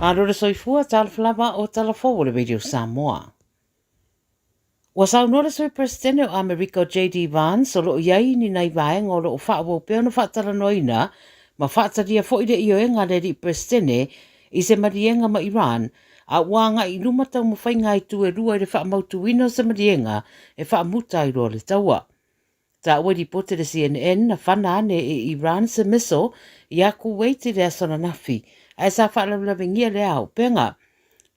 Malo le soifua, talofa lava o tala fou o le Radio Samoa. Ua saunoa le Sui Peresetene o Amerika o JD Vance o lo o i ai ni nai vaega o lo o faaauau pea ona faatalanoaina ma faatalia foi le ioega a le Alii Peresetene i se maliega ma Iran a ua agai i luma taumafaiga a itu e lua i le faamautuina o se maliega e faamuta ai loa le taua. Taua i lipoti a le CNN na fana ane e Iran se missile iā Kuwait i le aso ananafi, ae sa faalavelavegia lea auupega.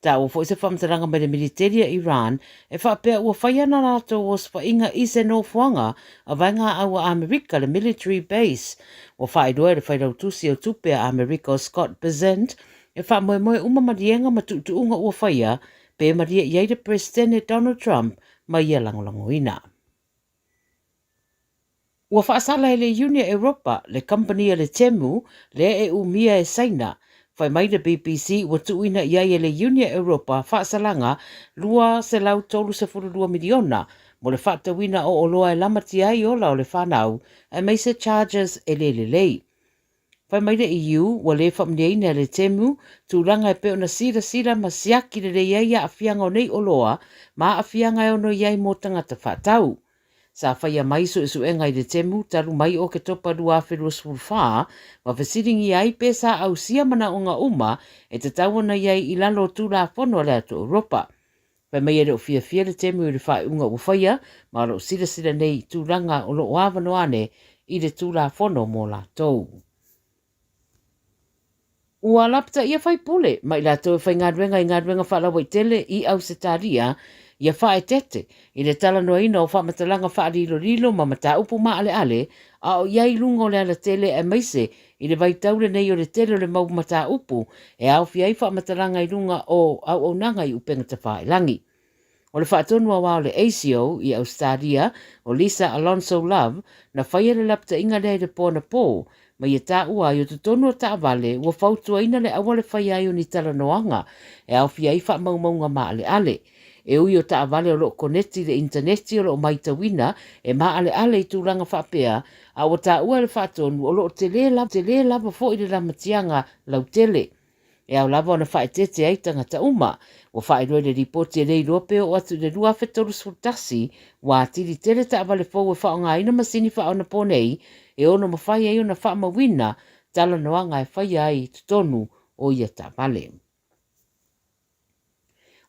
Taua foi se faamatalaga mai le militeli a Iran e faapea ua fai ana latou osofaiga i se nofoaga a vaega aau a Amerika, le military base. Ua faailoa e le Failautusi o Tupe a Amerika o Scott Bessent e faamoemoe uma maliega ma tuutuuga ua faia pe malie i ai le Peresetene Donald Trump ma ia lagolagoina. Ua faasala e le Iuni a Europa le kamupani a le Temu lea e umia e Saina. Fai mai le BBC ua tuuina i ai e le Iuni a Europa faasalaga $232 miliona mo le faatauina o oloa e lamatia ai ola o le fanau aemaise chargers e le lelei. Fai mai le EU ua le faamanuiaina e le Temu tulaga e pei ona silasila ma siaki lelei ai aafiaga o nei oloa ma aafiaga e ono i ai mo tagata faatau. Sa faia mai suesuega i le Temu talu mai Oketopa 2024 ma fesiligia ai pe sa ausia manaoga uma e tatau ona i ai i lalo o Tulafono a le Atu Europa. Fai mai e le o fiafia le Temu i le faaiuga ua faia, ma o lo o silasila nei i tulaga o lo o avanoa ane i le Tulafono mo latou. Ua lapataia faipule ma i latou e faigaluega i galuega faalauaitele i Ausetalia ia faaeteete i le talanoaina o faamatalaga faalilolilo ma mataupu maaleale a o i ai i luga o le alatele aemaise I le vaitau lenei o le tele o le mau mataupu e aofia ai faamatalaga i luga o auaunaga i upega tafailagi. O le faatonu aoao o le ASIO i Ausetalia, o Lisa Alonso Love, na faia le lapataiga lea i le po anapō, ma ia taua ai o totonu o taavale ua fautuaina le aua le faia ai o ni talanoaga e aofia ai faamaumauga maaleale. E ui o taavale o lo o koneti i le initaneti o lo o maitauina e maaleale i tulaga faapea, a ua taua e le faatonu o lo o tele lava, tele lava foi le lamatiaga lautele. E ao lava ona faaeteete ai tagata uma. Ua faailoa i le lipoti e le iloa pe oo atu i le 2031, ua atili tele taavale fou e faaaogaina masini faaonaponei e ono mafai ai ona faamauina talanoaga e faia ai i totonu o ia taavale.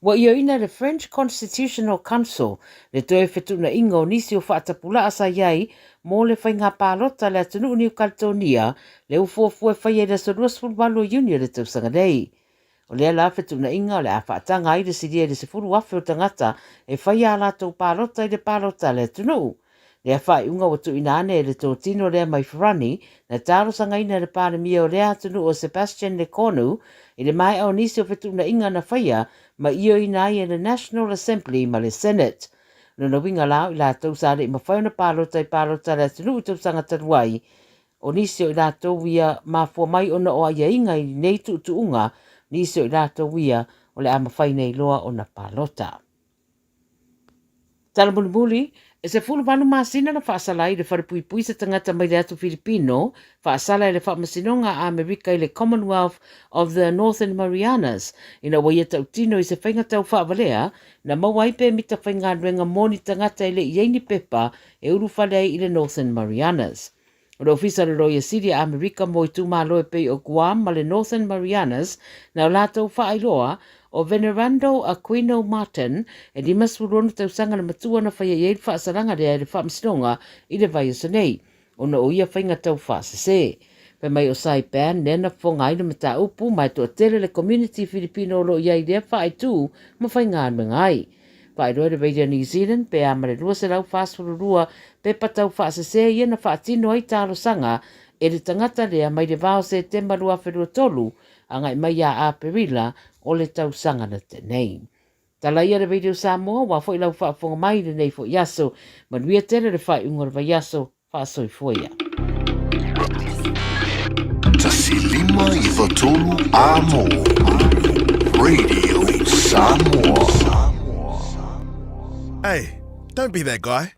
Ua ioeina e le French Constitutional Council le toe fetuunaiga o nisi o faatapulaa sa i ai mo le faiga palota a le atunuu Niu Kaletonia lea ua fuafua e faia i le aso 28 o Iuni o le tausaga nei. O lea la fetuunaiga o le a faataga ai le silia i le 10,000 o tagata e faia a latou palota i le palota a le atunuu. Lea faaiuga ua tuuina ane e le totino lea mai Farani, na talosagaina e le Palemia o lea atunuu o Sebastien Lecornu i le maea o nisi o fetuunaiga na faia ma ioeina ai e le National Assembly ma le Senate. Lona uiga la o i latou sa le i mafai ona palota i palota a le atunuu i tausaga talu ai, o nisi o i latou ia mafua mai ona o aiaiga i nei tuutuuga, nisi o i latou ia o le a mafai nei loa ona palota. Tala mulimuli, e 18 masina na faasala ai i le falepuipui se tagata mai le atu Filipino, faasala e le Faamasinoga a Amerika i le Commonwealth of the Northern Marianas, ina ua ia tautino i se faiga tau faavalea na maua ai pemita faigaluega mo ni tagata e le i ai ni pepa e ulufale ai i le Northern Marianas. O le Ofisa o le Loia Sili a Amerika mo itumalo e pei o Guam ma le Northern Marianas, na o latou faailoa, o Venerando Aquino Martin, e 56 tausaga le matua na faia i ai le faasalaga lea e le Faamasinoga i le vaiaso nei, ona o ia faiga taufaasese. Fai mai o Saipan lea na fofoga ai le mataupu ma e toatele le community Filipino o lo o i ai i lea faaitu ma faigaluega ai. Faailoa e le Radio New Zealand pe a ma le 242 pepa tau faasese ia na faatino ai talosaga e le tagata lea mai le va o Setema 2023 agai mai ia Aperila o le tausaga na tea nei. Tala ia le Radio Samoa, ua foi lau faafofoga mai i lenei foi aso. Manuia tele le faaiuga o le vaiaso. Faasoifua ia. 1 5 9 3 Amo Radio Samoa. Hey, don't be that guy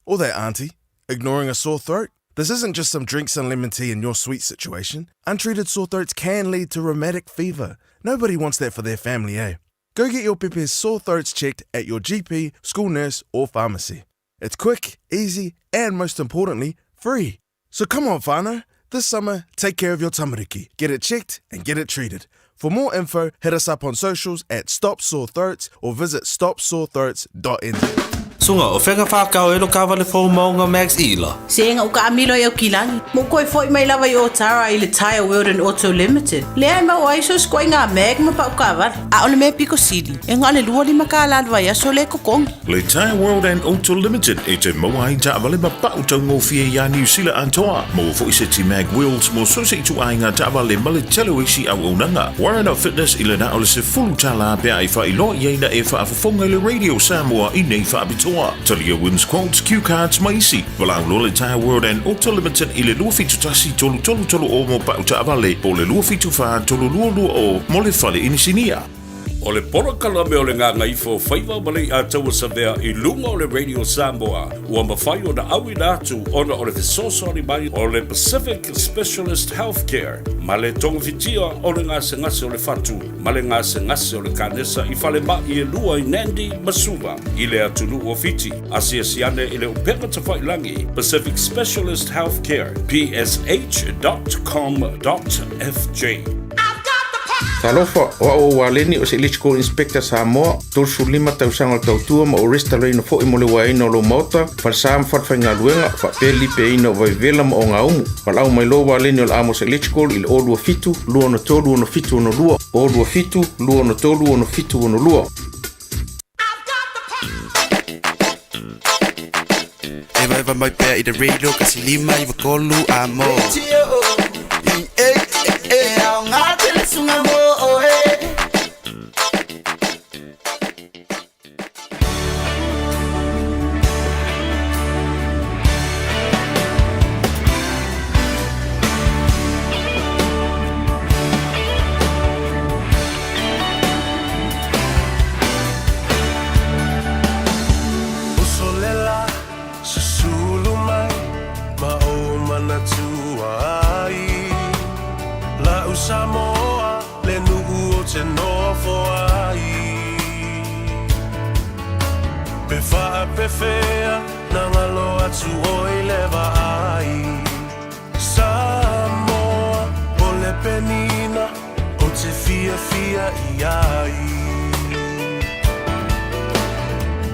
or that auntie ignoring a sore throat. This isn't just some drink some lemon tea and you're sweet situation. Untreated sore throats can lead to rheumatic fever. Nobody wants that for their family, eh? Go get your pepe's sore throats checked at your GP, school nurse, or pharmacy. It's quick, easy, and most importantly, free. So come on, whānau. This summer, take care of your tamariki. Get it checked and get it treated. For more info, hit us up on socials at Stop Sore Throats or visit stopsorethroats.nz. Sunga, o fea ka whakao e lo kawale fou maunga Max Ila? Sega u kaamilo i Aukilani, ma ua toe foi mai lava i Otara i le Tyre World and Auto Limited, lea e maua ai so se ituaiga mag ma pau kaavale. A o le mea piko sili, e na o le 25 kālā le vaiaso lea e totogi. Le Tyre World and Auto Limited e te maua ai taavale ma pau taugofie iā Niu Sila atoa. Maua foi seti mag wheels mo so se ituaiga taavale ma le tele o isi auaunaga. Warren Fitness i le na o le $10 pe a e faailoa i ai na e faafofoga i le Radio Samoa i nei faapitoa. Talia Wins Quotes, Cue Cards ma isi. Valaau loa le Tyre World and Auto Limited i le 271 3330 mo pau taavale po o le 274 3220 mo le fale inisinia. O le polokalame o le Gagaifo Faiva ma Leiataua Savea i luga o le Radio Samoa ua mafai ona auina atu ona o le fesoasoani mai o le Pacific Specialist Healthcare ma le togafitia o le gasegase o le fatu ma le gasegase o le kanesa i falemai e lua i Nandi ma Suva i le atunuu o Fiti. Asiasi ane i le upega tafailagi Pacific Specialist Healthcare, psh.com.fj. Talofa, o au o Waleni o se Electrical Inspector Samoa, 35 tausaga o le tautua ma ou restalaina foi mo le uaeina o lou maota, falesa ma falefaigaluega, faapea le lipeaina o vaivela ma ogaumu. Valaau mai loa Waleni o le Amos Electrical i le 027 263 6762, 027 263 6762. Evaeva mai pea i le radio kasi 593 a mo. Uso le la, susulu mai ma ou manatua ai. La'u Samoa, le nuu ou te nofo ai. Pe faapefea na galo atu oe i le vaai. Samoa, o le penina ou te fiafia i ai.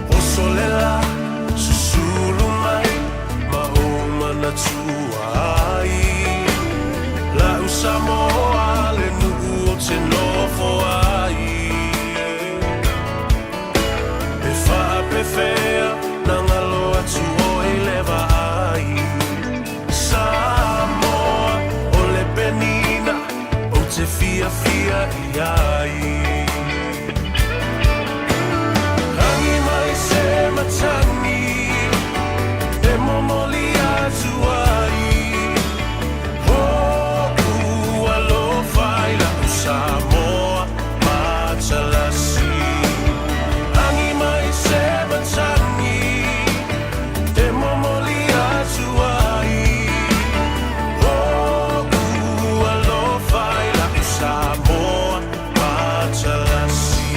Oso le la, susulu mai ma ou manatua ai. La'u Samoa, le nuu ou te nofo ai. Pe faapefea na galo atu oe i le vaai. Samoa, o le penina ou te fiafia i ai. Agi mai se matagi e momoli atu ai. Ho'u alofa i la'u Samoa matalasi. Agi mai se matagi e momoli atu ai. Ho'u alofa i la'u Samoa matalasi.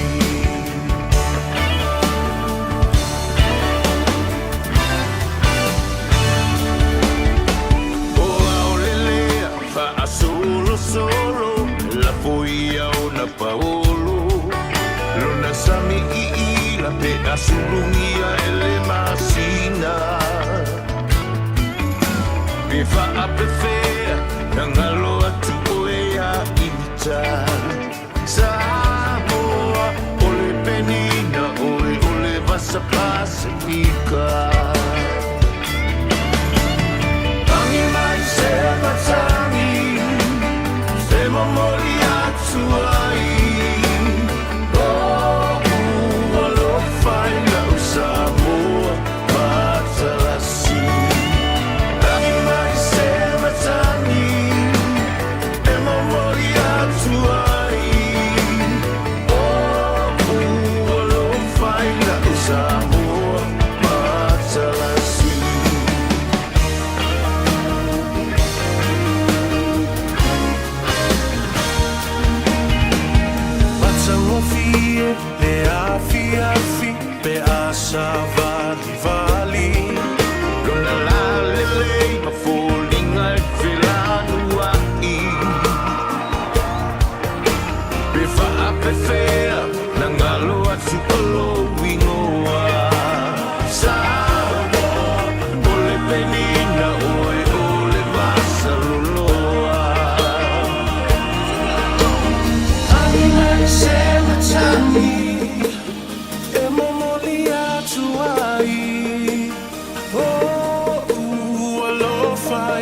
O aolelea faasolosolo lafo ia ona paolo lona sami iila pe asulugia e le masina pe faapefea na galo atu oe ia ita Samoa o le penina oe o le vasa Pasifika. Agi mai se matagi e momoli atu ai. Ho'u alofa i la'u Samoa matalasi. Agi mai se matagi.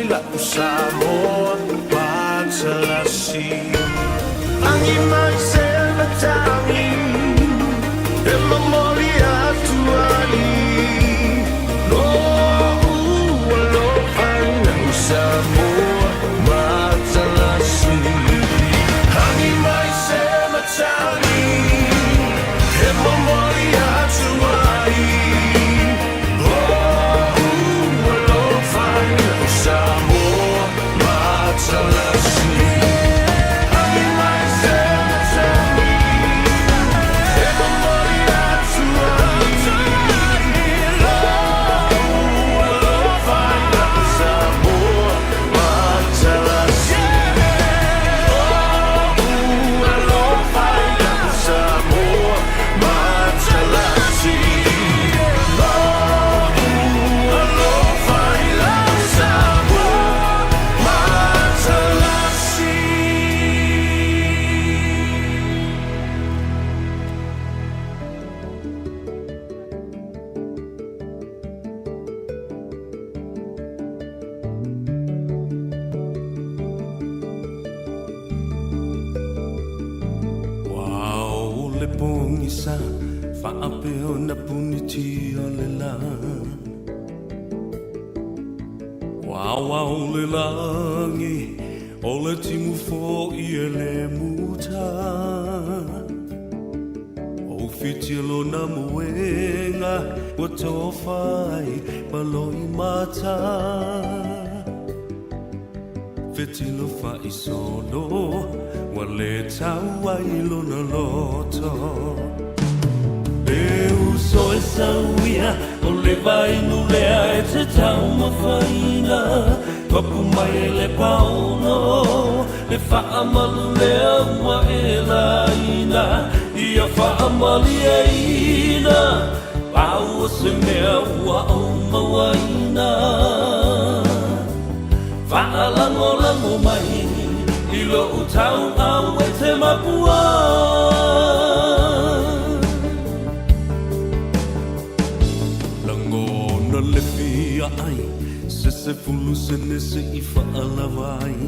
la'u Samoa matalasi. Agi mai se matagi e momoli atu ai lo'u alofa i la'u Samoa matalasi. Agi mai se matagi e momoli atu ai lo'u alofa i la'u Samoa matalasi. Agi mai se matagi e momoli atu ai lo'u alofa i la'u Samoa matalasi. Lo'u alofa i la'u Samoa matalasi. Lo'u alofa i la'u Samoa matalasi. Ua o le pogisa faapea ona punitia le lā. Ua aoao le lagi, o le timu foi e le muta. O whiti lona moenga, ua tofa ai ma loimata. Fetilofa'i solo, ua le tau ai lona loto. E uso e sau ia, o le vainu lea e te taumafaina. Papu mai e le paolo, le faamalu lea ua e laina. Ia faamalieina, pau o se mea ua ou mauaina. Faalagolago mai i lou tauau e te mapua. Lagona le fia ai, se 10 sene se i faalava ai.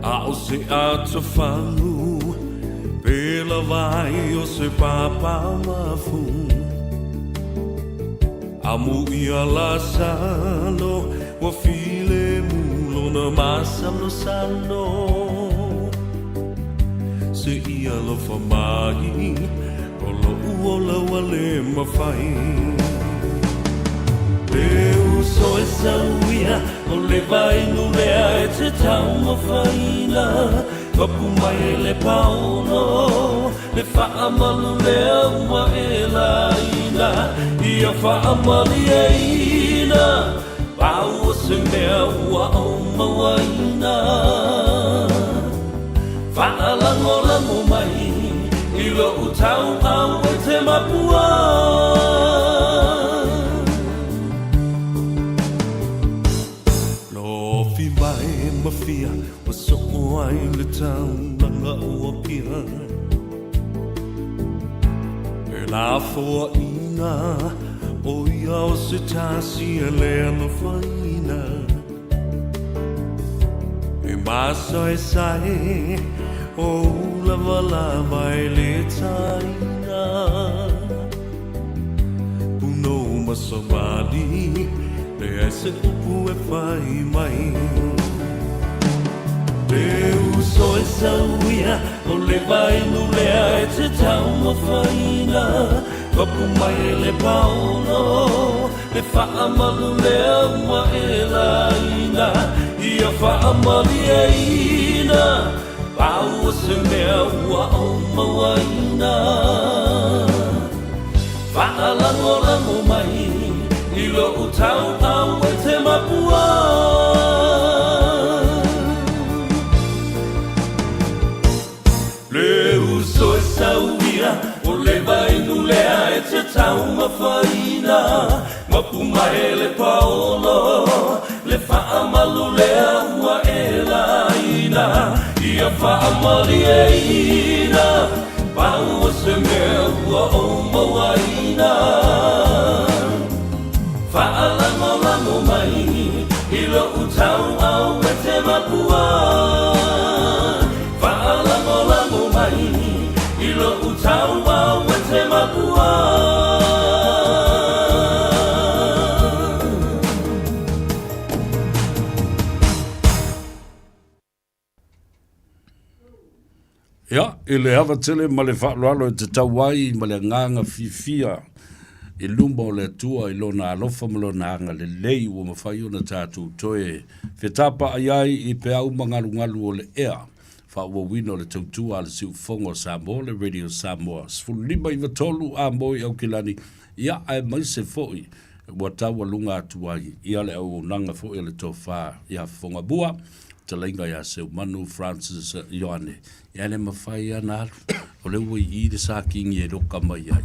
A o se atofagu, pe lava ai o se pāpāmafu. Amo ia Lasalo, ua filemu lona masalosalo. Se i alofa mai, o lo'u ola ua le mafai. E uso e sau ia, o le vainu lea e te taumafaina. Papu mai e le paolo, le faamalu lea ua e laina. Ia faamalieina, pau o se mea ua ou mauaina. Faalagolago mai i lou tauau e te mapua. Lofi mai ma fia, ua soo ai le taulaga o Apia. E lafoaina, o ia o se tasi e le alofaina. E masaesae, o ulavalava e le taina. Punou ma savali, leai se upu e fai mai. E uso e sau ia, o le vainu lea e te taumafaina. Papu mai e le paolo, le faamalu lea ua e laina. Ia faamalieina, pau o se mea ua ou mauaina. Faalagolago mai i lou tauau e te mapua. Le uso e sau ia, o le vainu lea e te taumafaina. Mapu mai e le paolo, le faamalu lea ua e laina. Ia faamalieina, pau o se mea ua ou mauaina. Faalagolago. Faalagolago mai i lou tauau e te makua. Faalagolago mai i lou tauau e te makua. Ia, i le ava tele ma le faaaloalo e tatau ai ma le agaga fiafia i luma o le Atua i Lona alofa ma Lona agalelei ua mafai ona tatou toe fetapaai ai i peau ma galugalu o le ea faaauauina o le tautua a le Siufofoga o Samoa, le Radio Samoa 15 93 a moe i Aukilani, ia aemaise foi ua taualuga atu ai ia le auaunaga foi a le Tofa ia Fofogamua. Fetalaiga ia Seumanu Francis Ioane, ia e le mafai lava ona alu, o lea ua i i le sakigi e loka mai ai.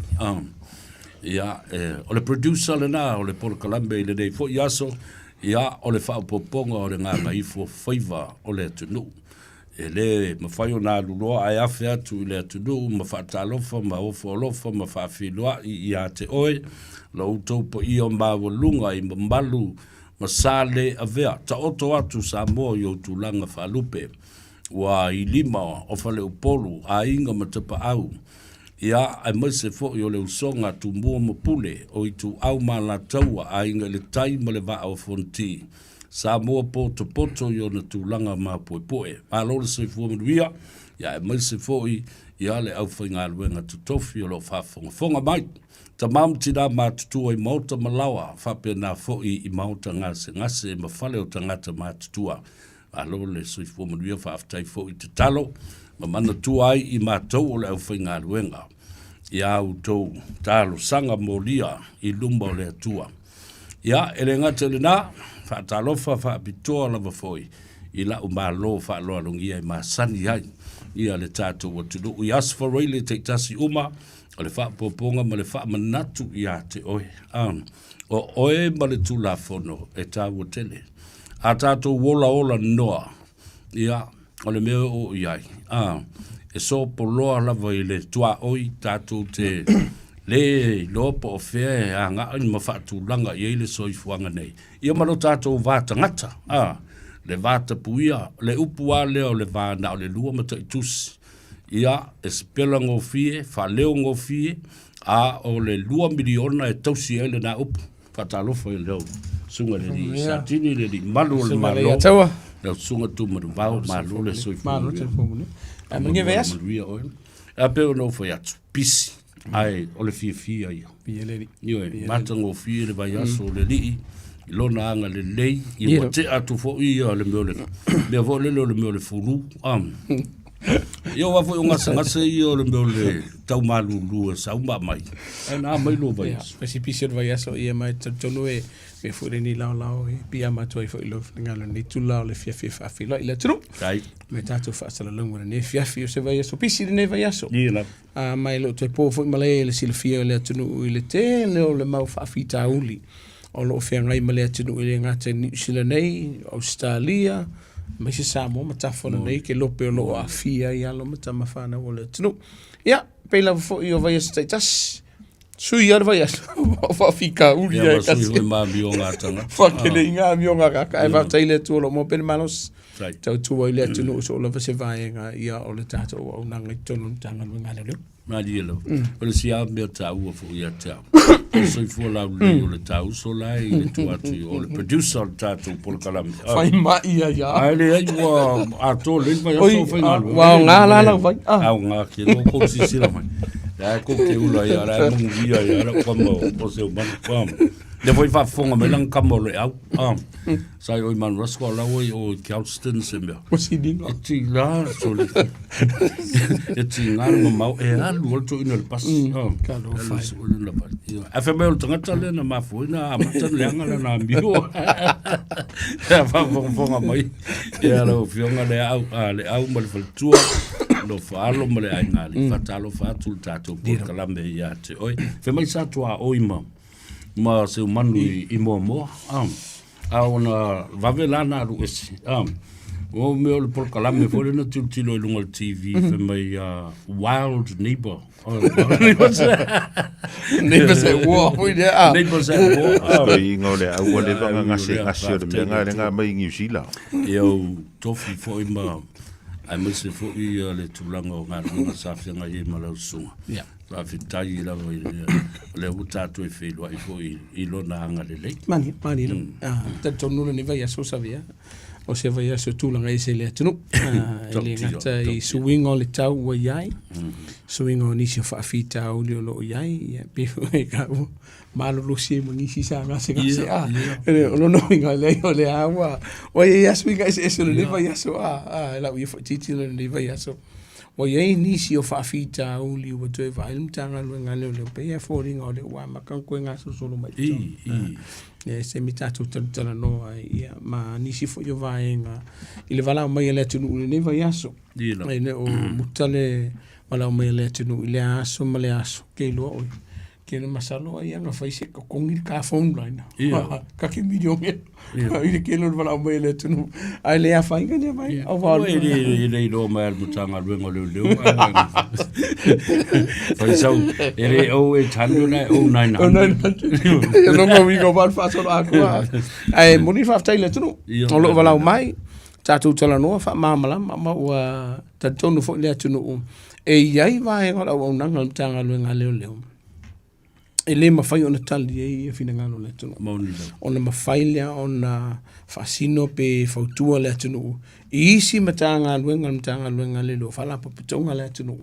Ia, o le producer lena o le polokalame i lenei foi aso, ia, o le faaopoopoga o le gagaifo faiva o le atunuu. E le mafai ona alu loa ae afe atu i le atunuu ma faatalofa ma ofo alofa ma faafiloai ia te oe, lo outou paia maualuga i mamalu ma sa le avea, taoto atu Samoa i ou tulaga faalupe. Ua i lima o Faleupolu, aiga ma Tapaau, ia, aemaise foi o le usoga a Tumua ma Pule, o Ituau ma Alataua, aiga i le tai ma le vaa o Fonoti. Samoa potopoto i ona tulaga mapoepoe. Malo le soifua manuia, ia, aemaise foi ia le aufaigaluega totofi o lo o faafogafoga mai. Tama ma tina matutua i maota ma laoa, faapena foi i maota gasegase ma fale o tagata matutua. Malo le soifua manuia, faafetai foi tatalo ma manatua ai i matou o le aufaigaluega i a outou talosaga molia i luma o le Atua. Ia, e le gata i lena, faatalofa faapitoa lava foi i la'u Malo faaaloalogia e masani ai ia le tatou atunuu i aso faraile taitasi uma, O le faaopoopoga ma le faamanatu ia te oe. O oe ma le Tulafono e taua tele. A tatou olaola noa, ia, o le mea e oo i ai, a, e sopoloa lava i le tuaoi tatou te le iloa po o fea e agai ma faatulaga i ai le soifuaga nei. Ia ma lo tatou va tagata, a, le va tapuia, le upu lava lea o le va na o le lua mataitusi. Ia, e sipela gofie, faaleo gofie, a o le 2 miliona e tausi ai lena upu. Faatalofa i lau susuga i le alii Satini, le alii malu o le Malo, lau susuga Tumanuvao, malo le soifua manuia. Manuia vaiaso. Manuia oe. A pei ona ou fai atu, pisi, ae o le fiafia ia. Ioe, matagofie le vaiaso o le alii i lona agalelei, ia ua tea atu foi ia le mea o le mea foi lele o le mea o le fulu. Ia aua foi o gasegase ia o le mea o le tau malulu e sau ma aumai, ae na aumai lua vaiaso. Ia, pisi pisi o le vaiaso, ia ma e talitonu e mea foi lenei laolao e piiama atu ai foi i lou finagalo i lenei itula o le fiafia e faafeiloai i le atunuu. Kai. Me tatou faasalalauga i lenei afiafi o se vaiaso pisi lenei vaiaso. Ia lava. A, ma e le o toe po foi malae i le silafia o le atunuu i le tele o le mau faafitauli o lo o feagai ma le atunuu e le gata i Niu Sila nei, Ausetalia, aemaise Samoa ma tafa nei ke lope o lo o aafia ai alo ma tama fanau o le atunuu. Ia, pei lava foi o vaiaso taitasi, sui lava le vaiaso, o faafitauli ia e kasi. Ia, ma sui foi ma amioga a tagata. Whakele i ngā amioga kaka, ae faafetai i le Atua o lo o maua pea le malosi. Tautua i le atunuu so o lava se vaega ia o le tatou auaunaga i totonu o le Matagaluega a Leoleo. Malie lava. O le isi lava mea taua foi ia te au, o le soifua laulelei o le tauso la e i le tua atu i o, o le producer o le tatou polokalame. Fai mai ia ia. Ae leai ua atoa lelei le vaiaso o faigaluega. Ua aoga la lau vai. Aoga ke lo kou silasila mai. Lea kou te ula ia, la e manuia ia lau kama o Seumanu. Lea foi faafofoga mai lana kama o Leau. Sa i o i Mount Roskill la ua i o i Galston se mea. Ua siliga. E tiga sole. E tiga le mamao e alu o le toeaina i le pasi. Talofa e. Ae fai mai o le tagata lea na mafua ai na amata ona leaga lana amio. Ia faafogafoga mai ia lau Afioga Leau, Leau ma le faletua, Nofoalo ma le aiga alii. Faatalofa atu le tatou polokalame ia te oe. Fai mai sa tuaoi ma ma Seumanu i Moamoa. A ona vave la na alu ese. O mea o le polokalame foi lea na tilotilo i luga o le TV fai mai Wild Neighbour. Oh, Neighbours at War foi lea. Ah. Neighbours at War. Ah. Toiga o le au ua leva ona gasegase o le mea lena lea na aumai i Niu Sila. Ia ou tofi foi ma aemaise foi ia le tulaga o galuega sa feagai ai ma lau susuga. Ia. Faafetai lava i le lea ua tatou e feiloai foi i lona agalelei. Mani, mani lava. Ah, talitonu lenei vaiaso Savea, o se vaiaso e tulaga ese i le atunuu. Ah, e le gata i suiga o le tau ua i ai, suiga o nisi o faafitauli o lo o i ai, ia, pei foi e taua malolosi ai ma nisi sa gasegase. Ah, o lona uiga, leai o lea ua, ua i ai lava suiga eseese o lenei vaiaso. Ah, ah, e lau ia foi tilotilo i lenei vaiaso. Ua i ai nisi o faafitauli ua toe vaai le Matagaluega a Leoleo, pei e foliga o lea ua amata ona toe gasolosolo mai i totonu. Ia, se taimi tatou talatalanoa ai, ia, ma nisi foi o vaega i le valaau mai a le atunuu i lenei vaiaso. E le o muta le valaau mai a le atunuu i lea aso ma lea aso, ke iloa ʻoe. Ke le masalo ai ana fai se totogi le ka phone line. Ia. Ka ke milione. I le kelo le valaau mai a le atunuu. Ae le afaina lea mai. Au va. E le e le iloa mai a le Matagaluega o Leoleo. Fai sau, e le 0800 e 0900. Ia longa uiga o vale faasolo atoa. Ae moni faafetai i le atunuu. O loo valaau mai, tatou talanoa faamalamalama ma ua talitonu foi le atunuu e i ai vaega o le auaunaga a le Matagaluega a Leoleo e le mafai ona tali ai ia finagalo o le atunuu. Maoni lava. Ona mafai lea ona faasino pe fautua le atunuu i isi Matagaluega a le Matagaluega a Leoleo, Faalapotopotoga a le atunuu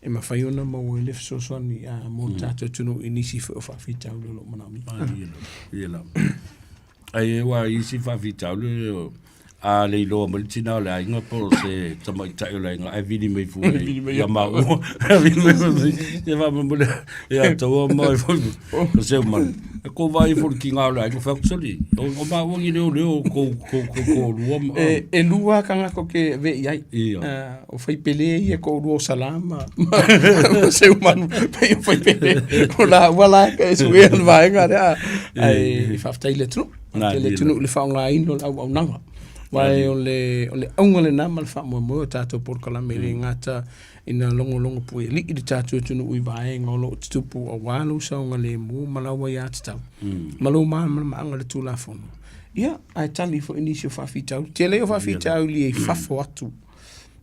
e mafai ona maua ai le fesoasoani mo le tatou atunuu i nisi foi o faafitauli o lo o manaomia. Malie lava. Ia lava. Ai aua i isi faafitauli a le iloa mai le tina o le aiga po o se tamaitai o le aiga ae vili mai fua ia maua. Vili mai fua ia faamolemole ia taua mai foi o se manu. E kou vaai foi le tiga o le aiga fai atu soli. O maua ni leoleo kou kou kou toalua ma. E e lua tagata ou te avea i ai. Ia. O Faipele ia toalua o Sala ma ma Seumanu pei o Faipele o laua la e suea le vaega lea. Ae faafetai i le atunuu. Faafetai i le atunuu i le faaaogaina o le auaunaga. Aua o le o le auga lena ma le faamoemoe o tatou polokalame e le gata ina logologo puealii le tatou atunuu i vaega o lo o tutupu aua lou saogalemu ma lau aiatatau ma lou malamalamaaga i le Tulafono. Ia, ae tali foi nisi o faafitauli. Tele o faafitauli i fafo atu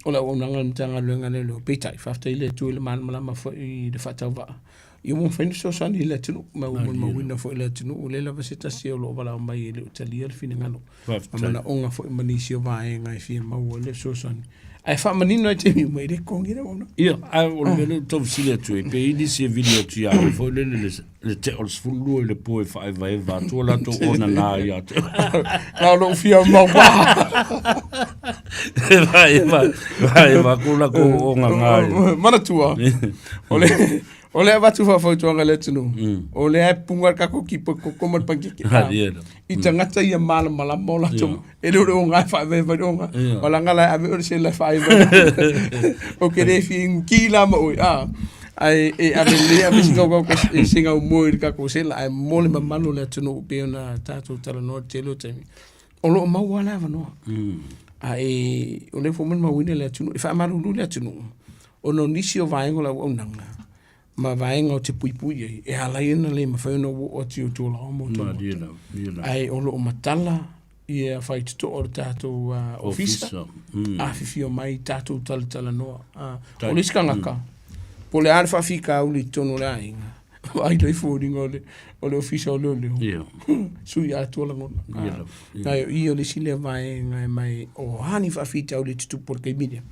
o le auaunaga a le Matagaluega a Leoleo. Peitai, faafetai i le Atua i le malamalama foi i le faatauvaa. Ia ua mafai ona fesoasoani i le atunuu, ma ua molimauina foi e le atunuu, e leai lava se tasi o lo o valaau mai e le o talia le finagalo. Ma manaoga foi ma nisi o vaega e fia maua ai le fesoasoani. Ae faamanino ai taimi uma, e le totogi le auaunaga. Ia, ae o le mea lea ou te tau fesili atu ai, pe i ai nisi e vili atu ia oe foi lele le le tea o le 12 i le po e faaevaeva atu o latou onana ia te oe. Na o lou fia maua. E faaeva, faaeva atu latou onana. Manatua, o le, o le avatu faafautuaga i le atunuu, o lea e puga le tatou kipo koko ma le panikeke. I tagata ia malamalama o latou, e le o le oga e faaevaeva i le oga. O laga la e ave oe le sela e faaeva. Ou te le fia inu ki la ma oe, a. Ae e ave le ave se gaugau e se gaumoe i le tatou sela, ae mo le mamalu o le atunuu pei ona tatou talanoa i le tele o taimi. O lo o maua lava le avanoa. Ae o lea foi ua molimauina le atunuu, e faamalulu le atunuu, ona o nisi o vaega o le auaunaga ma vaega ou te puipui ai, e ala ai ona le mafai ona ou oo atu i outou laoa ma outou maota. Ae o lo o matala ia faitotoa o le tatou ofisa, afifio mai tatou talatalanoa. O le isi tagata, po o le a le faafitauli i totonu o le aiga, vaai loa i foliga o le, o le ofisa o leoleo, sui atoa lagona. Ae o i o le isi lea vaega e mai, o a ni faafitauli e tutupu i le taimi lea,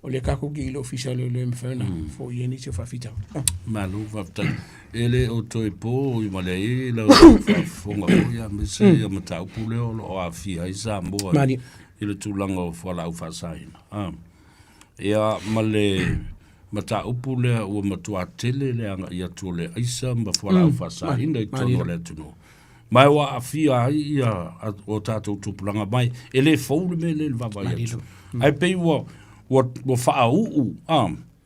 O lea tatou te i le ofisa o leoleo e mafai ona foia ai nisi o faafitauli. Malo faafetai. E le o toe po i ma leai lau faafofoga foi aemaise ia mataupu lea o lo o aafia ai Samoa Malie. i le tulaga o fualaau faasaina. Ah. Ia ma le mataupu lea ua matua tele le agai atu o le aisa ma fualaau faasaina i totonu o le atunuu. Ma ua aafia ai ia o tatou tupulaga mai. E le fou le mea lea i le vaavaai atu. Ae pei ua, ua, ua faauu,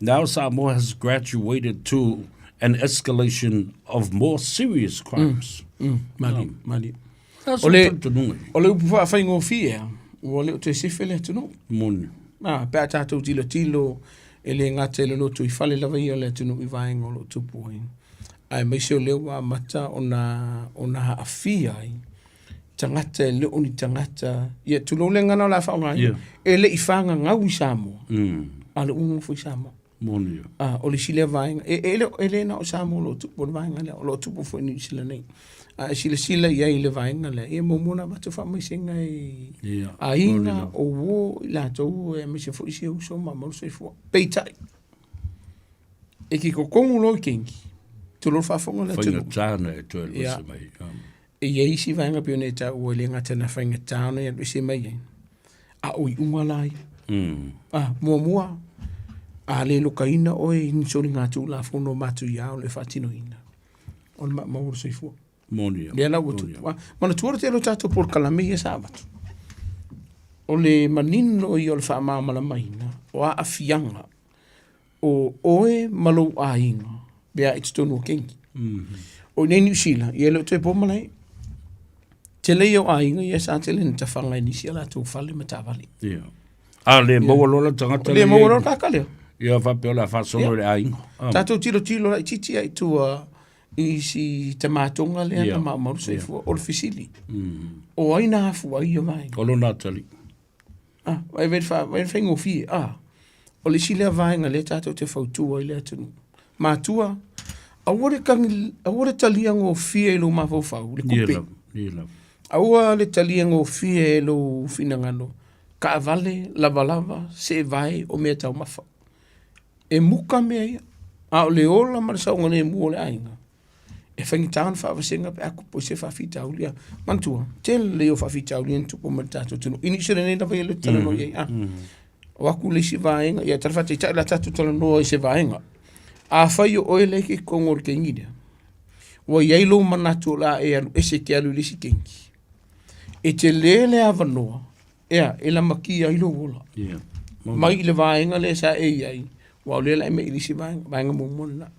now Samoa has graduated to an escalation of more serious crimes. Malie, malie. O le, o le upu faafaigofie, Ua le o toe sefe le atunuu. Moni. A, pe a tatou tilotilo, e le gata i le lotoifale lava ia o le atunuu i vaega o lo o tupu ai, aemaise o lea ua amata ona, ona aafia ai tagata e le o ni tagata, ia tulou le gagana o le a faaaogaina, Yeah. e le i fagagau i Samoa, a o lea ua nonofo i Samoa. Moni ia. A, o le isi lea vaega, e, e, le, e le na o Samoa o lo o tupu le vaega lea, o lo o tupu foi i Niu Sila nei. A e silasila i ai i le vaega lea, ia muamua ona avatu faamaisega i Ia, aiga, o uo, i latou, aemaise foi si uso ma malu soifua. Peitai, e te totogu loa i kengi, tulou le faafofoga le atunuu. Faigata ona e toe alu ese mai. E i ai isi vaega pei ona e taua e le gata ina faigata ona e alu ese mai ai, a o iuga la ia. A, muamua, a le lokaina oe i ni soligatulafono matuia o lo o e faatinoina, o le maumau o le soifua. Moni ia. Lea la ua tupu. Manatua le tele o tatou polokalame ia sa avatu, o le manino ia o le faamalamalamaina o aafiaga o oe ma lou aiga pe a i totonu o kengi. O i inei i Niu Sila, ia e le o toe po malae. Tele ia o aiga ia sa tele ina tafaga i nisi a latou fale ma taavale. Ia. A le maua loa le tagata Le maua loa le tagata lea. Ia faapea o le a faasolo i le aiga. Tatou tilotilo laitiiti lava i tua i si tamatoga lea na maumau le soifua. O le fesili, o ai na afua ai ia vaega? O lona atalii. Ah, vai vai fa vai faigofie. Ah, o le isi lea vaega lea tatou te fautua ai le atunuu. Matua, aua le tagi, aua le talia gofie i lou mafaufau, le Ia kupe. lava, ia lava. Aua le talia gofie e lou finagalo, taavale, lavalava, seevae o mea taumafa. E muka mea ia, a o le ola ma le saogalemu o le aiga, e faigata ona faavasega pe a tupu ai se faafitauli. Ia, manatua, tele ia o faafitauli ia na tupu mai i le tatou atunuu. I Niu Sila nei lava ia lea ou te talanoa i ai, a. O aku le isi vaega, ia tala faataitai o le a tatou talanoa i se vaega. Afai o oe lea e te i totonu o le kengi lea, ua i ai lou manatu o le a e alu ese e te alu i le isi kengi, e tele le avanoa Ea, e lamatia ai lou ola. Yeah. Mai i le vaega lea sa e i ai, aua o lea la e mai i le isi vaega, vaega muamua lena.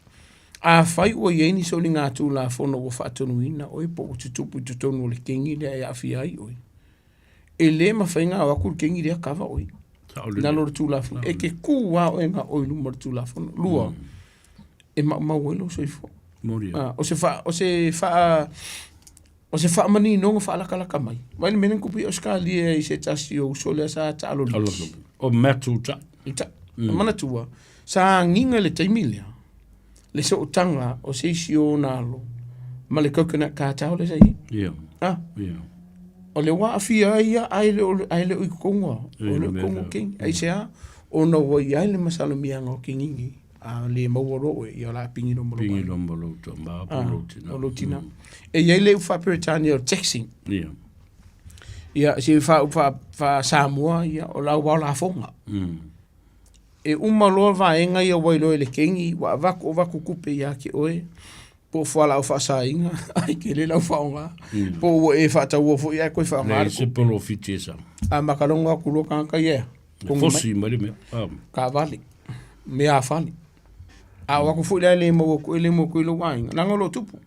Afai ua i ai ni soligatulafono ua faatonuina oe po ua tutupu i totonu o le kengi lea e aafia ai oe, e le mafai ona o atu le kengi lea kava oe. I lalo o le Tulafono. E te tu lava oe na oe i luma o le Tulafono. Lua, e maumau ai lou soifua. O se faa, o se faa, O se faamaninoga faalakalaka mai. Vaai le mea lea na tupu i Ausetalia i se tasi o uso lea sa taalo liki. O Matt Uta. Uta. Manatua, sa agiga i le taimi lea le sootaga o se isi o ona alo ma le coconut cartel lea sa i ai. Ia. Ah. Ia. O lea ua aafia ai ia ae le o, ae le o i totonu lava. O le o i totonu o kengi. Aisea? Ona ua i ai le masalomiaga o kengi A le maua loa oe, ia o le a pigi loa ma lou Pigi loa ma lou tama po o lou tina. O lou tina. E i ai le upu faa-Peretania o le taxing. Ia. Ia, se faa-Samoa, ia, o lau ao lafoga. E uma loa vaega ia ua iloa e le kengi, ua avatu avatu tupe ia te oe, po o fualaau faasaina, ai tele lau faaaoga, po o ua e faataua foi ae toe faaaoga Leai se polofiti e sau. A makalogo atu loa tagata ia, E fosi mai le mea. Taavale, meafale. A o atu foi la e le maua atu, e le maua atu i lou aiga, leaga o lo o tupu.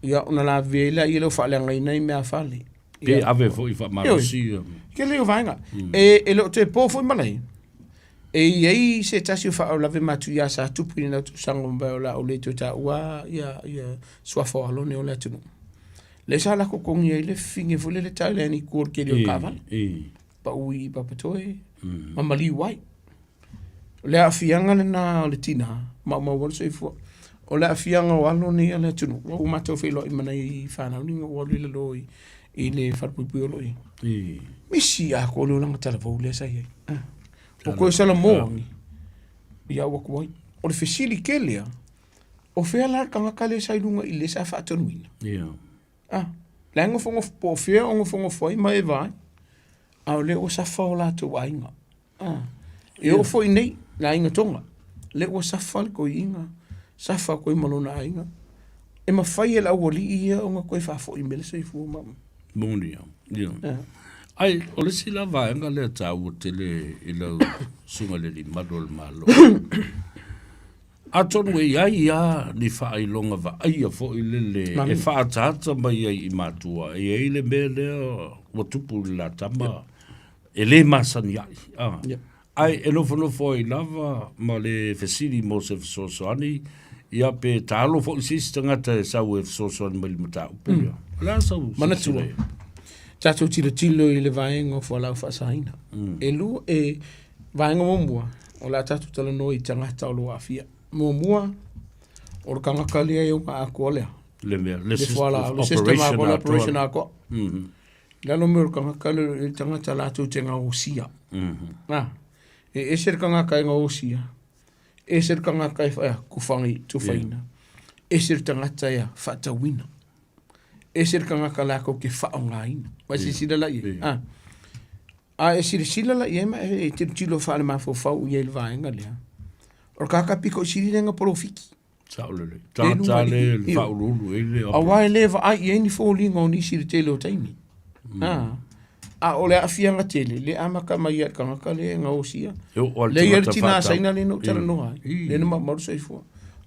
Ia ona lavevea ai lea ua faaleagaina ai meafale. Pe ave foi faamalosi. Tele o vaega. E le o toe po foi malae, e i ai se tasi o faalavelave matuia sa tupu i lena tausaga ua mavae o le a ou le toe taua ia suafa o Alone o le atunuu. Lea sa lako totogi ai le fafine foi lea le Thailand i tua o le keli o le taavale. Pau i Papatoe ma maliu ai. O le aafiaga lena o le tina, maumau ai le soifua. O le aafiaga o alo nei a le atunuu, ua ou matou feiloai ma nai fanau nei ua alu i lalo i le falepuipui o lo o i ai. Misi atoa le olaga talavou lea sa i ai. O koe Salamo, ia ua tuai. O le fesili tele lava, o fea la le tagata lea sa i luga i le sa faatonuina? Ah, la e nofonofo po o fea o nofonofo ai ma e vaai, a o lea ua safa o latou aiga. Ah, e oo foi nei, le aiga Tonga, lea ua safa le toeaina, safa atu ai ma lona aiga. E mafai e le aualii ia ona toe faafoi mai le soifua ma. Moni lava, ia. Ai, o le isi la vaega lea taua tele i lau Susuga i le Alii Malu o le Malo, Atonu e i ai lava ni faailoga vaaia foi lele e faaataata mai ai i matua, e i ai le mea lea ua tupu i le la tama. e lē masani ai, a. Ae e nofonofo ai lava ma le fesili mo se fesoasoani, ia pe taalo foi se isi tagata e sau e fesoasoani mai i le mataupu lea. O le a sau Manatua, tatou tilotilo i le vaega o fualaau faasaina. E lua, e vaega muamua, o le a tatou talanoa i tagata o lo o aafia. Muamua, o le tagata lea e oga atoa lea. Le mea, le Le fualaau, le system atoa, le operation atoa. I lalo mai o le tagata lea, o le tagata latou te gaosia. Na, e ese le tagata e gaosia, ese le tagata e tufagi, tufaina, ese le tagata e faatauina, ese le tagata latou te faaaogaina. Ua e silasila la i ai? A, a e silasila la i ai ma e tilotilo faalemafaufau i ai i le vaega lea, o le tagata pito i sili lea na polofiki. Sao lelei. Tagata le le faauluulu i le Aua e le vaai i ai ni foliga o nisi i le tele o taimi. A, a o le aafiaga tele, le amata mai ia i le tagata lea e gaosia. E oo lava i le Lea e i ai le tagata tina faatau. Saina lea na ou talanoa ai, lea na maumau le soifua.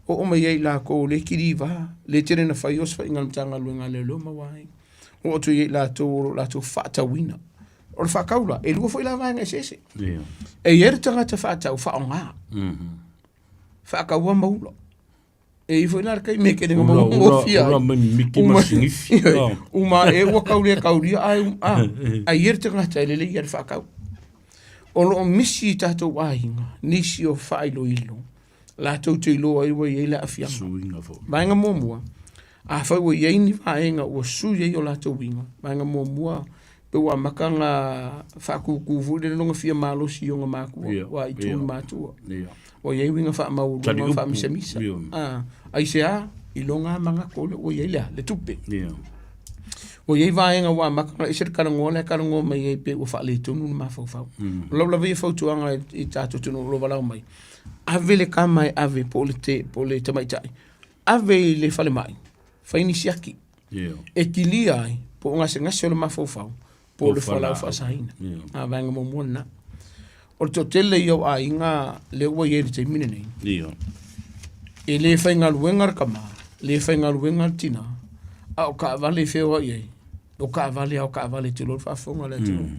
Oo mai ai i latou o lea e kiliva, le tele na fai osofaiga a le Matagaluega a Leoleo ma aua ai. Oo atu i ai i latou o lo o latou faatauina. O le faatau la, e lua foi la vaega eseese. E i ai le tagata faatau faaaoga. Faataua ma ula. E i foi la le taimi e kele Ula, ma ula, ngofia. ula mai miki ma sinifi. Ah. Uma e ua kau le kauria ai a ai ia le tagata e lelei ia le faatau. O lo o misi i tatou aiga nisi o faailoilo latou te iloa ai ua i ai le aafiaga. Suiga foi. Vaega muamua, afai ua i ai ni vaega ua sui ai o latou uiga, vaega muamua, pe ua amata ona faatūtū foi lele lona fia malosi i ona matua, ua itu i matua. Ua i ai uiga faamaualuga ma faamisamisa. Aisea? I lona lava manatu lea ua i ai le a? Le tupe. Ua i ai vaega ua amata ona ese le talanoa lea e talanoa mai ai pei ua faaletonu le mafaufau. O lau lava ia fautuaga i tatou atunuu o lo o valaau mai, ave le tama e ave po o le te, po o le tamaitai, ave i le falemai, fai ni siaki. E kilia ai po o gasegase o le mafaufau po o le fualaau faasaina. A vaega muamua lena. O le toatele ia o aiga lea ua i ai i le taimi lenei, e le faigaluega le tama, le faigaluega le tina, a o taavale e feoai ai, o taavale lava o taavale tulou le faafofoga a le atunuu.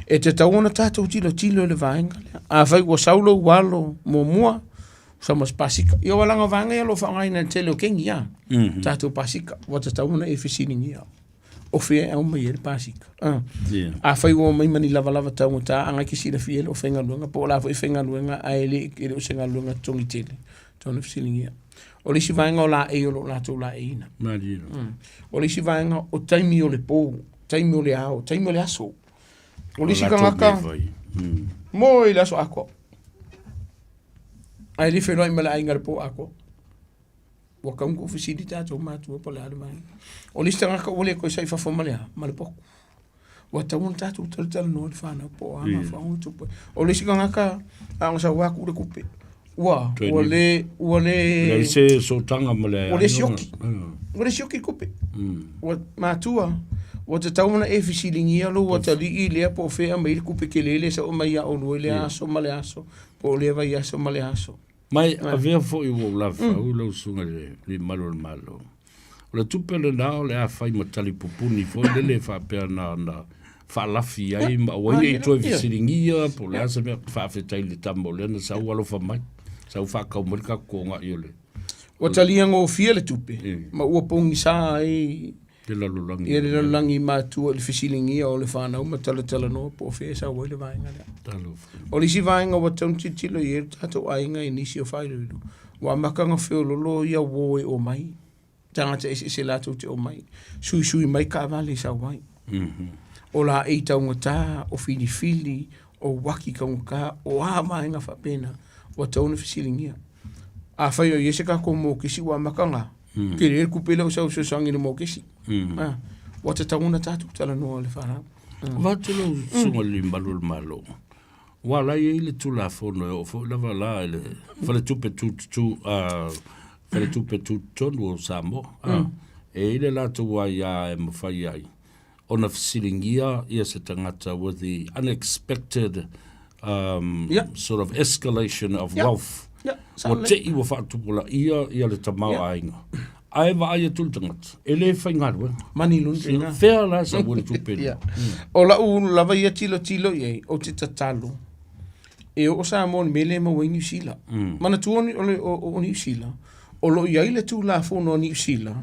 E tatau ona tatou tilotilo i le vaega lea. Afai ua sau lou alo muamua, sau ma se pasika. Ia aua leaga o vaega ia o lo o faaaogaina e le tele o kegi a. Tatou pasika, ua tatau ona e fesiligia. O fea e aumai ai le pasika. Afai ua omai ma ni lavalava taugata, a na e te silafia e le o faigaluega, po o le a foi faigaluega ae le, e le o se galuega totogi tele, tatau ona fesiligia. O le isi vaega o laei o lo o latou laeiina. O le isi vaega o taimi o le po, taimi o le ao, taimi o le aso. O le isi tagata, moe i le aso atoa. Ae le feiloai ma le aiga i le po atoa. Ua tatau ona fesili tatou matua po o le a le vaega. O le isi tagata ua le toe sau i fafo ma le a? Ma le potu. Ua tatau ona tatou talatalanoa i le fanau po o a mafuaaga ua tupu ai. O le isi tagata, a ona sau lava tuu le tupe, ua, ua le, ua le... Leai se sootaga ma le Ua le sioki. Ua le sioki le tupe. Ua matua, ua tatau ona e fesiligia lou atalii lea po o fea e aumai ai le tupe tele lea e sau aumai ia oulua i lea aso ma le aso. Po o lea vaiaso ma le aso. Ma e avea foi ua ou lavafau lau susuga i le Malu o le Malo. O le tupe lena o le a fai ma tali pupuni foi lele faapea na na faalafi ai ma aua ai ne i toe fesiligia po o le a se mea faafetai i le tama o lea na sau alofa mai. Sau faatau mai le tatou togai o le Ua talia gofie le tupe ma ua pogisa ai Le lalolagi. Ia le lalolagi matua i le fesiligia o le fanau ma talatalanoa po o fea e sau ai le vaega lea. Talofa. O le isi vaega ua tatau ona tilotilo i ai le tatou aiga i nisi o faailoilo, ua amata ona feololo ia uo e omai, tagata eseese latou te omai, suisui mai taavale e sau ai. O laei taugata, o filifili, o uaki taugata, o a vaega faapena, ua tatau ona fesiligia. Afai o i ai se tatou mokesi ua amata ona tele le tupe lea ua sau e fesoasoani i le mokesi. Ua tatau ona tatou talanoa i le fanau. Avatu lau susuga i le Malu o le Malo, aua o la e i ai le Tulafono e oo foi lava la i le Faletupe Tutotonu, Faletupe Tutotonu o Samoa, e i ai le latou aia e mafai ai ona fesiligia ia se tagata with the unexpected um, yeah. sort of escalation of yeah. wealth. Yeah. Ua te i ua faatupulaia ia le tamaoaiga. Yeah. Ae vaai atu le tagata, e le faigaluega. Money laundering. Ah. Fea la sau ai le tupe lea? O lau lava ia tilotilo i ai, ou te tatalo, e oo Samoa i le mea lea e maua ai Niu Sila. Manatua o, le, o, o Niu Sila, o lo o i ai le Tulafono a Niu Sila,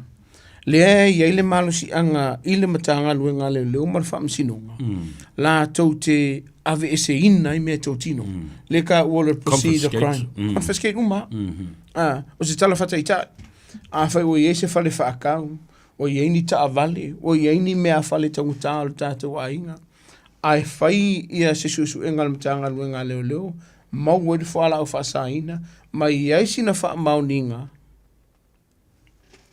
lea e i ai le malosiaga i le Matagaluega a Leoleo ma le Faamasinoga, latou te aveeseina ai meatotino. Lea e taua o le proceed of crime. Confiscate uma. Ah, o se tala faataitai, afai ua i ai se fale faatau, ua i ai ni taavale, ua i ai ni meafale taugata o le tatou aiga, ae fai ia se suesuega a le Matagaluega a Leoleo, maua ai le fualaau faasaina, ma i ai sina faamaoniga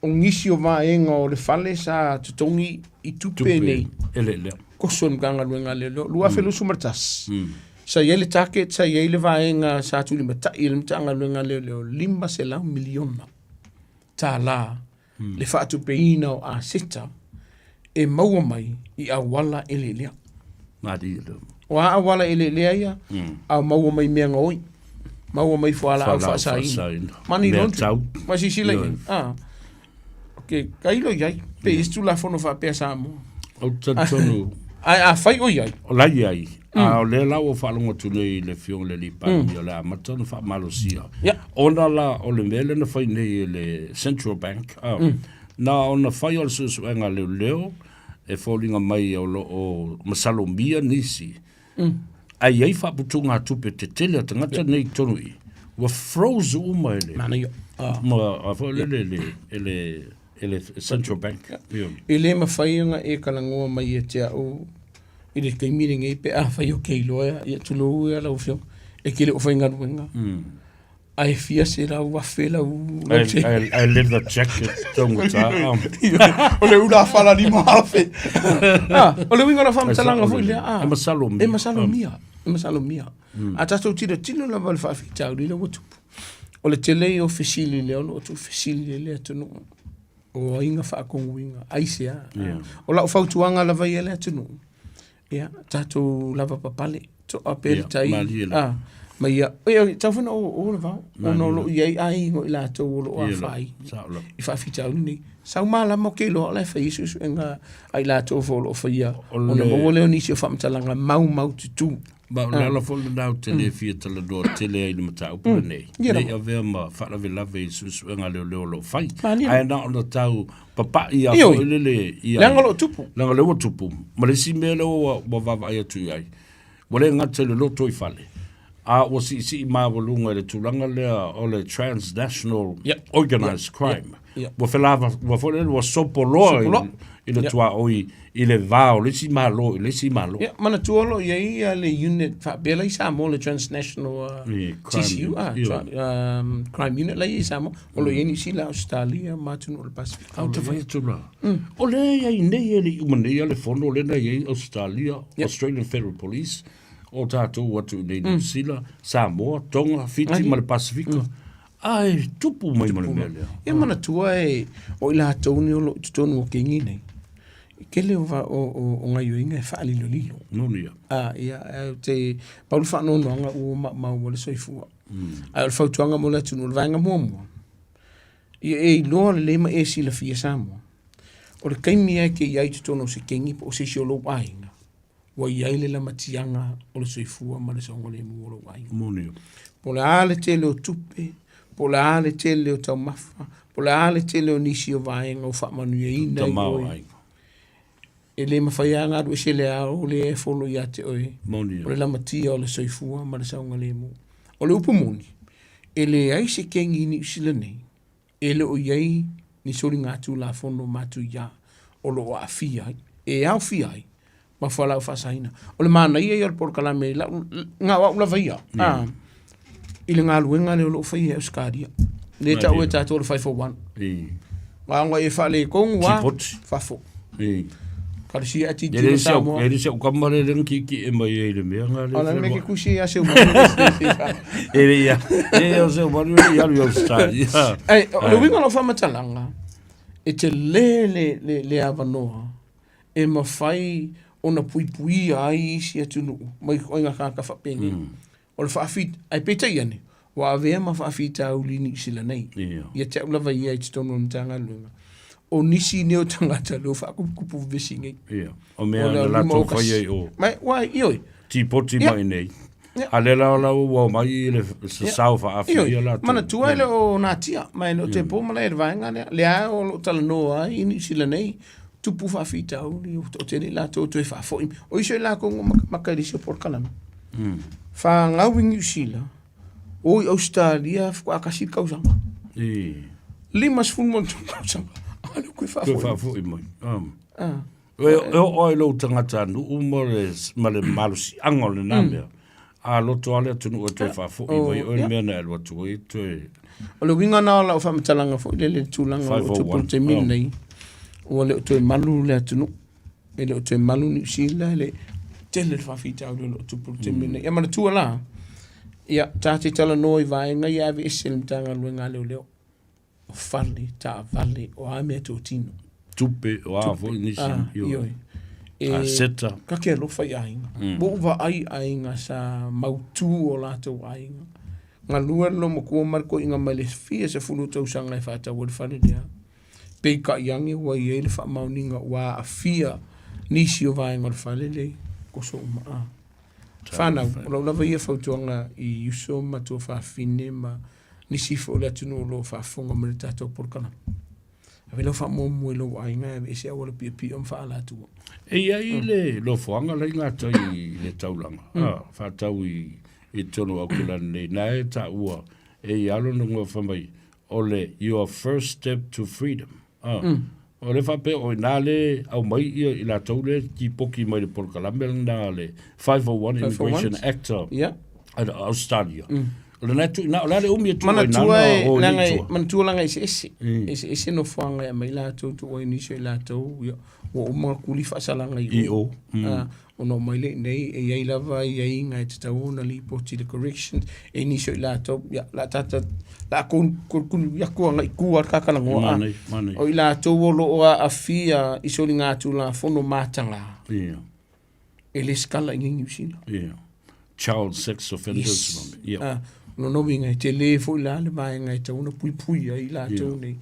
o nisi o vaega o le fale sa totogi i tupe nei. Eleelea. Koso i le Matagaluega a Leoleo, 2021. Sa i ai le target, sa i ai le vaega sa tulimatai e le Matagaluega a Leoleo, $500 miliona tala le faatupeina o aseta e maua mai i auala eleelea. Malie lea. O a auala eleelea ia? A maua mai mea gaoi. Maua mai fualaau faasaina. Money laundry. Ma silasila i ai. Ah. Okay, tailo i ai. Pe i ai se Tulafono faapea Samoa. Ou te talitonu. Ae afai o i ai. O la i ai. A o lea la ua faalogo atu nei i le Afioga i le Alii Palemia o le a amata ona faamalosia. Ona la o le mea lea na fai nei e le Central Bank, na ona fai o le suesuega a leoleo e foliga mai o lo o masalomia nisi. Ae i ai faaputugatupe tetele a tagata nei i totonu i i, ua froze uma e le, Manaia. Ah. ma, a foi lele e le, e le, e le Central Bank. Ia. E le mafai ona e talanoa mai ia te au i le taimi lenei pe afai ou te iloa, ia tulou ia lau Afioga, e te le o faigaluega. Ae fia 100,000 lau Ae leather jacket taugata. O le ula fala 5,000. Ah, o le uiga o lau faamatalaga foi lea. E masalomia. E masalomia. E masalomia. A tatou tilotilo lava i le faafitauli lea ua tupu. O le tele ia o fesili lea o lo o tuufesili ai le atunuu. O ai na faatonuina? Aisea? O lau fautuaga lava ia i le atunuu, Ia, tatou lava papale, toa pea le tai. Ah, ma ia, e, tau foi na o, o le vao, ona o loo i ai aiga o i latou o loo afaina i faafitauli nei. Sau malama ou te iloa o la e fai ai suesuega a i latou foi o loo faia, ona maua lea o nisi o faamatalaga maumaututu. Ma o le ala foi lena ou te le fia talanoa tele ai i le mataupu lenei, ne i avea ma faalavelave i suesuega a leoleo o lo o fai. Ae na ona tau papai lava foi lele i ai. Leaga o lo o tupu. Leaga o lea ua tupu. Ma le isi mea lea ua vaavaai atu i ai, ua le gata i le lotoifale, a ua siisii maualuga i le tulaga lea o le transnational organized crime. Ua felava, ua foi lele, ua sopoloa i le tuaoi i le va o le isi Malo i le isi Malo. Ia, manatua o lo o i ai ia le unit faapea la i Samoa, le Transnational TCU, Crime Unit la i ai i Samoa. O lo o i ai Niu Sila, Ausetalia ma atunuu o le Pasefika. Ou te fai atu la, o lea e i ai nei e le i uma nei lava le fono lea na i ai Ausetalia, Australian Federal Police, o tatou atu i inei i Niu Sila, Samoa, Tonga, Fiti ma le Pasefika. Ae tupu mai ma le mea lea. Ia manatua e, o i latou nei o lo o i totonu o kegi nei, e tele o, o, o, o gaioiga e faalilolilo. Moni ia. A, ia, e te, pau le faanoanoaga ua maumau ai le soifua. Ae o le fautuaga mo le atunuu, o le vaega muamua, ia e iloa lelei ma e silafia Samoa, o le taimi lava e te i ai i totonu o se kegi po o se isi o lou aiga, ua i ai le lamatiaga o le soifua ma le saogalemu o lou aiga. Moni. Po o le a le tele o tupe, po o le a le tele o taumafa, po o le a le tele o nisi o vaega ua faamanuiaina i oe. E le mafai lava ona alu ese le ao lea e folo ia te oe. Moni. O le lamatia o le soifua ma le saogalemu. O le upu moni, e leai se kegi i Niu Sila nei e le o i ai ni soligatulafono matuia o lo o aafia ai, e aofia ai ma fualaau faasaina. O le manaia ia o le polokalame i lau, na o au lava ia, a, i le galuega lea o lo o faia e Ausetalia. Lea e tau e tatou o le 5 for 1. Na ona e faaletonu lava, fafo. Kalesia e tilotilo Samoa. E le si au kama lea na kiekie mai ai i le mea na lea. O le mea ke kusi ia Seumanu. E le ia, e o Seumanu e alu i Ausetalia. Ai, o le uiga o lau faamatalaga, e tele le, le, le avanoa e mafai ona puipuia ai isi atunuu mai ituaiga tagata faapenei. O le faafit, ae peitai ane, Ua avea ma faafitauli i Niu Sila nei. Ia te au lava ia i totonu o le Matagaluega. O nisi nei o tagata lea ua faakupukupu vevesi nei. Ia. O mea na latou faia i o. Mai, ua, ioe. Tipoti mai nei. A lea la la ua omai i le sasao faaafi ia latou. Manatua e le o natia, ma e le o toe po malae i le vaega lea. Lea o lo o talanoa ai i Niu Sila nei, tupu faafitauli, o toatele i latou toe faafoi. O isi o i latou ua matamata i le isi o polokalame. Fanau i Niu Sila, o i Ausetalia faatoa tasi le tausaga. 53 tausaga, a lea ua toe faafoi. Toe faafoi mai. E oo ai lou tagatanuu ma le, ma le malosiaga o lena mea, a loto lava le atunuu e toe faafoi mai oe le mea na e alu atu ai toe. O le uiga lena o lau faamatalaga foi lele i le tulaga o lo o tupu i le taimi lenei, ua le o toe malu le atunuu, e le o toe malu Niu Sila, e le tele le faafitauli o lo o tupu i le taimi lenei. Ia manatua la, ia ta te talanoa i vaega ia e aveese e le Matagaluega a Leoleo. o fale, taavale, o a mea totino. Tupe, o a foi nisi. Ah, ioe. E, aseta. Ka ke alofa i aiga. Mm. Ua vaai aiga sa mautū o latou aiga. Galue le lomatua ma le toeaina mai le fia sefulu tausaga e faatau ai le fale lea. Peitai ane ua i ai le faamaoniga ua aafia nisi o vaega o le fale lea i toso uma. Ah. Whanau, o lau lava ia fautuaga i uso ma tuafafine ma nisi foi o le atunuu o lo o faafofoga mai i le tatou polokalame. Ave lau faamuamua i lou aiga e aveese auala piopio ma faaalatua. E i ai le nofoaga la i gatai i le taulaga, a, faatau i i totonu o Aukilani nei, na e taua e i alo na ngoa fai mai, o le your first step to freedom. A, o le faapea o ina le aumai ia i latou le tipoki mai le polokalame lena le 501 Immigration Act yeah. Australia. O lena e tuuina, o le a le umi e tuu ai Manatua e, o leaga e, manatua leaga eseese. Eseese nofoaga e aumai latou tuu ai nisi o i latou, ia, ua uma ona tuli faasalaga i o. I o. Ah, ona omai lea i inei, e i ai lava aiaiga e tatau ona lipoti i le corrections, e i nisi o i latou, ia, o le a tata, o le a konikoni atu agai i tua le ta talanoa. Ah, Manaia, manaia. o i latou o lo o aafia i soligatulafono mataga. Ia. E lesitala i inei i Niu Sila. Ia. Child sex offenders. Yes. Ia. Ah, lona uiga e tele foi la le vaega e tatau ona puipui ai i latou nei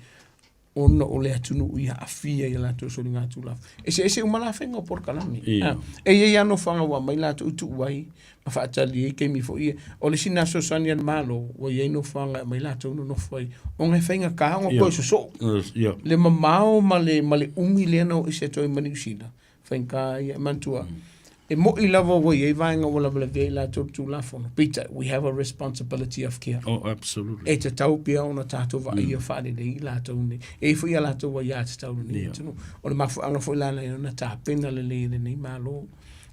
ona o le atunuu i aafia i a latou soligatulafono. Eseese uma la faiga o polokalame. Ia. Ah, e i ai lava nofoaga ua aumai latou i tuu ai ma faatali ai taimi foi ia. O le isi lena fesoasoani a le Malo ua i ai nofoaga e aumai latou nonofo ai ona e faigata ona toe sosoo. Ia. Le mamao ma le, ma le umi lea na o ese atu ai ma Niu Sila. Faigata ia, e manatua, e mo'i lava ua i ai vaega ua lavelavea i latou le Tulafono, peitai, we have a responsibility of care. Oh, absolutely. E tatau pea ona tatou vaaia faalelei i latou nei. E i ai foi a latou aiatatau i lenei atunuu. O le mafuaaga foi la lea ona tapena lelei e lenei Malo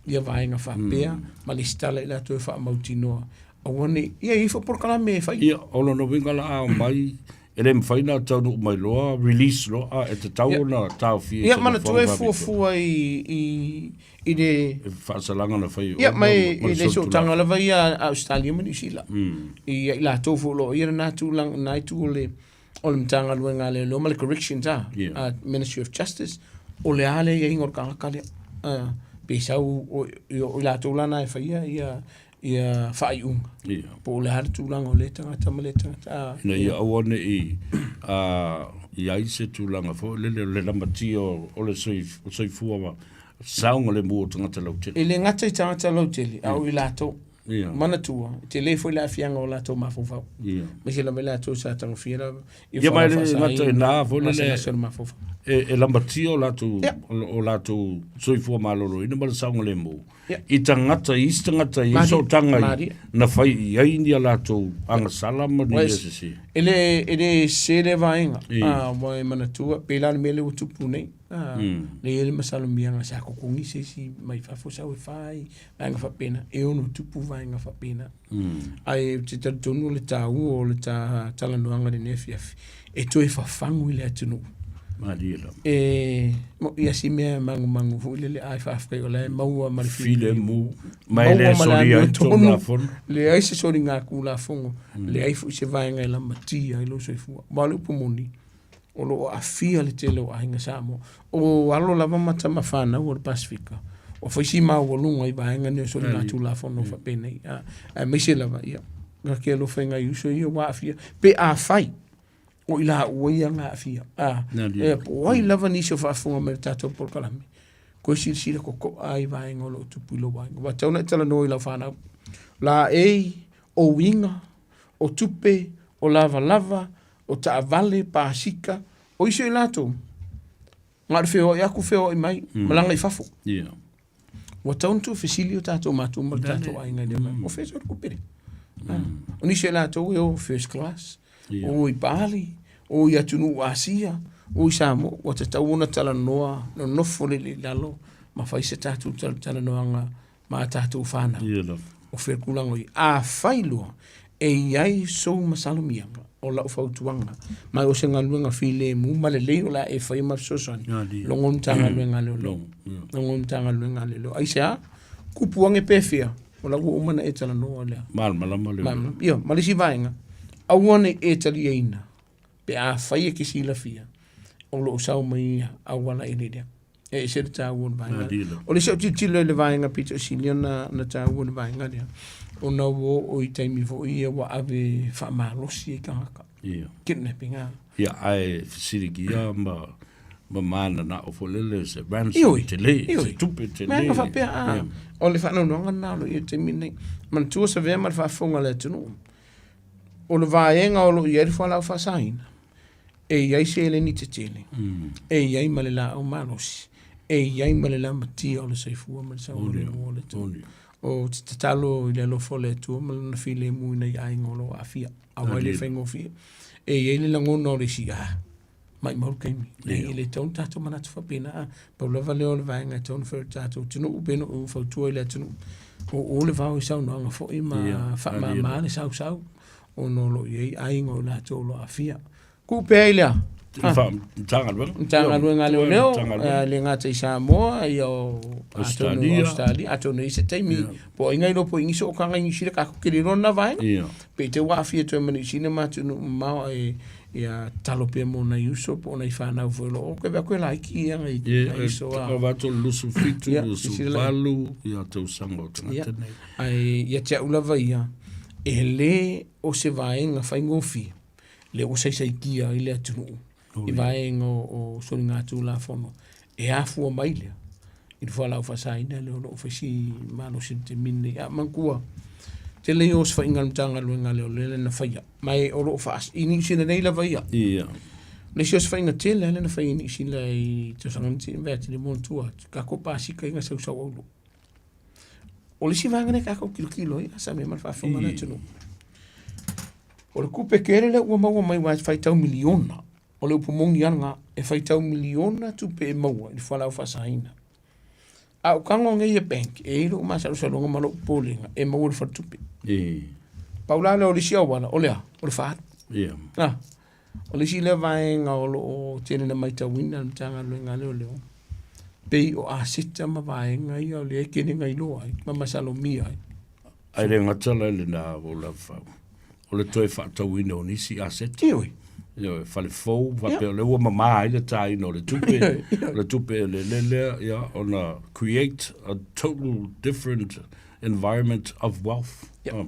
ia vaega faapea ma lesitala i latou e faamautinoa aua ne i, ia e i ai foi polokalame e fai. Ia, o lona uiga la a omai E le mafai ona taunuu mai loa, release loa, a e tatau ona taofia i Ia, se manatua e nofoaga faapitoa. fuafua i, i, i le... E faasalaga na fai e Ia, oe ma ma, ma i le le sootaga solitulafono. lava ia a Ausetalia ma Niu Sila. I ai latou foi o lo o i ai lena tulaga, lena itu o le, o le Matagaluega a Leoleo ma le Corrections a, Ia. a Ministry of Justice, o le a le aiaiga o le tagata lea. A, pe sau, o, o i latou la na e faia ia, ia faaiuga. Ia. Po o le a le tulaga o lea tagata ma lea tagata. Ah, Ina ia aua ne i i ai se tulaga foi lele o le lamatia o le soifua ma saogalemu o tagata lautele. E le gata i tagata lautele, a o i latou. Ia. Manatua, e tele foi le aafiaga o latou mafaufau. Ia. Aemaise lava i latou sa tagofia lava Ia ma e le gata i na foi lele e lamatia o latou o latou soifua maloloina ma le saogalemu i tagata i isi tagata i sootaga na fai i ai ni a latou agasala ma ni mea sese. E le e le sese lea vaega a ua e manatua pei la le mea lea ua tupu nei a lea e i ai le masalomiaga sa totogi se isi mai fafo sau e fai vaega faapena e ono tupu vaega faapena. Ae ou te talitonu o le taua o le ta talanoaga i lenei afiafi, e toe fafagu i le atunuu. Malie lava. E mo'i a si mea e magumagu foi lele, ae faafetai o la e maua ma le filemu. Ma e le solia ai Tulafono. Leai se soliga Tulafono, leai foi se vaega e lamatia ai lou soifua. Aua o le upu moni, o lo o aafia le tele o aiga Samoa. O alo lava ma tama fanau o le Pasefika, ua fai si maualuga i vaega nei o soligatulafono faapenei, aemaise lava, ia. Na ke alofa i ngai uso ia ua aafia. Pe afai, o i laua ia na aafia. A, e po o ai lava nisi o faafofoga mai i le tatou polokalame, koe silasila koko'a ai vaega o lo o tupu i lou aiga. Ua tatau ona e talanoa i lau fanau. Laei, o uiga, o tupe, o lavalava, o taavale, pasika, o isi o i latou, na o le feoai atu feoai mai, malaga i fafo. Yeah. Ua tatau ona tuufesili o tatou matua ma le tatou aiga i lea vaega. O fea se tupe lea? O nisi o i latou e o first class, o i Bali, o i atunuu Asia, o i Samoa, ua tatau ona talanoa, nonofo lelei i lalo ma fai se tatou talanoaga ma a tatou fanau. O fea le tulaga o i ai. Afai loa e i ai sou masalomiaga, o lau fautuaga, ma o se galuega filemu ma lelei o le a e faia ma fesoasoani, logo le Matagaluega a Leoleo. Logo le Matagaluega a Leoleo. Aisea? Kupu ane pe fea, o la ua uma ona e talanoa lea. Malamalama leoleo. Malamalama. Ia, ma le isi vaega, aua ne i e taliaina pe afai e te silafia o lo o sau mai ia auala eleele. E ese le taua o le vaega lea. O le isi au tilotilo i le vaega pito sili ona na taua le vaega lea, ona ua oo i taimi foi ia ua ave faamalosi ai tagata. Ia. Kidnapping, a. Ia, ae fesiligia ma ma mananao foi lele se ransom Ioe, tele, ioe. se tupe tele. Mea faapea, a, o le faanoanoaga lena o lo o i ai i le taimi lenei. Manatua Savea ma le faafofoga a le atunuu, o le vaega o lo o i ai le fualaau faasaina, e i ai seleni tetele, e i ai ma le laau malosi, e i ai ma le lamatia o le soifua ma le saogalemu o le atunuu. Ou te tatalo i le alofa o le Atua ma Lona filemu i nai aiga o lo o aafia, aua e le faigofie. E i ai le lagona o le isi, ah, maumau le taimi. E le tatau ona tatou manatu faapena, ah, pau lava lea o le vaega e tatau ona fai o le tatou atunuu, pei ona ou fautua i le atunuu, o o le vao i saunoaga foi ma faamama le sausau, ona o lo o i ai aiga o i latou o lo o aafia. Tuu pea i lea. Matagaluega. Matagaluega a Leoleo, e le gata i Samoa, ia o Australia, Australia, atonu e i ai se taimi, po o ai na iloa po o i ai ni sootaga i Niu Sila, tatou te le iloa lena vaega. Pe i te i ua aafia atu ai ma Niu Sila ma atunuu mamao ae ia tatalo pea mo nai uso po o nai fanau foi o lo o toe atu e laiti ia nai uso a. Ia, atu le 27, 28 ia tausaga o tagata nei. Ae ia te au lava ia, e le o se vaega faigofie lea ua saisaitia ai le atunuu i vaega o soligatulafono e afua mai lea i le fualaau faasaina lea o lo o fai si malosi i le taimi lenei. A manatua, tele ia o osofaiga a le Matagaluega a Leoleo lea na faia, ma o lo o faas... i Niu Sila nei lava ia. Ia. O le isi osofaiga tele lava lea na faia i Niu Sila i tausaga na tea, vaai atu i le manatua atu, tatou pasika ia na sausau aulo. O le isi vaega lea tatou tilotilo ai, a sa mea ma le faafofoga a le atunuu. O le tupe tele lea ua maua mai aua e faitau miliona, o le upu moni lava lena, e faitau miliona tupe e maua i le fualaau faasaina. A ou tago nei e bank, e i ai lou masalosaloga ma lou popolega e maua i le faletupe. Pau la lea o le isi auala, o le a? O le faaalu. Ah, o le isi lea vaega o lo o tele na matauina e le Matagaluega a Leoleo, pei o aseta ma vaega ia o lea e tele na iloa ai ma masalomia ai. Ae le gata la i lena o Lavafau, o le toe faatauina o nisi aseta. Ioe. Ioe, fale fou, faapea o lea ua mama ai le taina o le tupe, o le tupe e lele lea, ia, ona create a total different environment of wealth. Yeah.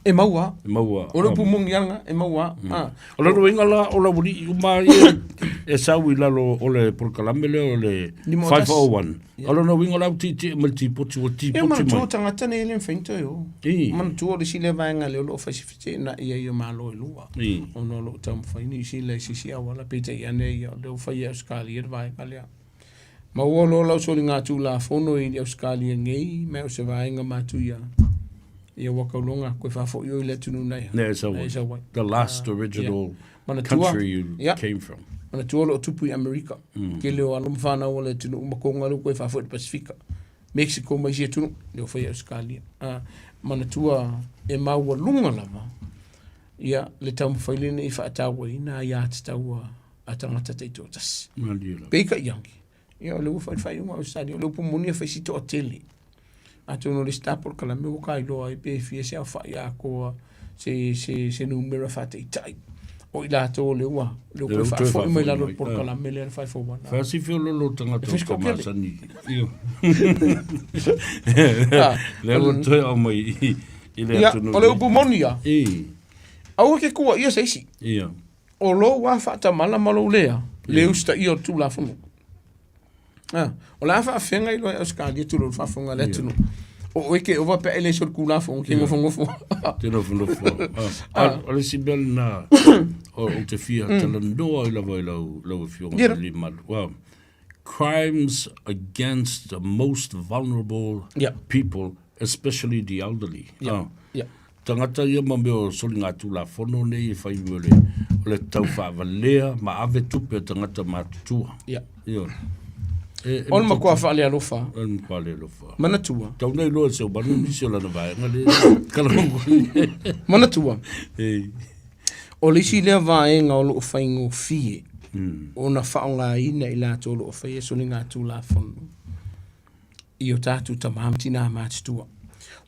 E maua. E maua. O le upu moni lava lena, e maua. Ah. O lona uiga la, o le aualii uma ia e sau i lalo o le polokalame lea o le 501. O lona uiga la ua tietie mai le tipoti, ua tipoti mai. E manatua tagata nei e le mafai ona toe o. Manatua o le isi lea vaega lea o lo o fai si feteenai ai o Malo e lua. Ona o lo o taumafai Niu Sila i se isi auala, peitai ane ia o lea ua fai e Ausetalia le vaega lea. Maua loa lau soligatulafono i Ausetalia nei, ma o se vaega matuia, ia ua tauloga toe faafoi oe i le atunuu na e sau ai. The last original country you came from. Manatua o lo o tupu i Amerika. Tele o alo ma fanau a le atunuu ma toga lea ua toe faafoi i le Pasifika. Mexico ma isi atunuu, lea ua fai e Ausetalia. Manatua e maualuga lava ia le taumafai lenei e faatauaina aiatatau a tagata taitoatasi. Peitai ane, ia o lea ua fai le faaiuga a Ausetalia, o le upu moni e fai si toatele. Atonu o le isi ta polokalame ua tailoa ai pe fia se aofai atoa se, se, se numera faataitai o i latou o lea ua lea ua toe faafoi mai lalo o le polokalame lea le 541. Fai si feoloolo o tagata o ka masani. Lea ua toe aumai i. I le Ia, atunuu o le nei. upu moni ia. I. Aua e te tuuaia se isi. Ia. O lou lava faatamala ma lou lea, le usitaia o le Tulafono. Ah, o le a faafega i loa e Ausetalia tulou le faafofoga a le atunuu. O oe ke ova pe a e le solitulafono ke nofonofo. Te nofonofo. Ah, o le isi mea lena o ou te fia talanoa ai lava i lau, lau afioga Yeah. Limalu. Well, crimes against the most vulnerable Yeah. people, especially the elderly. Yeah. Ah. Yeah. Tagata ia ma mea o soligatulafono nei e fai mai o le, o le taufaavalea ma ave tupe a tagata matutua. Yeah. Ioe. E, e O le matua faalealofa. O le matua faalealofa. Manatua. Tau nei loa e se manu nisi o lana vaega le kalagongo. Manatua. Ei. O le isi lea vaega o loo faigofie ona faaaogaina i latou o loo faia soligatulafono i o tatou tama ma tinā matutua.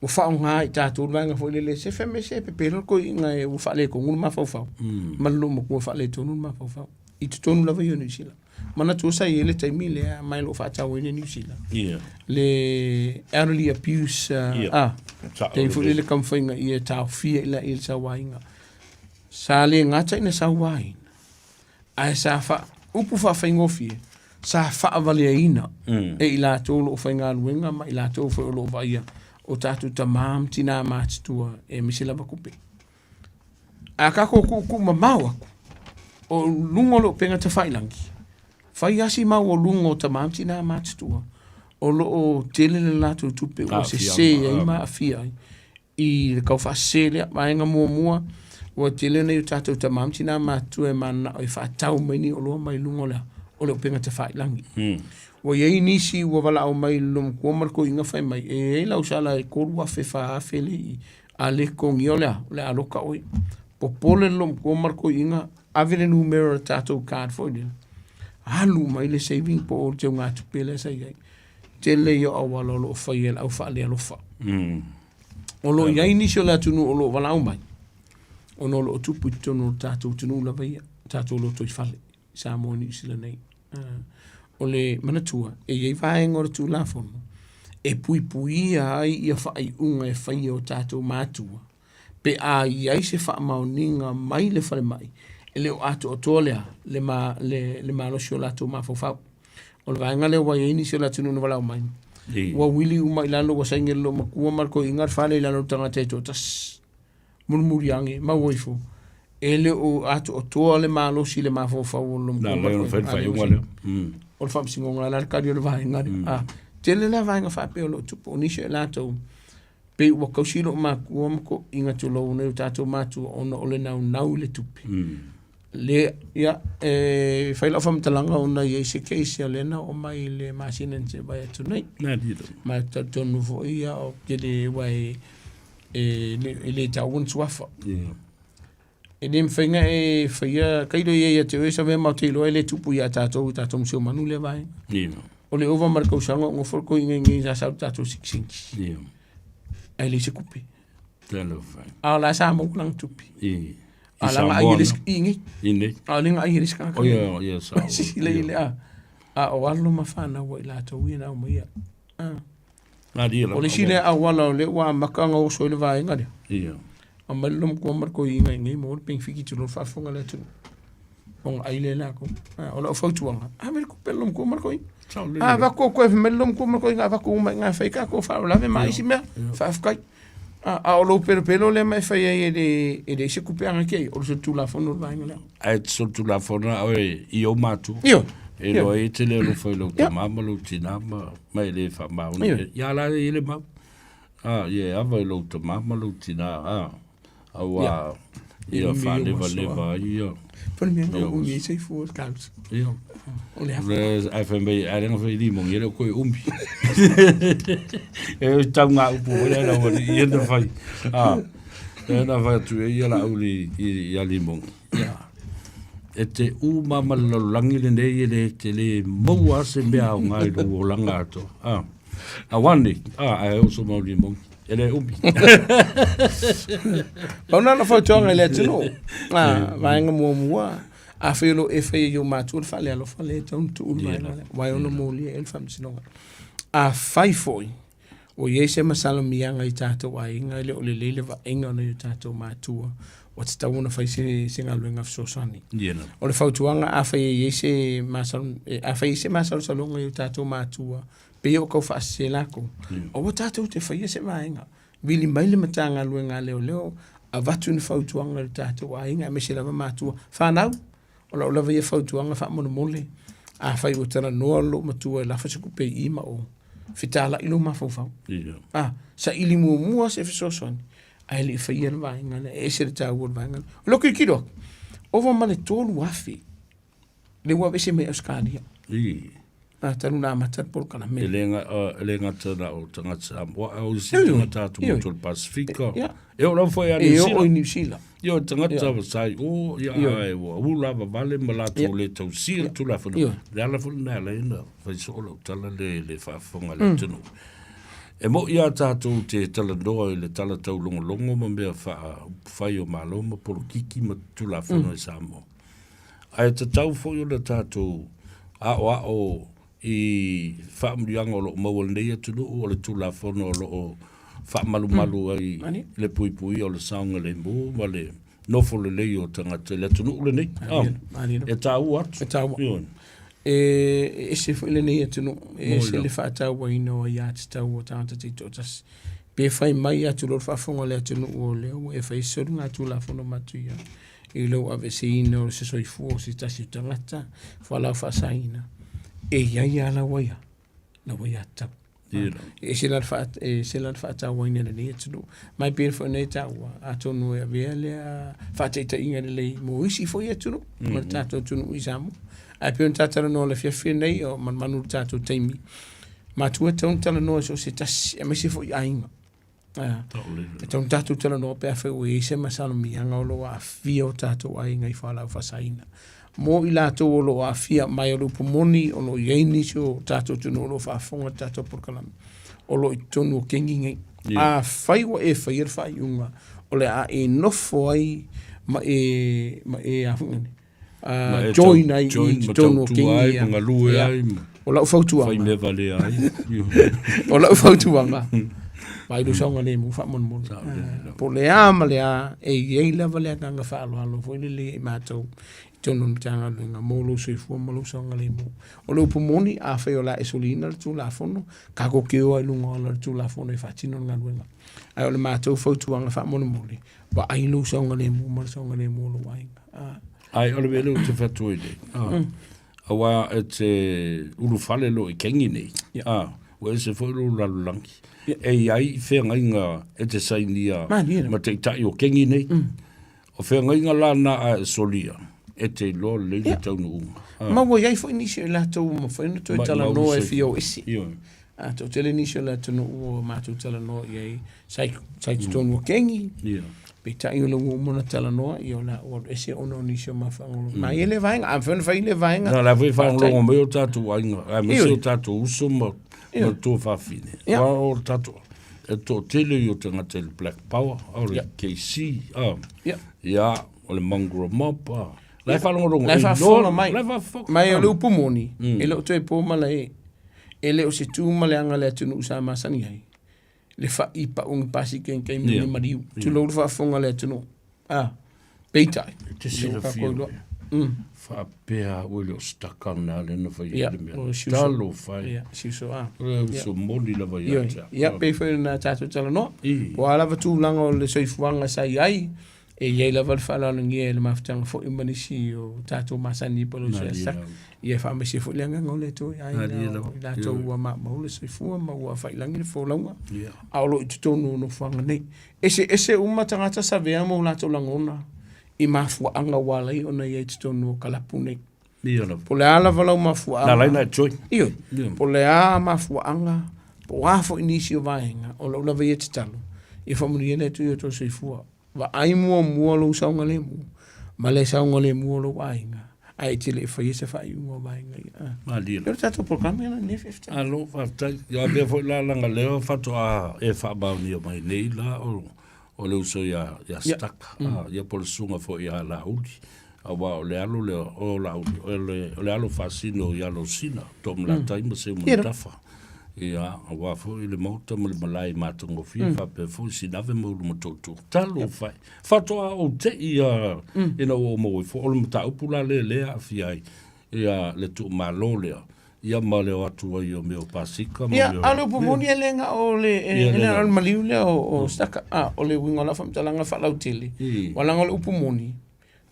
Ua faaaoga i tatou le vaega foi lele, se fai mai se pepelo le toeaina ua faaletonu le mafaufau, ma le loomatua ua faaletonu le mafaufau i totonu lava ia o Niu Sila. Manatua sa i ai le taimi lea mai o lo o faatauaina Niu Sila, le elderly abuse, a, taimi foi lele le taumafaiga ia taofia i le sauaina. Sa le gata ina sauaina, ae sa fa, upu faafaigofie, sa faavaleaina e i latou o lo o faigaluega ma i latou foi o lo o vaaia o tatou tamā ma tinā matutua e aemaise lava tupe. A tatou tuutuu mamao atu, o luga o le upega tafailagi, fai lava si maualuga o tamā ma tinā matutua o lo o tele le latou tupe ua sese ai ma aafia ai i le taufaasese lea. Vaega muamua, ua tele nai o tatou tama ma tinā matutua e mananao e faatau mai ni oloa mai luga o le a? O le upega tafailagi. Ua i ai nisi ua valaau mai i le loomatua ma le toeaina fai mai, e i ai lau sala e 3,000, 4,000 le i, a le totogia o le a? O le a loka oe. Popole le loomatua ma le toeaina, ave le numera o le tatou card foi lele, alu mai le saving po o le teugatupe lea sa i ai. Tele ia o auala o lo o faia e le au faalealofa. O lo o i ai nisi o le atunuu o lo o valaau mai, ona o lo o tupu i totonu o le tatou atunuu lava ia, tatou lotoifale, Samoa Niu Sila nei. O le manatua, e i ai vaega o le Tulafono e puipuia ai ia faaiuga e faia e o tatou matua, pe a i ai se faamaoniga mai le falemai e le o atoatoa le a? Le ma, le, le malosi o latou mafaufau. O le vaega lea ua i ai nisi o le atunuu na valaau mai, ua wili uma i lalo, ua saini e le loomatua ma le toeaina le fale i lalo o le tagata e toatasi. Mulimuli ane, maua ifo, e le o atoatoa le malosi i le mafaufau o le loomatua ma le toeaina. O le faamasinoga la le tali o le vaega lea. A, tele la vaega faapea o lo o tupu, o nisi o i latou, Pei ua tausi lou matua ma toeaiina tulou nei o tatou matua ona o le naunau i le tupe. Le, ia, e fai lau faamatalaga ona e i ai se case a lea na oo mai i le masina na tea mai atu nei. Ma e talitonu foi ia ou te le, aua e, e le taua ni suafa. E le mafai ona e faia, tailo ia ia te oe sa mea matou te iloa e le tupu ia tatou i tatou museumanu lea vaega. O le ova ma le tausaga o nofo le toeaina i inei sa sau le tatou sikisingi. Ae leai se tupe. A o la sa maua lana tupe. A la ai le i nei. I nei. A o le ai le sika. O ia ia sa. Le le a. A o alo ma whanau i latou ia na aumaia. O le isi lea auala o lea ua amata ona oso ai le vaega lea. Ia. Aumai le loomatua ma le toeaina i inei maua le penefiti tulou le faafofoga a le atunuu. Ona ai lea e latou. O lau fautuaga, ave le tupe a le loomatua ma le toeaina. A avatu au koe fai mai le loomatua ma le toeaina avatu uma i ina e fai tatou faalavelave ma isi mea. Faafetai. A o lou pelopelo lea ma e fai ai e le e leai se tupe aga te i ai, o le solitulafono le vaega lea. Ae te solitulafono a oe i ou matua. Ioe. E iloa ai e te le alofa i lou tama ma lou tinā ma, ma e le faamaoni. Ioe. Ia la e i le mau. A, ia e ava i lou tama ma lou tinā, a, auā ia faalevaleva ai ia. Po le mea na umi ai soifua o le tausa. Ia. O le afa. Ae fai mai, ae leaga fai limogi, e le o koe umi. E tau ngā upu foi lea lau alii ia na fai. A, e na fai atu e ia la auli i a limogi. Ia. E te uma ma le lalolagi lenei e le te le maua se mea o ngai lou olaga atoa. A, a wane, a, ae oso mau limogi. E le umi. Pau na ona fautuaga i le atunuu. A, vaega muamua, afai o lo o e faia i ou matua le faalealofa lea e tatau ona tuu le vaega lea, aua e ono molia i ai le faamasinoga. Afai foi, Ua i ai se masalomiaga i tatou aiga e le o lelei le vaaiga o nai o tatou matua, ua tatau ona fai se, se galuega fesoasoani. Yeah. O le fautuaga, afai e i ai se masalo, afai e i ai se masalosaloga i o tatou matua, pei o tau faasese lakou, yeah. Aua tatou te faia se vaega. Vili mai le Matagaluega a Leoleo, avatu ni fautuaga i le tatou aiga, aemaise lava matua. Fanau, O lau lava ia fautuaga faamolemole, afai ua talanoa lou matua e lafo se tupe i i ma o, fetalai lou mafaufau. Yeah. Ah, saili muamua se fesoasoani, ae le i faia le vaega lea, e ese le taua o le vaega lea. O lou tilotilo atu, ova ma le 3000 lea ua aveese mai Ausetalia. I. Ah, talu na amata le polokalame. E le, e le gata na o tagata Samoa, a o isi tagata atu motu o le Pasifika. E oo lava foi ia Niu Sila. E oo i Niu Sila. Ia o tagata wa sai o, ia ai ua ula vavale ma latou le tausia le Tulafono. Le ala foi lena e ala ai ona fai soo lau tala le, le faafofoga a le atunuu. E moi lava tatou te talanoa i le tala taulogologo ma mea faaupufai o Malo ma polokiki ma Tulafono i Samoa. Ae tatau foi ona tatou aoao i faamanuiaga o lo o maua i lenei atunuu o le Tulafono o lo o faamalumalu ai le puipuia o le saogalemu ma le nofo lelei o tagata i le atunuu lenei. E taua atu. E taua. E ese foi lenei atunuu, e ese le faatauaina o aiatatau o tagata taitoatasi. Pe fai mai atu loa le faafofoga a le atunuu o lea ua e fai soligatulafono matuia i lou aveeseina o se soifua o se tasi o tagata, fualaau faasaina, e i ai lava lau aia, lau aiatatau. E ese la le e ese la le faatauaina i lenei atunuu. Ma e pei foi ona e taua, atonu e avea lea faataitaiga lelei mo isi foi atunuu, ma le tatou atunuu i Samoa. Ae pei ona ta talanoa i le afiafi lenei, o manumanu i le tatou taimi, matua e tatau ona talanoa i so o se tasi, aemaise foi aiga. E tatau ona tatou talanoa pe afai ua i ai se masalomiaga o lo o aafia o tatou aiga i fualaau faasaina. Mo i latou o lo o aafia mai o le upu moni o lo o i ai nisi o tatou atunuu o lo o faafofoga i le tatou polokalame o lo o i totonu o kengi nei. Afai ua e faia le faaiuga o le a e nofo ai ma e ma e a foi nei join ai i totonu o kengi ia. Ma galue ai ma O lau fautuaga. Fai mea valea ai. O lau fautuaga. Vaai lou saogalemu faamolemole. Po o le a ma le a, e i ai lava le agaga faaaloalo foi lele ia i matou i totonu o le Matagaluega mo lou soifua ma lou saogalemu. O le upu moni, afai o le a e soliina le Tulafono, tatou te o lava i luga o ala o le Tulafono e faatino le galuega. Ae o le matou fautuaga faamolemole, vaai lou saogalemu ma le saogalemu o lou aiga. Ai, o le mea lea ou te fai atu ai nei, aua e te ulufale loa i kengi nei, ua ese foi lou lalolagi. E i ai feagaiga e te sainia ma taitai o kengi nei. O feagaiga la na a e solia, e te iloa lelei le taunuuga. Ma ua i ai foi nisi o i latou ua mafai ona toe talanoa e fia o ese. A toatele nisi o le atunuu ua matou talanoa i ai, sa i, sa i totonu o kengi, yeah. peitai o lea ua uma ona talanoa, ia o le a ou alu ese ona o nisi o mafuaaga. Ma e i ai lea vaega, a mafai ona fai lea vaega. Na, la foi faalogologo mai o tatou aiga, aemaise o tatou uso ma, ma tuafafine. Yeah. Aua o le tatou, e toatele i o tagata i le Black Power, o le Yeah. KC, a, Yeah. ia, o le Mongrel Mob, a. La e faalogologo, La e faafofoga mai. La e faafofoga. Mai o le upu moni, e le o toe po malae. E le o se tu ma le aga a le atunuu sa masani ai, le fa'i pau ni pasikenkei ma ni maliu. Tulou le faafofoga a le atunuu. A, peitai, E te lea ua silafia tatou iloa. mea. Faapea au e le o se taka lena lea na fai ai Ia, le mea. o si uso. Talofa e. Ia, si uso, a. O le uso moni lava ia Ioe. te au. Ia, pei foi ona tatou talanoa. I. Po o a lava tulaga o le soifuaga sa i ai, E i ai lava le faaaloalogia i le mafutaga foi ma nisi o tatou masani po o le uso ia Saka. Ia e faamaise foi le agaga o le Atua i aiga o i latou ua maumau le soifua ma ua afailagi le folauga, a o lo o i totonu o nofoaga nei. Eseese uma tagata savea ma o latou lagona i mafuaaga ua ala ai ona i ai i totonu o kalapu nei. Po o le a lava lau mafuaaga. Na ala ai ona e join. Ioe. Po o le a mafuaaga, po o a foi nisi o vaega, o lau lava ia tatalo, ia faamanuia le Atua i o outou soifua. Vaai muamua lou saogalemu ma le saogalemu o lou aiga, ae e te le i faia se faaiuga o vaega ia. Ah. Malie. O le tatou polokalame lena nei faafetai. Malo, faafetai. Ia avea foi la leaga lea faatoa e faamaonia mai nei la o, o le uso ia, ia Staka, mm. ah, ia po o le susuga foi ia Laauli, aua o le alo lea o Laauli, o le, o le alo faasino i Alosina, Toomalatai mm. ma Seumanutafa. Ia, aua foi le maota ma le malae matagofie mm. faapea foi sinave ma ulu matutu. Talofa e. Faatoa ou te i ia mm. ina ua ou maua ifo o le mataupu la lea lea aafia ai ia le tuumalo lea. Ia ma le o atu ai o mea o pasika ma Ia, mea a o le upu moni e le na o le e Ia, le le o le maliu lea o o Staka. A o le uiga o lau faamatalaga faalautele, I. ua leaga o le upu moni,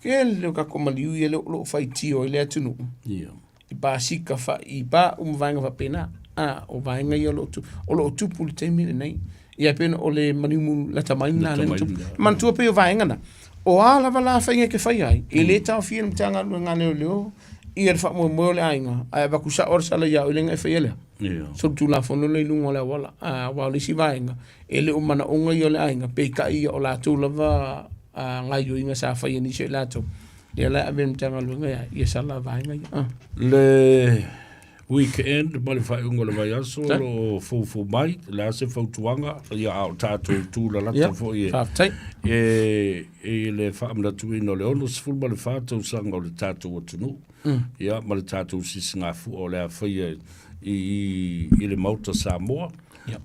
tele o tatou maliu ia lea o lo o faitio ai le atunuu Ia. i pasika fa i pa'u ma vaega faapena. A o vaega ia o lo o tu, o lo o tupu i le taimi lenei. Ia pei ona o le maliu mu lata mai lena Lata lea na mai tupu. lena. Manatua pei o vaega na, o a lava la faiga e te faia ai, e le taofia e le Matagaluega a Leoleo ia le faamoemoe o le aiga, ae avatu sao le sala ia oe le na e faia lea. Ia. Solitulafono lea i luga o le auala. A, aua o le isi vaega, e le o manaoga ia o le aiga, peitai ia o latou lava a, gaioiga sa faia e nisi o i latou. Lea la e ave i le Matagaluega ia, ia sala vaega ia. A. Le weekend ma le faaiuga o le vaiaso o lo o foufou mai, o le a se fautuaga, ia a o tatou tulalata foi e, Faafetai. e, i le faamanatuina o le 64 tausaga o le tatou atunuu, ia ma le tatou sisigafua o le a faia i, i, i le Maota Samoa.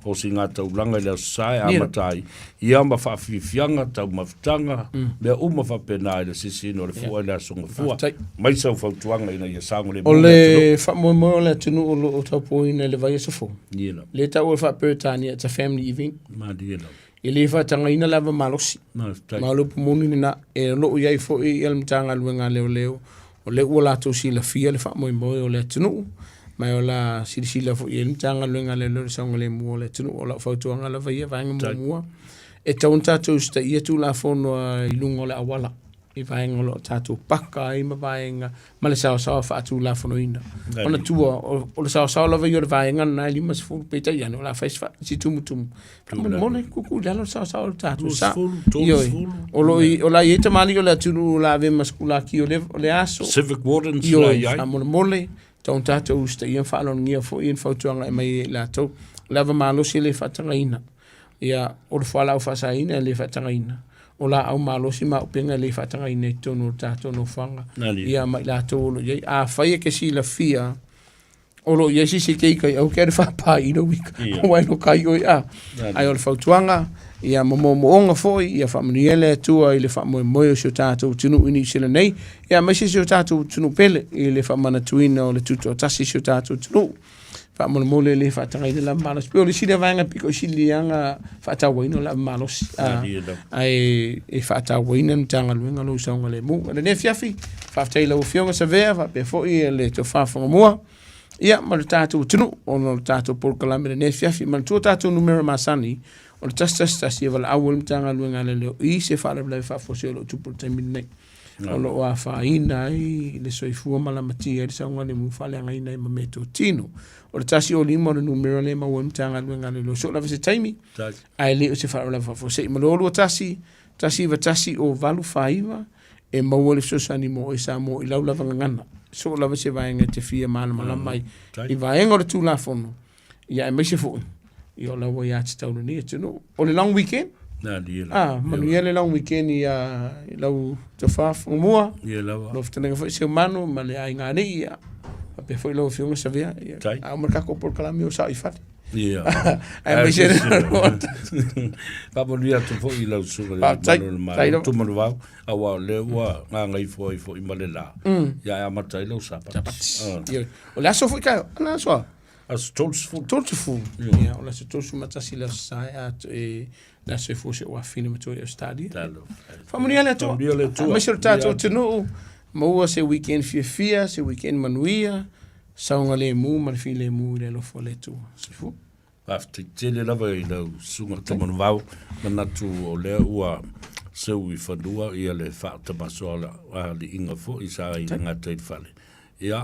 O sina taulaga i le Aso Sa e amata ai, ia ma faafiafiaga, taumafataga, mea uma faapena i le sisiina o le fua i le Aso Gafua. Mai sau fautuaga ina ia saogalemu O le atunuu. le faamoemoe o le atunuu o lo o taupuaina i le vaiaso fou, Ia lava. lea e taua faa-Peretania, it's a family event. Malie lava. E le faatagaina le ava malosi. Faafetai. Ma o le upu moni lena, e o lo o i ai foi le Matagaluega a Leoleo, o lea ua latou silafia le faamoemoe o le atunuu, ma o le a silasila foi i ai le Matagaluega a Leoleo i le saogalemu o le atunuu. O lau fautuaga lava ia, vaega muamua, e tatau ona tatou usitaia Tulafono i luga o le auala i vaega o lo o tatou paka ai ma vaega ma le saosaoa faatulafonoina. Manatua, o le saosaoa lava ia o le vaega lena e 50, peitai ane o le a fai si tumutumu. Faamolemole, kuku i lalo le saosaoa o le tatou sa. 20, Ioe. 30. O lo o i, o la e i ai tamalii o le atunuu o le a ave ma sikulaki o le, o le aso. Civic wardens la Ioe, i ai. faamolemole, tatau ona tatou usitaia ma faaloalogia foi ni fautuaga e aumai e i latou. O le ava malosi e le faatagaina. Ia, o le fualaau faasaina e le faatagaina. O laau malosi ma auupega e le faatagaina i totonu o le tatou nofoaga. Ia, ma i latou o lo o i ai. Afai e te silafia o lo o i ai se isi e te ita ai, aua te alu faapa i lou ita, aua e loka ai oe a. Ae o le fautuaga, ia ma moomooga foi, ia faamanuia le Atua i le faamoemoe o si o tatou atunuu i Niu Sila nei, ia aemaise si o tatou atunuu pele i le faamanatuina o le tutoatasi i si o tatou atunuu. Faamolemole e le faatagaina le ava malosi. Pei o le isi lea vaega pito i sili lava ona faatauaina o le ava malosi. Ae e faatauaina le Matagaluega lou saogalemu. O lenei afiafi, faafetai i lau Afioga Savea faapea foi le Tofa Fagamua, ia ma le tatou atunuu ona o le tatou polokalame i lenei afiafi. Manatua tatou numera masani o le 111 e valaau ai le Matagaluega a Leoleo i se faalavelave faafuasei o lo o tupu i le taimi lenei. O lo o afaina ai le soifua ma lamatia ai le saogalemu faaleagaina ai ma meatotino. O le 105 o le numera lea e maua ai le Matagaluega a Leoleo soo lava se taimi, ae le o se faalavelave faafuasei. Ma le 021 191 049 e maua le fesoasoani mo oe Samoa i lau lava gagana. Soo lava se vaega e te fia malamalama ai i vaega o le Tulafono, ia aemaise foi ia o la ua ia tatau lenei atunuu. O le long weekend, ah, manuia le long weekend i, i lau tofa Fagamua, lau fetalaiga foi Seumanu ma le aiga alii, ia, faapea foi lau Afioga Savea, ia, a uma le tatou polokalame o sao i fale. Ia. Aemaise le Faamanuia atu foi i lau susuga i le Faafetai. Malo o le Faafetai Malo, lava. Tumanuvao, aua o lea ua gagaifo ai foi ma le la, ia e amata ai lau Sapati. Sapati. Ioe. O le aso foi taeao, o le aso a? Aso 30. 30. Ia, o le aso 31 le Aso Sa e ato e le aso e fua si ou afafine matua i Ausetalia. Faamanuia le Atua. Faamanuia le Atua. Aemaise o le tatou atunuu, maua se weekend fiafia, se weekend manuia, saogalemu ma le filemu i le alofa o le Atua. Soifua. Faafetai tele lava i lau susuga Tamanuvao, manatu o lea ua seu i fanua ia le faatamasoaliiga foi sa i le gata i le fale. Ia,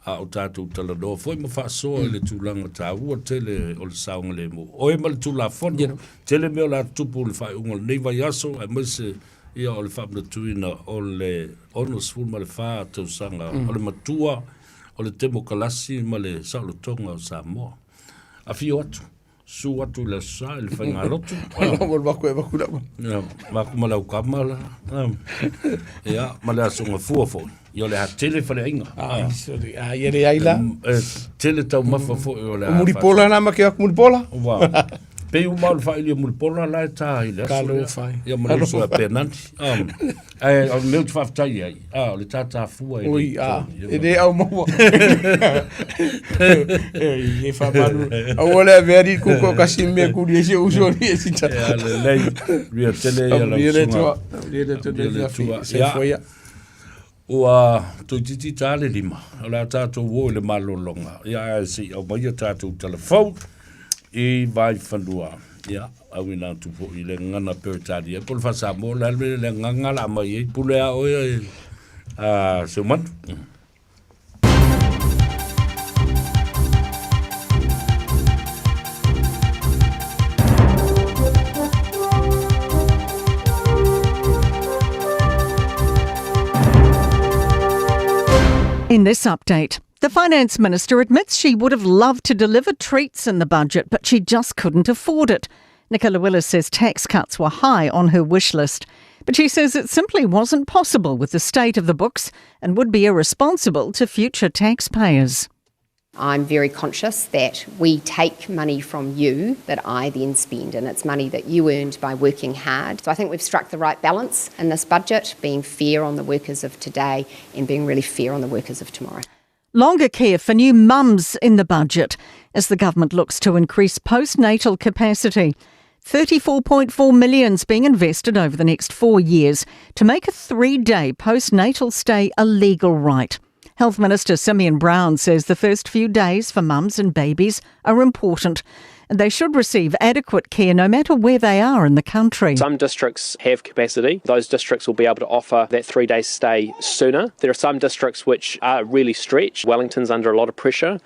a o tatou talanoa foi ma faasoa i le tulaga taua tele o le saogalemu. Oe ma le Tulafono, tele mea o le a tutupu i le faaiuga o lenei vaiaso, aemaise ia o le faamanatuina o le 64 tausaga o le matua o le temokalasi ma le saolotoga o Samoa. Afio atu, susu atu i le Aso Sa i le faigalotu. Ia, ma aku ma lau kama la. Ia, ma le Aso Gafua foi. Ia o le a tele faleaiga. Ah, sorry. Ah, ia leai la. E tele taumafa foi o le a. O Mulipola na ma ke aku Mulipola. Ua. Pei uma o le faili o Mulipola la e tā i le aso. Talofa ai. Ia ma le uso a Penanti. Ae o le mea ou te faafetai ai, o le tātāfua i le Oi, a, e le au maua. E, e whamaru. Aua le avea ri kuko kasi mea kuri e se uso ri e sita. Ia lelei, ria tele ia lau Ria le suga. tua, ria le tua, Ria le ria tua. se Ia. foia. Ua toeitiiti ta le lima, o le a tatou o i le malologa, ia ae se i aumaia tatou talafou i Vaifanua. Ia, auina atu foi i le gagana Peretania po o le Faa-Samoa, o le a le mea le agaga o le a aumai ai, pule a oe a Seumanu. In this update, the finance minister admits she would have loved to deliver treats in the budget, but she just couldn't afford it. Nicola Willis says tax cuts were high on her wish list. But she says it simply wasn't possible with the state of the books and would be irresponsible to future taxpayers. I'm very conscious that we take money from you that I then spend, and it's money that you earned by working hard. So I think we've struck the right balance in this budget, being fair on the workers of today and being really fair on the workers of tomorrow. Longer care for new mums in the budget as the government looks to increase postnatal capacity. 34.4 million's being invested over the next four years to make a three-day postnatal stay a legal right. Health Minister Simeon Brown says the first few days for mums and babies are important and they should receive adequate care no matter where they are in the country. Some districts have capacity. Those districts will be able to offer that three day stay sooner. There are some districts which are really stretched. Wellington's under a lot of pressure.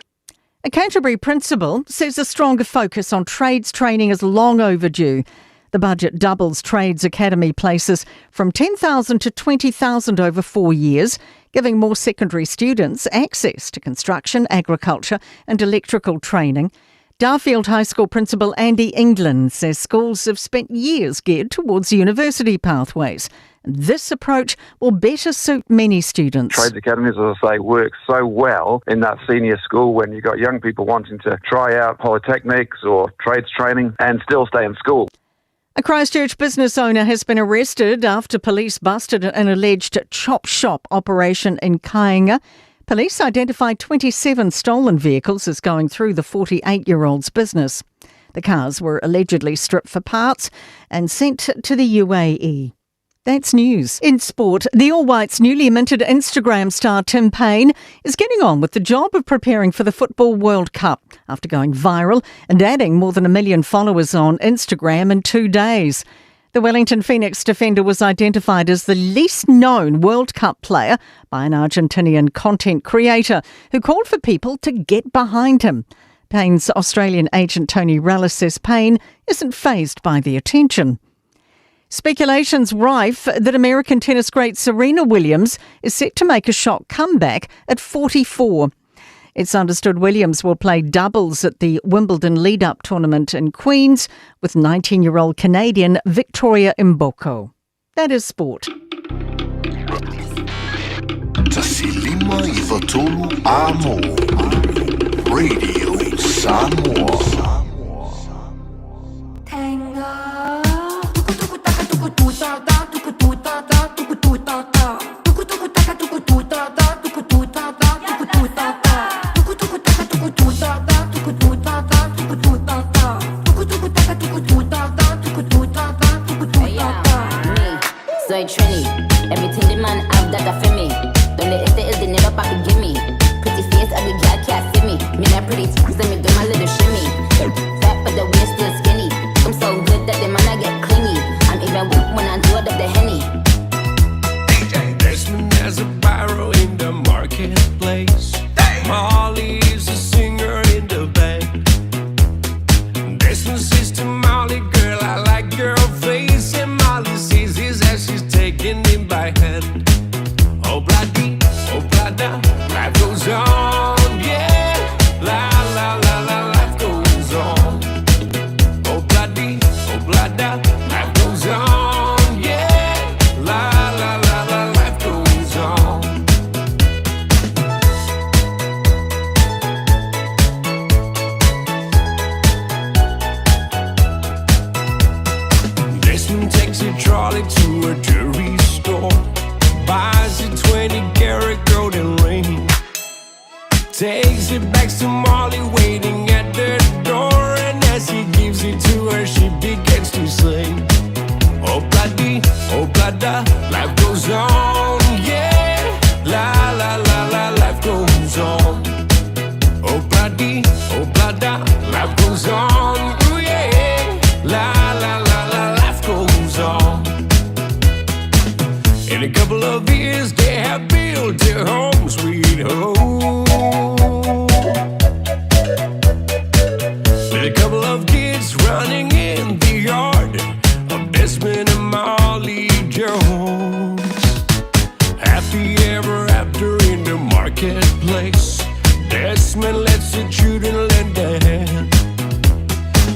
A Canterbury principal says a stronger focus on trades training is long overdue. The budget doubles Trades Academy places from 10,000 to 20,000 over four years, giving more secondary students access to construction, agriculture, and electrical training. Darfield High School Principal Andy England says schools have spent years geared towards university pathways. This approach will better suit many students. Trades academies, as I say, work so well in that senior school when you've got young people wanting to try out polytechnics or trades training and still stay in school. A Christchurch business owner has been arrested after police busted an alleged chop shop operation in Kainga. Police identified 27 stolen vehicles as going through the 48 year old's business. The cars were allegedly stripped for parts and sent to the UAE. That's news. In sport, the All Whites' newly minted Instagram star Tim Payne is getting on with the job of preparing for the Football World Cup after going viral and adding more than a million followers on Instagram in two days. The Wellington Phoenix defender was identified as the least known World Cup player by an Argentinian content creator who called for people to get behind him. Payne's Australian agent Tony Rallis says Payne isn't phased by the attention. Speculation's rife that American tennis great Serena Williams is set to make a shock comeback at 44. It's understood Williams will play doubles at the Wimbledon lead up tournament in Queens with 19 year old Canadian Victoria Mboko. That is sport. Amo Radio Samoa. Soy Trini, everything the man have that a for me. Don't let it is the never papi give me. Pretty face, ugly girl can't see me. Me not pretty, let me do my little shimmy. Fat but the waist still skinny. I'm so good that the man I get clingy. I'm even weak when I do it up the henny. Desmond has a barrow in the marketplace. Molly is a singer in the band. Desmond says to Molly, girl, I like your face. And Molly sees his as she's taking him by hand. Oh, bloody, oh, blada, life goes on, yeah. La, la, la, la, life goes on. Oh, bloody, oh, blada, life goes on, yeah. La, la, la, la, life goes on.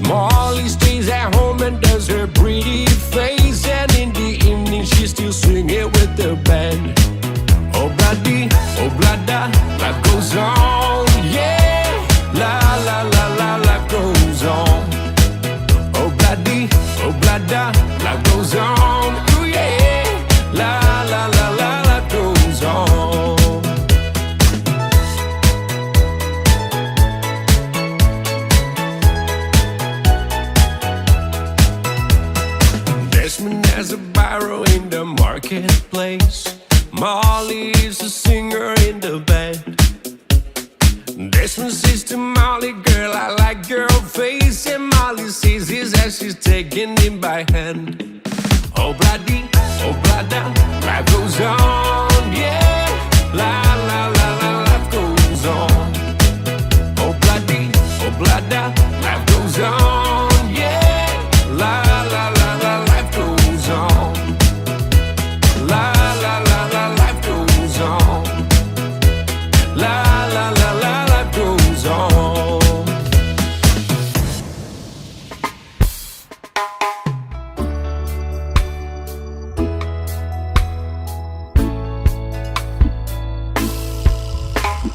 Molly stays at home and does her pretty face, and in the evening she's still singing with the band. Oh bloody, oh blada, life goes on, yeah. La la la la, life goes on. Oh bloody, oh blada, life goes on, ooh yeah. La la la la, life goes on. Desmond has a barrow in the marketplace. Molly is a singer in the band. Desmond says to Molly, girl, I like your face. And Molly says this as she's taking him by hand. Oh, bloody, oh, blada, life goes on, yeah. La, la, la, la, life goes on. Oh, bloody, oh, blada, life goes on, yeah. La, la, la, la, life goes on. La, la, la, la, life goes on. La, la, la, la, life goes on.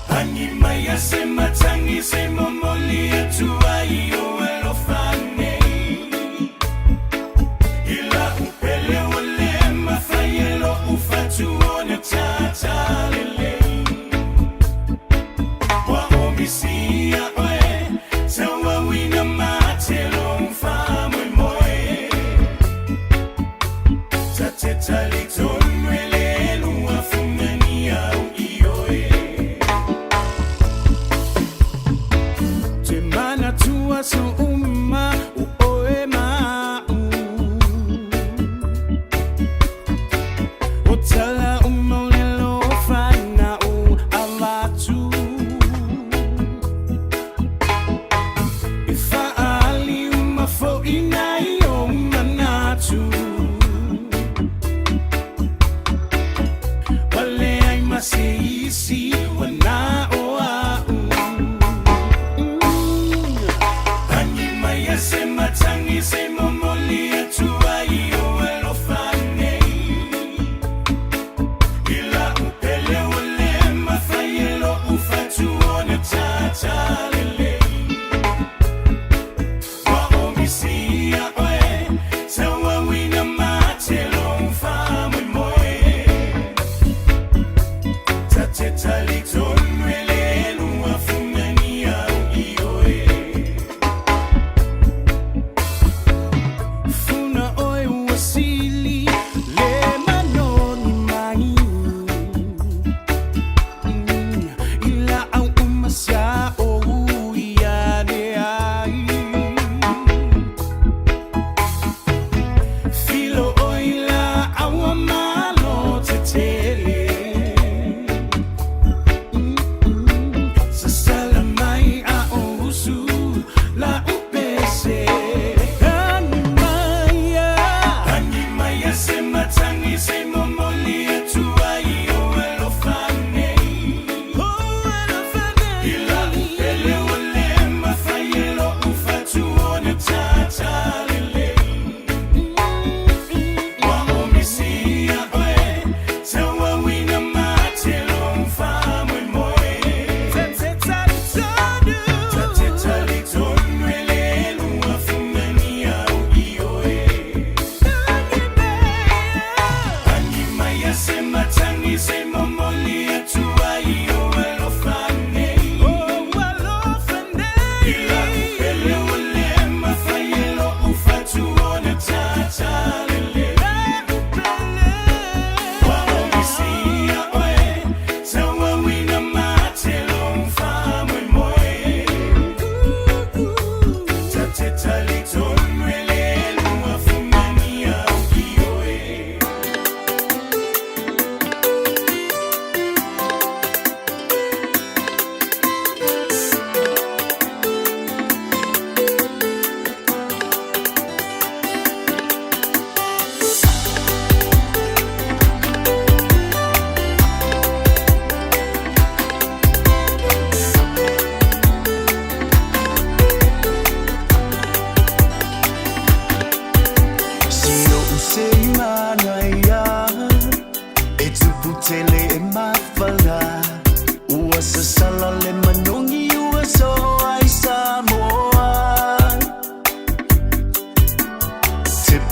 Agi mai a se matangi se momoli atu ai o alofa nei. I la upele o le mawhai e lo ufatu o na tātālelei. Wa o misi a oe, taua wina mā te long whamoi moe. Ta te tali tonu e le lua fungani au i oe. Te mana tua so uma o oe ma'u. O tala uma o le lofana o avatu. E whaali uma fo ina i o manatu.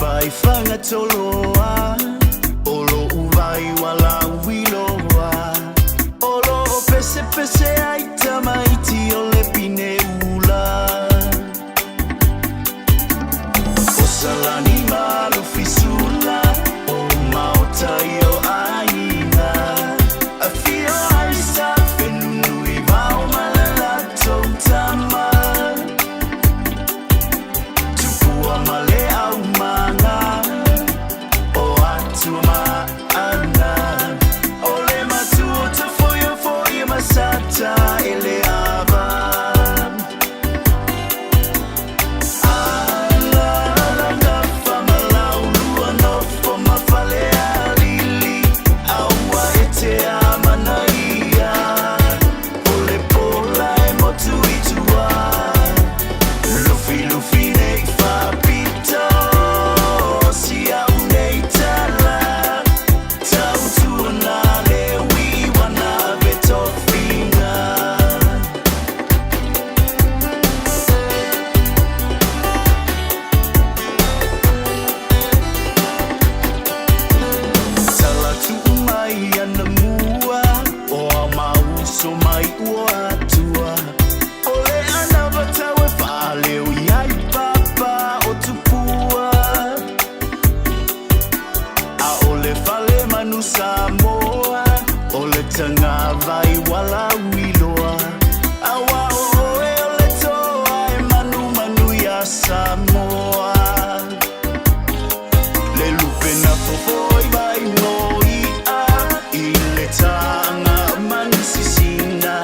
Papa i Fagatoloa, o loʻu vai ua lauiloa, o loo pesepese ai tamaiti o le pine ula. O Salani ma Lufisula, o Maota i o aiga, afio ai sa Fenunui vao ma le latou tama. Tupua ma le aumaga, o Atua ma Ana, o le matua tafoiafoia ma Sata e le ava. Alala gafa ma Laulua nofo ma Falealili, aua e te amanaia, o le pola e motu i tua. Lufilufi nei faapito, si au nei tala, tautuana le uiwana ave tofiga. Tala tuu mai ana mua, o a mauso mai ua atua. O le anava tau e whaaleo i ai papa o tupua. A o le fale manu Samoa, o le tagavai wala uiloa. A wa o oe o le toa e manu manu ia Samoa. Le lupe na fofo i vai no ia, i le tāga manu sisina.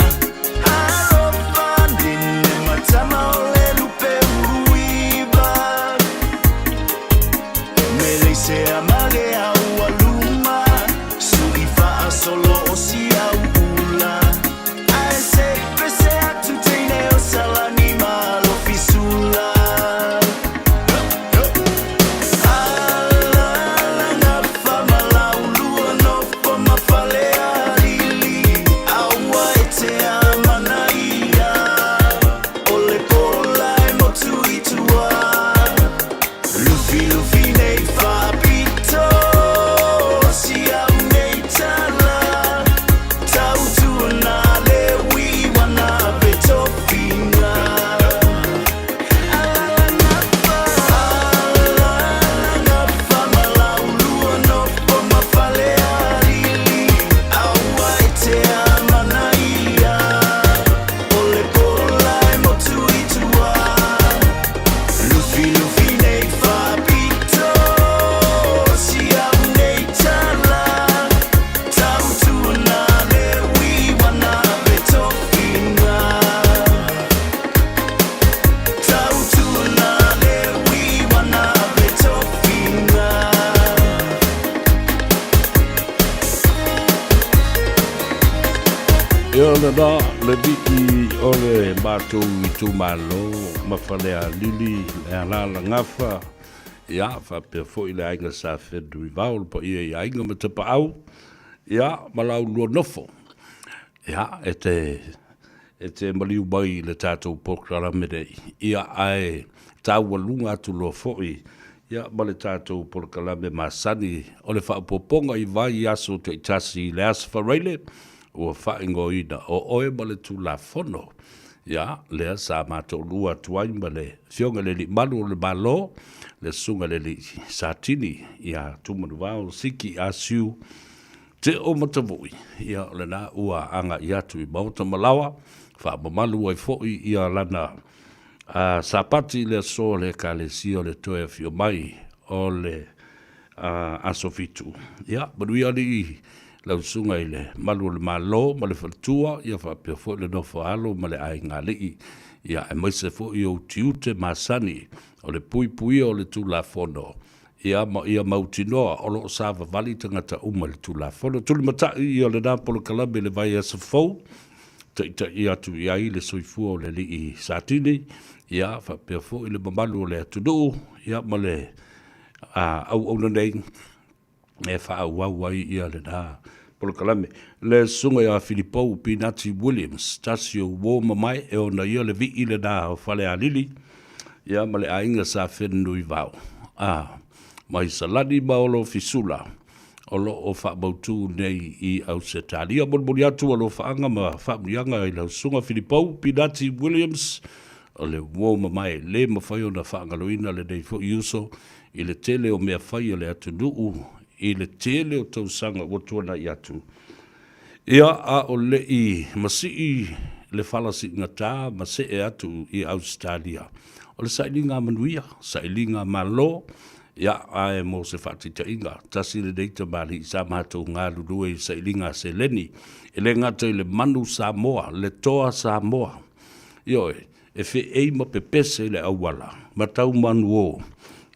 Alofa nene matama o le lupe uiva. Mele se a male au aluma, sui faasolo o si au ula. Ae se pese atu teine o Salani ma Lofisula. Alala gafa ma Laulua nofo ma Falealili, aua e te amanaia, o le pola e motu i tua. Lufilufi nei faapito, si au nei tala, tautuana le uiwana ave tofiga. Alala gafa ma Laulua nofo ma Falealili, aua e te amanaia, o le pola e motu i tua. Lufilufi nei faapito, si au nei tala, tautuana le uiwana ave tofiga. Tautuana le uiwana ave tofiga. E ona na le vii o le matou itumalo ma Falealili, le Alaalagafa, ia, faapea foi le aiga Sa Fenunuivao, le paia i aiga ma Tapaau, ia, ma Laulua nofo. Ia, e te, e te maliu mai i le tatou polokalame nei, ia, ae taualuga atu loa foi, ia, ma le tatou polokalame masani o le faaopoopoga i vai aso taitasi i le Aso Faraile, ua faaigoaina o oe ma le Tulafono. Ia, lea sa matou lua atu ai ma le Afioga i le Alii Malu o le Malo, le Susuga i le Alii Satini ia Tumanuvao Siki Asiu Te o Matavui, ia o lena ua agai atu i maota ma laoa, faamamalu ai foi ia lana a Sapati i le aso o le Ekalesia o le toe afio mai o le Aso Fitu. Ia, manuia alii lau susuga i le Malu o le Malo ma le faletua, ia faapea foi le nofo a alo ma le aiga alii, ia aemaise foi ou tiute masani o le puipuia o le Tulafono, ia ma ia mautinoa o lo o savavali tagata uma i le Tulafono. Tulimatai ia lena polokalame i le vaiaso fou, taitai atu i ai le soifua o le alii Satini, ia faapea foi le mamalu o le atunuu, ia ma le auauna nei e faaauau ai ia lena polokalame. Le susuga ia Filipou Pinati Williams, tasi o uo mamae e ona ia le vii lena o Falealili, ia ma le aiga Sa Fenunuivao. a, mai Salani ma Olo Fisula, o lo o faamautū nei i Ausetalia. Molimoli atu alofaaga ma faamuiaga i lau Susuga Filipou Pinati Williams, o le uo mamae le mafai ona faagaloina lenei foi uso i le tele o mea fai a le atunuu i le tele o tausaga ua tuanai atu. Ia, a o le i masii le fala siigatā ma see atu i Ausetalia, o le sailiga manuia, sailiga malo, ia, ae mo se faataitaiga, tasi lenei tamalii sa matou galulue i sailiga seleni, e le gata i le manu Samoa, le toa Samoa, ioe, e feei ma pepese i le auala, ma tau manuō,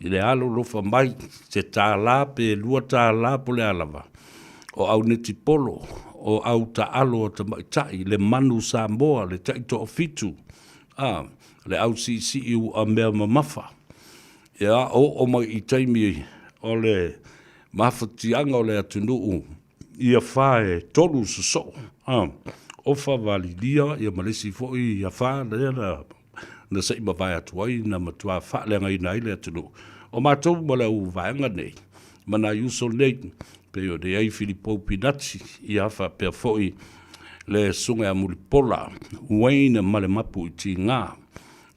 i le alolofa mai, se tālā pe $2 po o le a lava, o au netipolo, o au taalo a tamaitai, le manu Samoa, le taitoafitu, a, le au siisii ua mea mamafa. Ia, oo mai i taimi o le mafatiaga o le atunuu, i afa e tolu sosoo, a, ofa valilia ia ma le isi foi afa lea na, na se i mavae atu ai na matua faaleagaina ai le atunuu. O matou ma le au vaega nei, ma nai uso nei, pei ona i ai Filipou Pinati, ia faapea foi le Susuga ia Mulipola Wayne Malemapu i Tiga,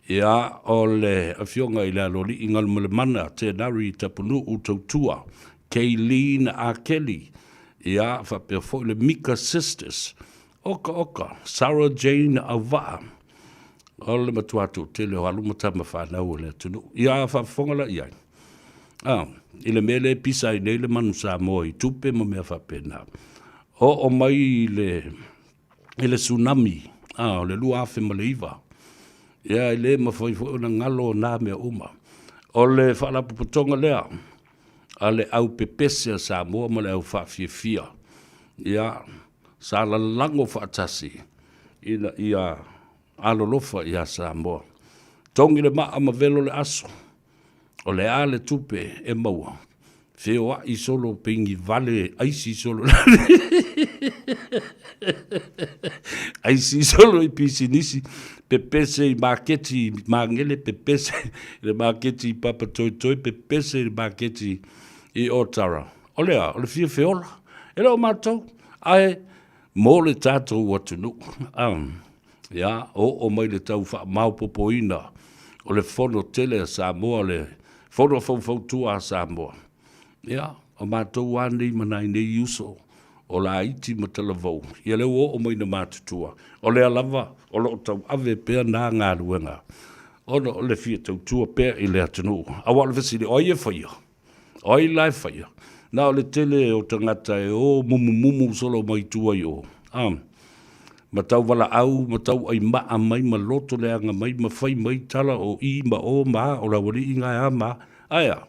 ia o le Afioga i le Aloalii Galumalemana Tenari Tapunuu Tautua, Kayleen Akeli, ia faapea foi le Mika Sisters, oka oka, Sarah Jane Auvaa, o le matua toatele o alo ma tama fanau o le atunuu. Ia a faafofoga la i ai, a, i le mea lea e pisa ai nei le manu Samoa i tupe ma mea faapena. Oo mai i le, i le tsunami, a, o le 2009, ia e le mafai foi ona galo na mea uma. O le faalapotopotoga lea, a le au pepese a Samoa ma le au faafiafia, ia, sa lalago faatasi ina ia alolofa iā Samoa. Togi le maa ma velo le aso, o le a le tupe e maua, feoai solo peigi vale aisi solo aisi solo i pisinisi, pepese i maketi i Magele, pepese i le maketi i Papatoetoe, pepese i le maketi i Otara. O le a? O le fia feola. E le o matou, ae mo le tatou atunuu. Ia, oo mai le tau faamaopoopoina o le fono tele a Samoa, le fono faufautua a Samoa. Ia, o matou lava nei ma nai nei uso, o Laiti ma Talavou, ia lea ua oo mai ina matutua, o lea lava o lo o tauave pea na galuega, ona o le fia tautua pea i le atunuu. Aua o le fesili, o ai e faia? O ai la e faia? Na o le tele o tagata e o mumumumu solo mai tua i o, a, ma tau valaau ma tau ai maa mai ma loto leaga mai ma fai mai tala o i ma o ma a o le aualii ga e a ma a. Ae a?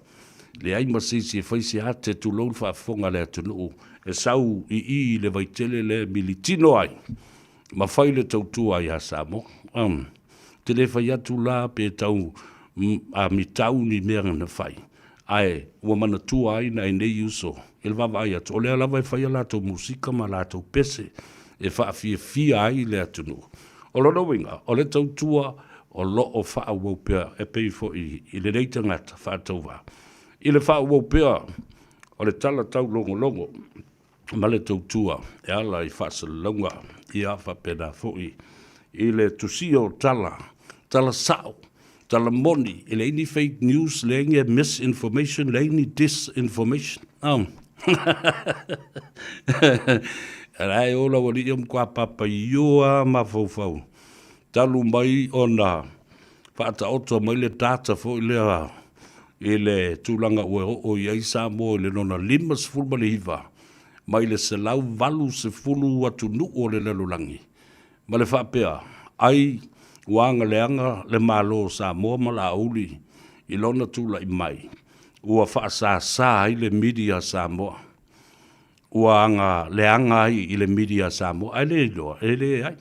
Leai ma se isi e fai se ate tulou le faafofoga a le atunuu e sau i i i le vaitele lea e militino ai ma fai le tautua iā Samoa. Ou te le fai atu la pe tau mitau ni mea na fai, ae ua manatua ai nai nei uso i le vaavaai atu, o lea lava e fai a latou musika ma latou pese e faafiafia ai le atunuu. O lona uiga, o le tautua o lo o faaauau pea e pei foi i lenei tagata faatauvaa. I le faaauau pea o le tala taulogologo ma le tautua e ala i faasalalauga, ia faapena foi i le tusia o tala, tala sao, tala moni, e leai ni fake news, leai ni misinformation, leai ni disinformation. Oh. La e ola ua lii matua papaioa mafaufau talu mai ona faataoto mai le data foi lea i le tulaga ua oo i ai Samoa i le lona 59 mai le 180 atunuu o le lalolagi, ma le faapea ai ua agaleaga le Malo o Samoa ma Laauli i lona tulai mai ua faasasa ai le media Samoa. Ua aga leaga ai i le media a Samoa, ae le iloa, e leai.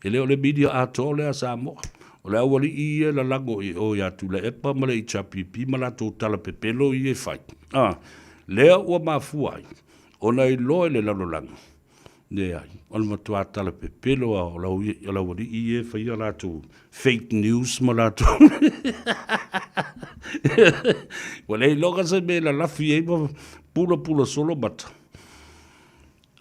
E le o le media atoa lea a Samoa. O le aualii ia e lalago i o ia Tuilaepa ma le HRPP ma latou tala pepelo ia e fai, a, lea ua mafua ai ona iloa e le lalolagi, leai, o le matua tala pepelo lava o le aualii ia e faia latou fake news ma latou. Ua le iloga se mea e lalafi ai ma pulapula solo mata.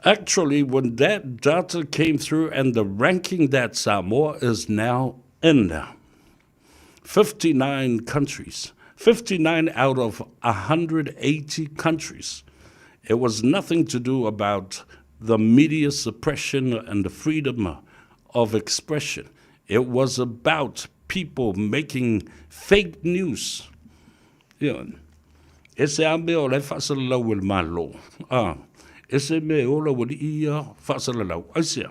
Actually, when that data came through and the ranking that Samoa is now in, 59 countries, 59 out of 180 countries, it was nothing to do about the media suppression and the freedom of expression. It was about people making fake news. Ioe. E se a mea o la e faasalalau e le Malo. A, e se mea e ola ua lii ia faasalalau. Aisea?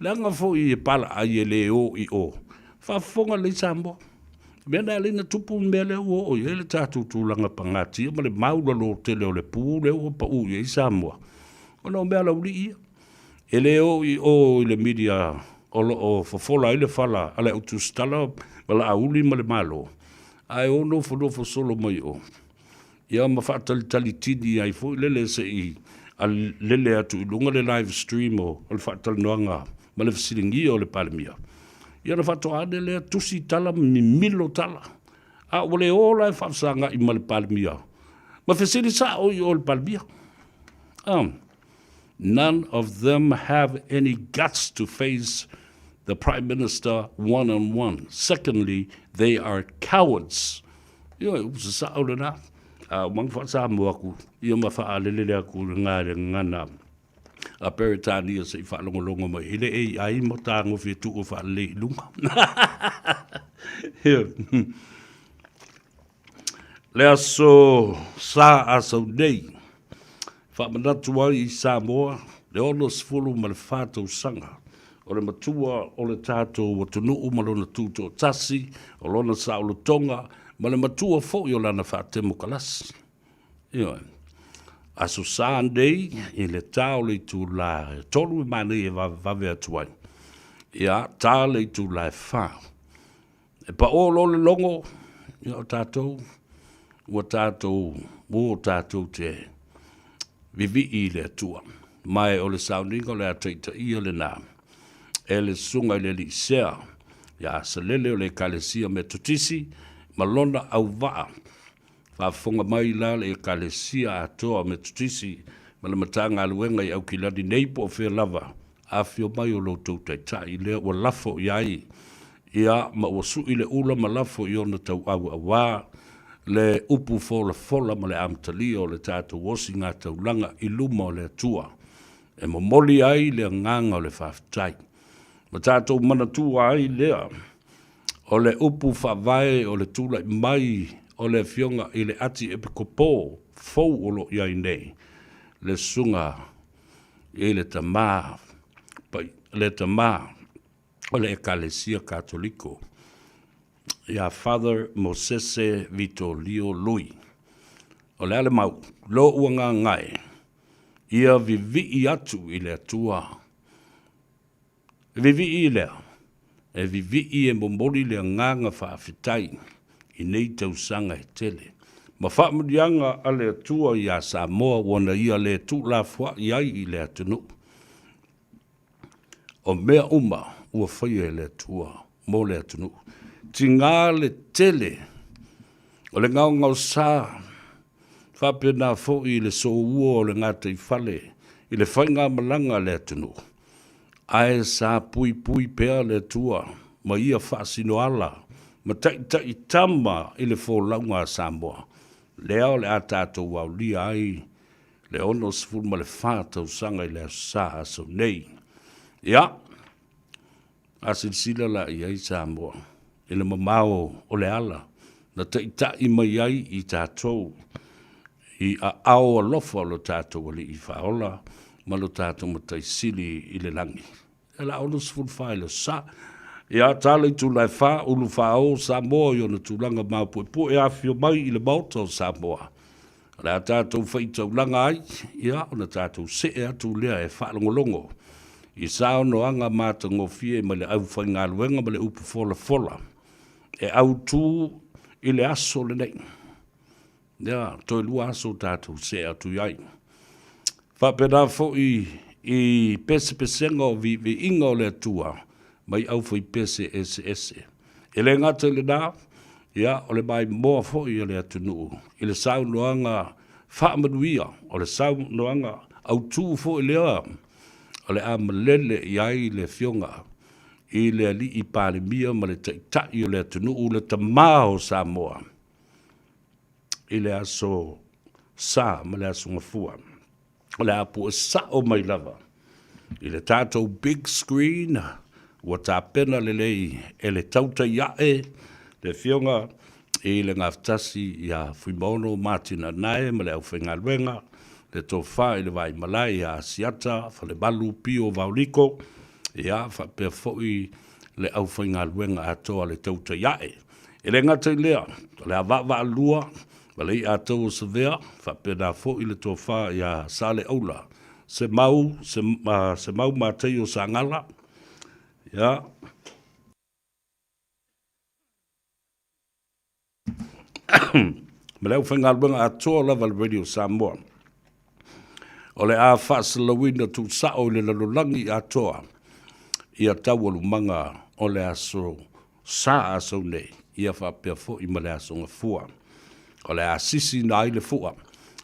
Leaga foi e palaai e le o i o. Faafofoga lelei Samoa. Mea na alai na tupu le mea lea ua oo i ai le tatou tulaga pagatia ma le maulalo tele o le pu lea ua pau i ai Samoa. Ona o mea laulii ia. E le o i o i le media o lo o fofola ai le fala a le au tusitala ma Laauli ma le Malo, ae o nofonofo solo mai o, ia ma faatalitali tini ai foi lele se i lele atu i luga le live stream o le faatalanoaga ma le fesiligia o le Palemia. Ia ona faatoa ane lea tusi tala ma mimilo tala. A ua le o la e faafesagai ma le Palemia ma fesili sao i o le Palemia. None of them have any guts to face the Prime Minister one on one. Secondly, they are cowards. Ioe, upu sasao lena. A o mang whaasamoa aku, ia ma whaalelele aku le ngā le ngana a Peretania se i whaalongolongo mai. I le AI mo tāngofi e tuku whaalelei i lunga. Le aso sa asau nei, faamanatu ai i Samoa le 64 tausaga o le matua o le tatou atunuu ma lona tutoatasi, o lona saolotoga ma le matua foi o lana faatemokalasi. Ioe. Aso sa nei i le ta o le itula e 3 e manaia e vavevave atu ai. Ia, ta le itula e 4. E paʻō loa le logo, ia o tatou, ua tatou, ua tatou te vivii i le Atua. Ma e o le sauniga o le a taitaia lena e le Susuga i le Alii Sea, ia Asalele o le Ekalesia Metotisi ma lona auvaa. Faafofoga mai la le Ekalesia atoa Metotisi ma le Matagaluega i Aukilani nei po o fea lava Afio mai o lo outou Taitai lea ua lafo i ai ia ma ua sui le ula ma lafo i ona tauau auā le upu folafola ma le amatalia o le tatou osigataulaga i luma o le Atua e momoli ai le agaga o le faafetai ma tatou manatua ai lea o le upu faavae o le tulai mai o le Afioga i le Atiepikopo fou o lo o i ai nei le Susuga i le Tama, le Tama o le Ekalesia Katoliko, iā Father Mosese Vitolio Lui. O le a le mau? Loʻu agaga e, ia vivii atu i le Atua. E vivii lea, e vivii e momoli le agaga faafetai i nei tausaga e tele, ma faamanuiaga a le Atua iā Samoa ua na ia le tuulafoai ai i le atunuu. O mea uma ua faia e le Atua mo le atunuu. Tiga le tele o le gaogaosa faapena foi i le soua o le gataifale i le faigamalaga a le atunuu. Ae sa puipui pea le Atua ma ia faasinoala ma taita'i tama i le folauga a Samoa, lea o le a tatou aolia ai le 64 tausaga i le Aso Sa aso nei. Ia, a silasila la i ai Samoa i le mamao o le ala na taita'i mai ai i tatou i aao alofa o lo tatou Alii Faaola ma lo tatou Matai Sili i le lagi. E la 64 i le sa. Ia tala i tula e fa, ulu faaō Samoa i ona tulaga maopuepue afifio mai i le Maota o Samoa. O le a tatou faitaulaga ai, ia ona tatou see atu lea e faalogologo i saunoaga matagofie mai le aufaigaluega ma le upu folafola e autu i le aso lenei. Ia, toe lua aso tatou see atu i ai. Faapena foi i pesepesega o viiviiga o le Atua mai aufaipese eseese. E le gata i lena, Ia, o le maimoa foi a le atunuu i le saunoaga faamanuia, o le saunoaga autu foi lea o le a malele i ai le Afioga i le Alii Palemia ma le Taitai o le atunuu, le Tama o Samoa, i le aso Sa ma le aso Gafua. O le a pue sao mai lava i le tatou big screen ua tapena lelei e le tautai ae le Afioga i le Gafatasi ia Fuimaono Martin Anae ma le aufaigaluega, le Tofa i le Vaimalae ia Asiata Falemalu Pio Vaoliko, ia faapea foi le aufaigaluega atoa a le tautai ae. E le gata i lea, o le a vaavaalua ma le i'a tou o Savea, faapena foi le tofa ia Saleaula Semau, Semau Mataio Sagala, ia. Ma le aufaigaluega atoa lava a le Radio Samoa. O le a faasalauina tuusao i le lalolagi atoa ia taualumaga o le aso Sa Asau nei, ia faapea foi ma le Aso Gafua. O le a sisiina ai le fua.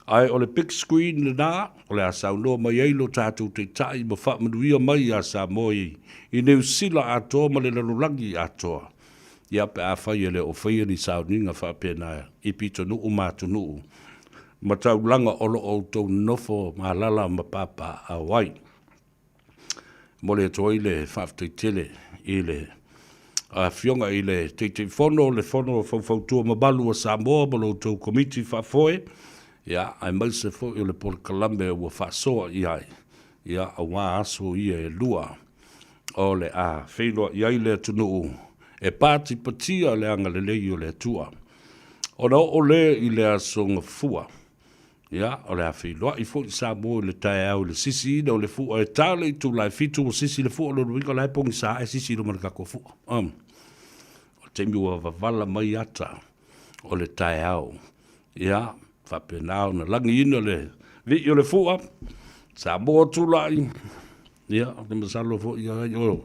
Ae o le big screen lena, o le a saunoa mai ai lo tatou Taitai ma faamanuia mai ia Samoa i Niu Sila atoa ma le lalolagi atoa. Ia pe afai e le o faia ni sauniga faapena i pitonuu ma atunuu ma taulaga o lo o outou nonofo ma alala ma papaaao ai. Momoli atu ai le faafetai tele i le Afioga i le Taitaifono o le Fono Faufautua Mamalu a Samoa ma lo outou Komiti Faafoe, ia, aemaise foi o le polokalame ua faasoa i ai, ia, aua aso ia e lua o le a feiloai ai le atunuu e patipatia le agalelei o le Atua. Ona oo lea i le Aso Gafua, Ia, o le a feiloai foi Samoa i le taeao i le sisiina o le fua e ta le itula e 7 ua sisi le fua, o lona uiga o la e pogisa ae sisi i luma o le tatou fua. O le taimi ua vavala mai ata o le taeao. Ia, faapena ona lagiina le vii o le fua, Samoa tulai, ia, ou te masalo foi ia ai o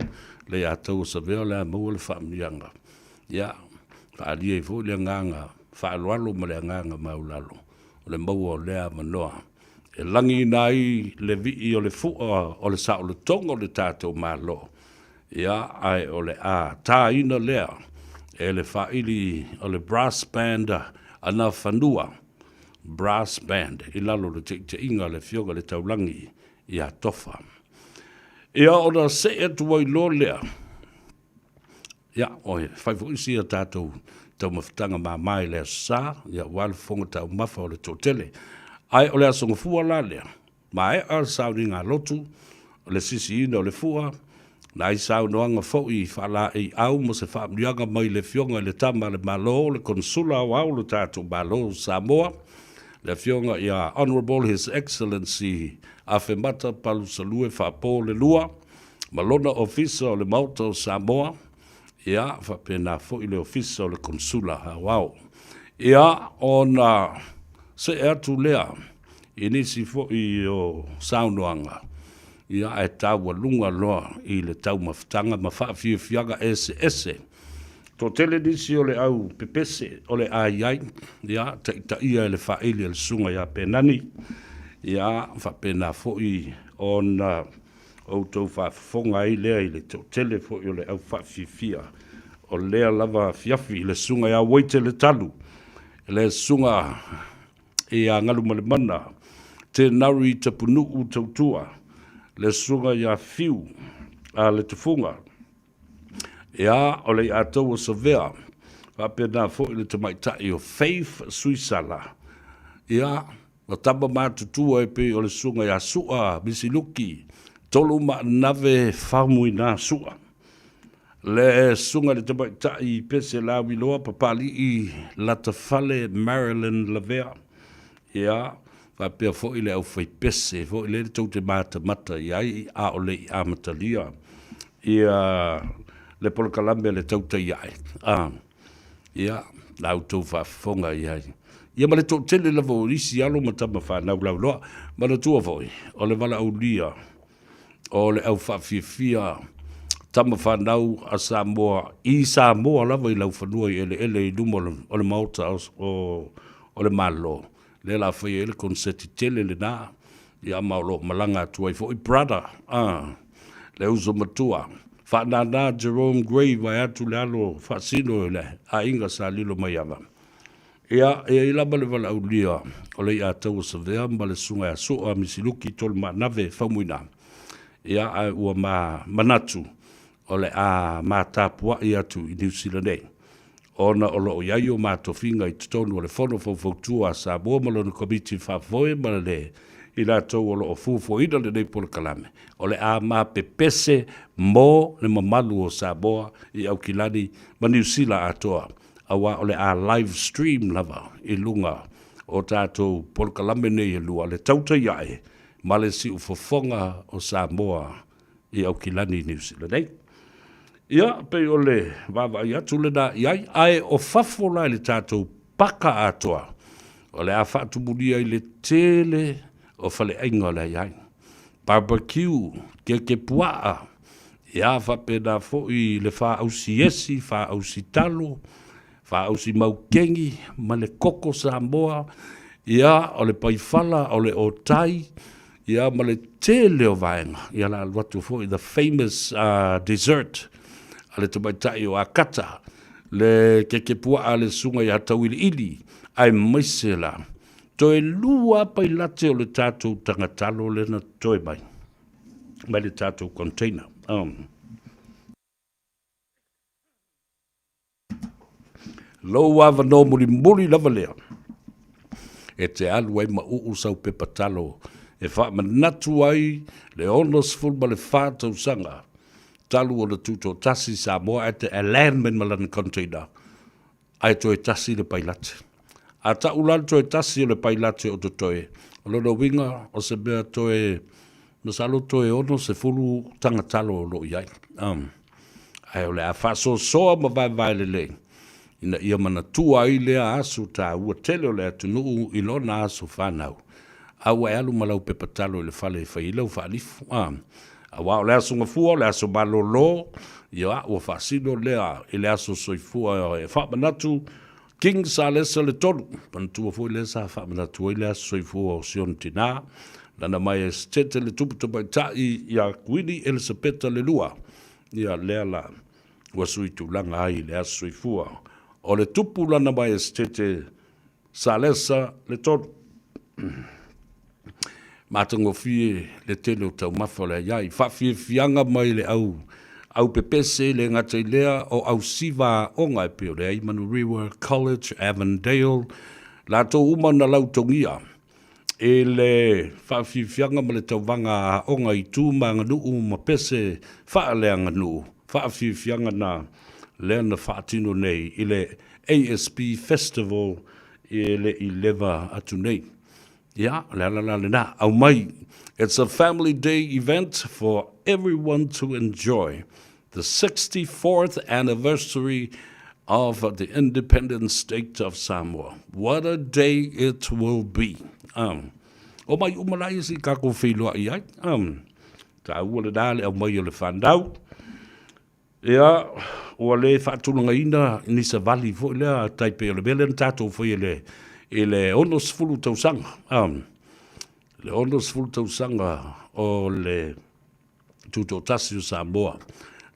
le ia tau o Savea o le a maua le faamanuiaga. Ia, faaalia ai foi le agaga faaaloalo ma le agaga maualalo o le maua o lea avanoa e lagiina ai le vii o le fua o le saolotoga o le tatou Malo, ia, ae o le a taina lea e le faaili o le Brass Band a Nafanua Brass Band i lalo o le taitaiga a le Afioga i le Taulagi ia Tofa. Ia, ona see atu ai loa lea. Ia, oi, fai foi sia tatou taumafataga mama i le Aso Sa, ia, aua le fofoga taumafa o le toatele. Ae o le Aso Gafua la lea, maea le sauniga lotu, o le sisiina o le fua, nai saunoaga foi faalaeiau mo se faamanuiaga mai le Afioga i le Tama a le Malo, le Konesula Aoao o le tatou Malo o Samoa, le Afioga ia Honourable His Excellency Afemata Palusalue Faapo Lelua, ma lona Ofisa o le Maota o Samoa, ia, faapena foi le Ofisa o le Konesula Aoao. Ia, ona see atu lea i nisi foi o saunoaga, ia, ae taualuga loa i le taumafataga ma faafiafiaga eseese. Toatele nisi o le au pepese o le a i ai, ia, taitaia e le faaili a le Susuga ia Penani, ia, faapena foi ona outou faafofoga ai lea i le toatele foi o le au faafiafia o lea lava afiafi i le susuga ia Uaite Letalu, le susuga ia Galumalemana Tenari Tapunuu Tautua, le susuga ia Fiu a le Tufuga, ia o le Iatou o Savea, faapena foi le tamaitai o Faith Suisala, ia O tama matutua e pei o le susuga ia Sua Misiluki, Tolu Maanave Faumuina Sua, le susuga i le tamaitai Pese Lauiloa Papalii Latafale Marilyn Lavea, ia, faapea foi le aufaipese foi lele tou te matamata i ai a o le i amatalia ia le polokalame a le tautai ae. Ia, la outou faafofoga i ai. Ia ma le toatele lava o isi alo ma tama fanau lauloa. Manatua foi, o le valaaulia o le au faafiafia tama fanau a Samoa i Samoa lava i laufanua i eleele i luma o le Maota o le Malo, lea o le a faia ai le koneseti tele lena, ia ma o lo o malaga atu ai foi brother, a, le uso matua, faanana Jerome Gray vaeatu le alo faasino i le aiga Sa Lilomaiava. Ia, e i ai lava le valaaulia o le Iataua Savea ma le Susuga ia Soa Misiluki Tolumaanave Faumuina, ia, ae ua ma manatu o le a ma tapuai atu i Niu Sila nei, ona o lo o i ai o ma tofiga i totonu o le Fono Faufautua a Samoa ma lona Komiti Faafoe ma le i latou o lo o fuafuaina lenei polokalame, o le a ma pepese mo le mamalu o Samoa i Aukilani ma Niu Sila atoa. aua o le a live stream lava i luga o tatou polokalame nei e lua, le tautai ae ma le siufofoga o Samoa i Aukilani i Niu Sila nei. Ia, pei o le vaavaai atu lena i ai, ae o fafo la i le tatou paka atoa, o le a faatumulia i le tele o faleaiga o le a i ai. Barbecue, keke puaa, ia faapena foi le faausi esi, faausi talo, faausi maukeni ma le koko Samoa, ia o le paifala, o le otai, ia ma le tele o vaega. Ia la alu atu foi the famous dessert a le tamaitai o Akata, le keke puaa a le susuga ia Tauiliili, aemaise la Toe lua pailate o le tatou tagatalo lea na totoe mai mai le tatou container. Lou avanoa mulimuli lava lea e te alu ai ma uu sau pepa talo e faamanatu ai le 64 tausaga talu ona tutoatasi Samoa ae te land mai ma lana container ae toe tasi le pailate. A tau la le toe tasi o le pailate o totoe, o lona uiga o se mea toe, masalo toe 60 tagatalo o lo o i ai. Ae o le a faasoasoa ma vaevae lelei ina ia manatua ai lea aso taua tele o le atunuu i lona aso fanau. A ua e alu ma lau pepa talo i le fale e fai ai lau faalifu, Aua o le aso Gafua, o le aso malolo, ia, ua faasino lea i le aso soifua e faamanatu King Salesa le Tolu. Manatua foi lea sa faamanatu ai le aso soifua o si ona tinā, Lana Maiesetete le Tupu Tamaitai ia Kuini Elisapeta le Lua. Ia, lea la ua sui tulaga ai le aso soifua o le Tupu Lana Maiesetete Salesa le Tolu. Matagofie le tele o taumafa o le aiai. Faafiafiaga mai le au aupepese, le gata i lea o ausiva aoga e pei o le Aimanurewa College, Avondale, latou uma na lautogia i le faafiafiaga ma le tauvaga aoga i tu ma aganuu ma pese faaleaganuu. Faafiafiaga na lea na faatino nei i le ASB Festival e le i leva atu nei. Ia, o le ala la lena, aumai. It's a family day event for everyone to enjoy the 64th anniversary of the independent state of Samoa. What a day it will be. Omai uma la ia se i tatou feiloai ai. Taua lena le aumai o le whanau. Ia, ua le faatulagaina ni savali foi lea tai pei o le mea lea na tatou faia i le, i le 60 tausaga, le 60 tausaga o le Tutoatasi o Samoa,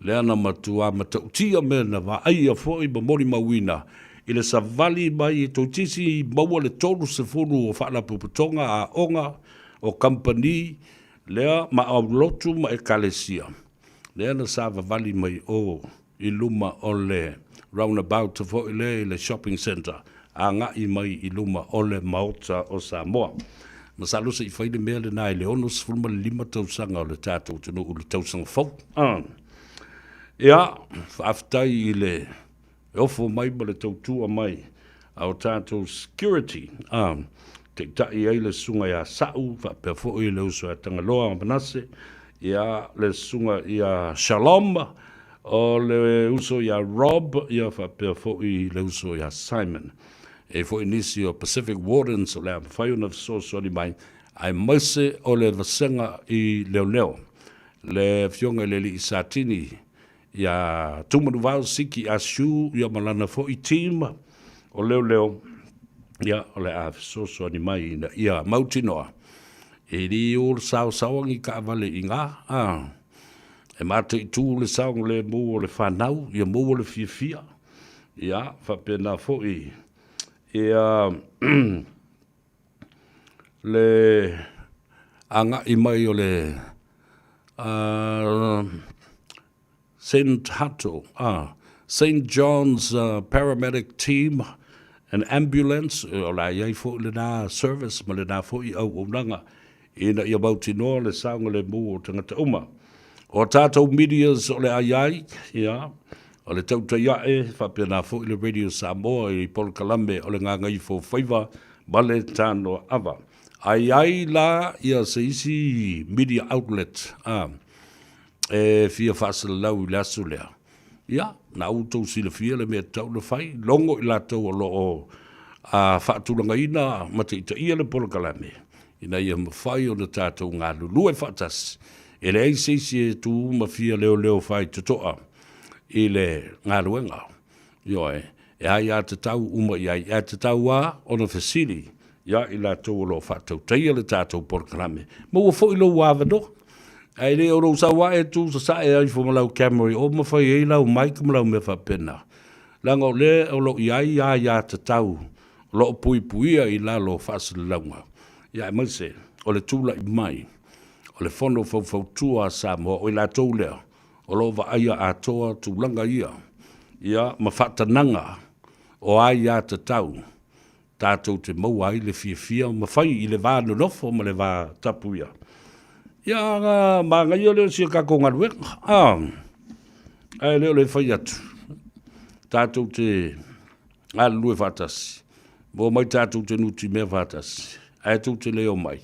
lea na matua matautia mea na vaaia foi ma molimauina i le savali mai i toeitiiti maua le 30 o faalapotopotoga aoga o kamupani lea ma aulotu ma ekalesia. Lea na savavali mai o i luma o le roundabout foi lea i le shopping centre agai mai i luma o le Maota o Samoa. Masalo se i fai le mea lena i le 65 tausaga o le tatou atunuu i le tausaga fou. Ia, faafetai i le ofo mai ma le tautua mai a o tatou security, taitai ai le susuga ia Sa'u faapea foi le uso ia Tagaloa Manase, ia le susuga ia Shalom, o le uso ia Rob, ia faapea foi le uso ia Simon. E i ai foi nisi o Pacific Wardens o le a mafai ona fesoasoani mai, aemaise o le vasega i leoleo, le afioga i le alii Satini. Ia Tumanuvao Siki Asiu ia ma lana foi team o leoleo, ia o le a fesoasoani mai ina ia mautinoa e le o le saosaoa ni taavale i ina, a e mataitu le saogalemu o le fanau, ia maua le fiafia, ia faapena foi ia le agai mai o le Saint Hato, Saint John's Paramedic Team and Ambulance, o le a i ai foi lena service ma lena foi auaunaga ina ia mautinoa le saogalemu o tagata uma. O a tatou medias o le a i ai, ia, o le Tautai Ae, faapena foi le Radio Samoa i polokalame o le Gagaifo Faiva ma le Tanoa Ava. A i ai la ia se isi media outlet a, e fia faasalalau i le aso lea, ia, na outou silafia le mea tatau ona fai, logo i latou o lo o a, faatulagaina ma taitaia le polokalame, ina ia mafai ona tatou galulue faatasi, e leai se isi e tu ma fia leoleo faitotoa i le galuega. Ioe, e aiatatau uma i ai, ae tatau lava ona fesili ia i latou o lo o faatautaia le tatou polokalame. Maua foi lou avanoa, ae le o lou sau ae tu sasae ai ifo ma lau camera i o ma fai ai lau mic ma lau mea faapena. Leaga o lea o lo o i ai aiatatau o lo o puipuia i lalo o faasalalauga, ia aemaise o le tulai mai o le Fono Faufautua a Samoa, o i latou lea o lo o vaaia atoa tulaga ia, ia ma faatanaga o aiatatau tatou te maua ai le fiafia ma fai i le va nonofo ma le va tapuia. Ia ona manaia lea o si a tatou galuega, a, ae le o le fai atu tatou te galulue faatasi, ma omai tatou te nutimea faatasi, ae tou te le omai,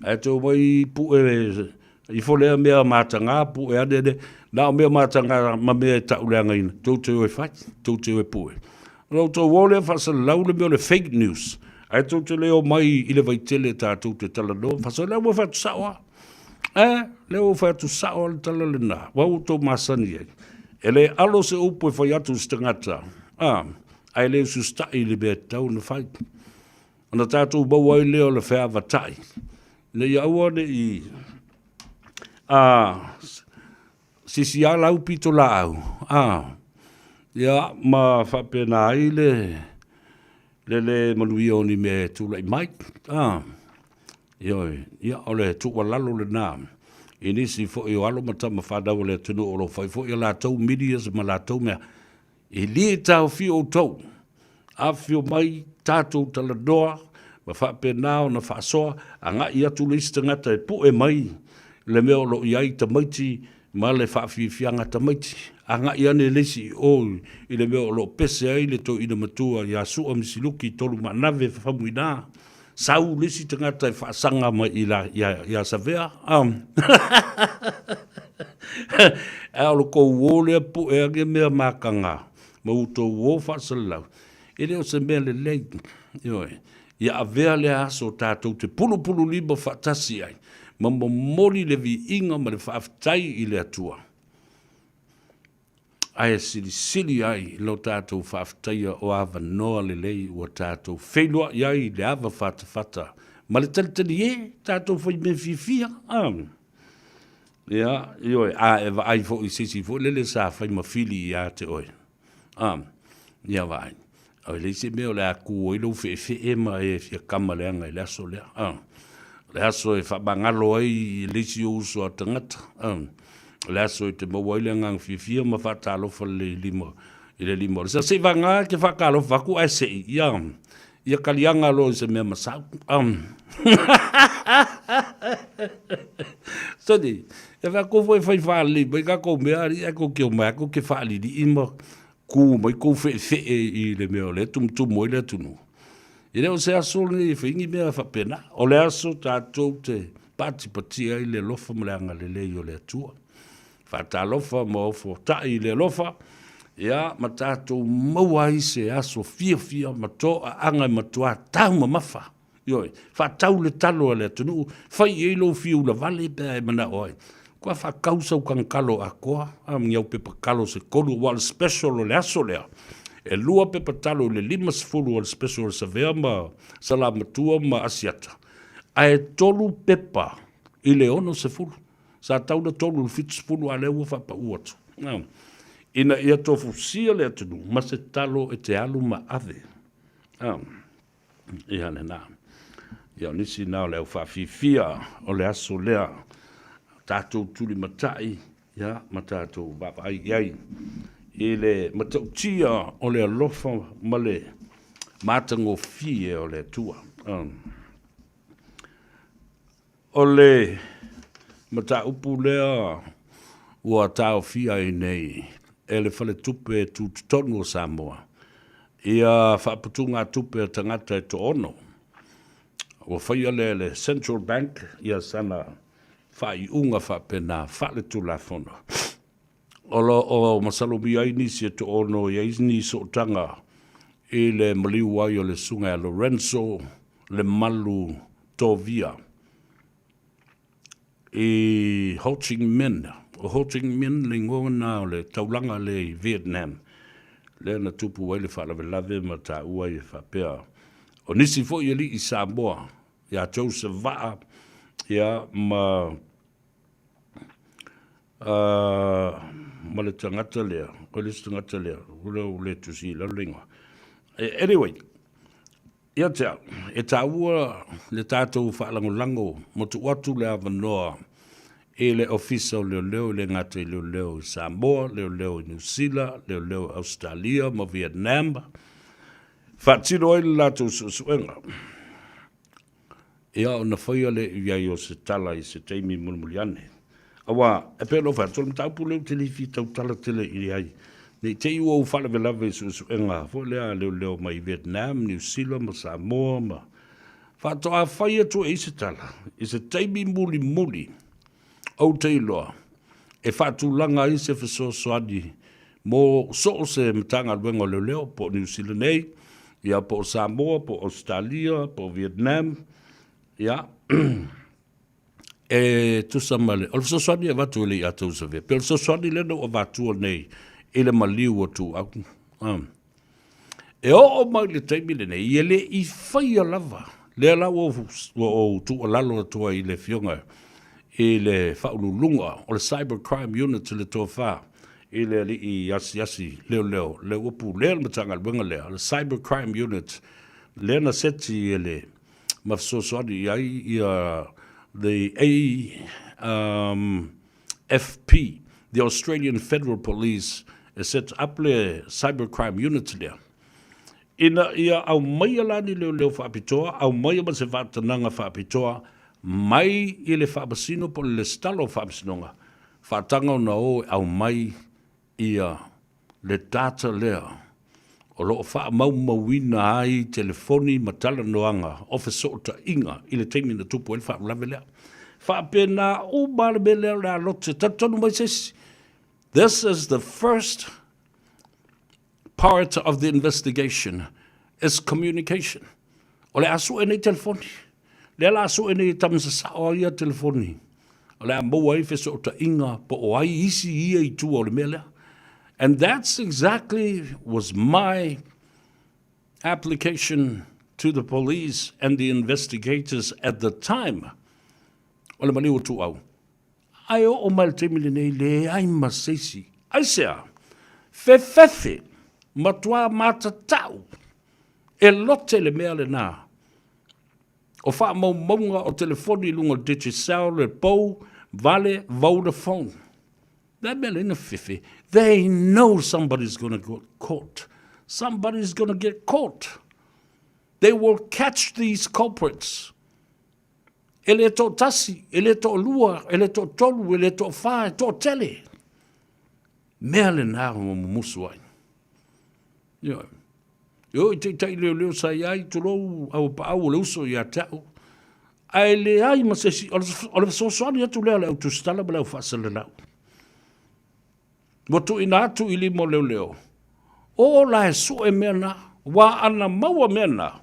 ae te omai pue ifo lea mea mataga, pue ane le, na o mea mataga ma mea e tauleagaina, tou te o e fai, tou te o e pue. Ona outou o lea faasalalau le mea o le fake news, ae tou te le omai i le vaitele tatou te talanoa, faasalalau ua fai atu sao lava. Eh, lea ua fai atu sao lava le tala lena, ua outou masani ai. E le alo se upu e fai atu i se tagata, a, ae le usiusitai i le mea e tatau ona fai. Ona tatou maua ai lea o le feavatai, ina ia aua ne i a, sisia lau pitolaau, a, ia, ma faapena ai le, le le manuia o ni mea e tulai mai, a. Ioe, ia, o le tuualalo lena i nisi foi o alo ma tama fanau a le atunuu o lo o fai foi a latou medias ma latou mea. E le taofia outou, afifio mai tatou talanoa ma faapena ona faasoa, agai atu le isi tagata e pue mai le mea o lo o i ai tamaiti ma le faafiafiaga tamaiti. Agai ane le isi i o i le mea o lo o pese ai le toeaina matua ia Sua Misiluki Tolumaanave Fafamuina, Sau le isi tagata e faasaga mai i la, ia, ia Savea. Ae o le tou o lea pue ane mea mataga ma outou o faasalalau, e le o se mea lelei. Ioe. Ia avea lea aso tatou te pulupululima faatasi ai ma momoli le viiga ma le faafetai i le Atua. Ae silisili ai lo tatou faafetaia o avanoa lelei ua tatou feiloai ai i le ava fatafata ma le talitalie tatou fai mea fiafia. A. Ia, ioe, a e vaai foi i se isi foi lele sa fai ma fili ia te oe. A. Ia vaai. E leai se mea o le a ku ai lou feefee ma e fia kama leaga i le aso lea. A. O le aso e faamagalo ai le isi ou uso a tagata. A. O le aso e te maua ai le agaga fiafia ma faatalofa lelei i lima i le lima o le sa. Seivaga e te faatalofa atu ae sei ia ia kaliaga loa i se mea masau. A. Soni, e faatu foi e fai faalelei mai tatou mea alii ae tou te omai lava tou te faalilii ma ku mai kou fe'efe'e i le mea o lea e tumutumu ai le atunuu. E le o se aso lenei e fai ni mea faapena. O le aso tatou te patipatia ai le alofa ma le agalelei o le Atua. Faatalofa ma ofota'i i le alofa, ia ma tatou maua ai se aso fiafia ma to'aaga e matuā taumamafa. Ioe, faatau le talo a le atunuu, fai i ai lou fiu ulavale pe a e mana'o ai. Kua faatau sau kagakalo atoa a ma ni au pepa talo se tolu aua o le special o le aso lea e lua pepa talo i le 50 o le special o le Savea ma Salamatua ma Asiata ae tolu pepa i le 60. Sa tau le tolu i le 70 a o lea ua faapau atu ina ia tofusia le atunuu ma se talo e te alu ma ave. Ia lena. Ia o nisi na o le au faafifia o le aso lea, tatou tulimatai ia ma tatou vaavaai i ai i le matautia o le alofa ma le matagofie o le Atua. O le mataupu lea ua taofia ai nei e le Faletupe Tutotonu o Samoa ia faaputugatupe a tagata e toaono. Ua faia lea e le Central Bank ia sana faaiuga faapena faaletulafono. O lo o masalomia ai nisi e toaono i ai ni sootaga i le maliu ai o le Susuga ia Lorenzo Lemalu Tovia i Ho Chi Minh. O Ho Chi Minh le igoa lena o le taulaga lea i Vietnam, lea na tupu ai le faalavelave ma taua ai e faapea o nisi foi alii Samoa ia Joseph Vaa ia ma ma le tagata lea, o le isi tagata lea, ua le tusi i lalo le igoa. Anyway, ia te au, e taua le tatou faalagolago ma tuu atu le avanoa i le Ofisa o Leoleo, e le gata i Leoleo i Samoa, Leoleo i Niu Sila, Leoleo i Ausetalia ma Vietnam, faatino ai le latou suesuega. Ia ona faia lea i ai o se tala i se taimi mulimuli ane. Aua, e pei ona ou fai atu, o le mataupu lea ou te le fia tautala tele i ai, ne i te i ua ou faalavelave i suesuega foi lea a leoleo mai Vietnam, Niu Sila ma Samoa ma faatoa fai atu ai se tala i se taimi mulimuli ou te iloa e faatulaga ai se fesoasoani mo so o se Matagaluega o Leoleo, po o Niu Sila nei, ia po o Samoa, po o Ausetalia, po o Vietnam, ia, e tusa ma le, o le fesoasoani e avatu e le i a Tausavea, pe o le fesoasoani lea na ou avatua nei i le maliu o Tuau. E oo mai le taimi lenei, e le i faia lava, lea la ua ou tuualalo atu ai i le Afioga i le Faauluuluga o le Cyber Crime Unit i le tofa i le alii asiasi leoleo, lea ua pulea le Matagaluega lea, le Cyber Crime Unit, lea na seti e le ma fesoasoani i ai ia the AFP, the Australian Federal Police, e set up le Cyber Crime Unit lea, ina ia aumaia la ni leoleo faapitoa, aumaia ma se faatanaga faapitoa mai i le Faamasino po o le Lesitala o Faamasinoga, faataga ona o e aumai ia le data lea o lo o faamaumauina ai telefoni ma talanoaga o fesootaiga i le taimi na tupu ai le faalavelave lea. Faapena uma le mea lea o le a lote talitonu mai se isi. This is the first part of the investigation is communication. O le a sue nei telefoni. Lea la a sue nei e tama sasao ai ia telefoni. O le a maua ai fesootaiga po o ai isi ia i tua o le mea lea. And that's exactly was my application to the police and the investigators at the time. O le maliu o Tuau. Ae oo mai le taimi lenei, leai ma se isi. Aisea? Fefefe, matua matatau, e lote le mea lena. O faamaumauga o telefoni i luga o le Digicel, le Pou, Vale, Vodafone. Le mea lea na fefe. They know somebody's gonna get caught. Somebody's gonna get caught. They will catch these culprits. E le toatasi, e le toalua, e le toatolu, e le toafa, e toatele. Mea lena ua mumusu ai. Ioe. E oo i taitai leoleo sa i ai, tulou au paau o le uso ia te au. Ae leai ma se isi, o le fesoasoani atu lea a le au tusitala ma le au faasalalau. Ua tuuina atu i lima o leoleo, o la e sue mea na, ua ana maua mea na,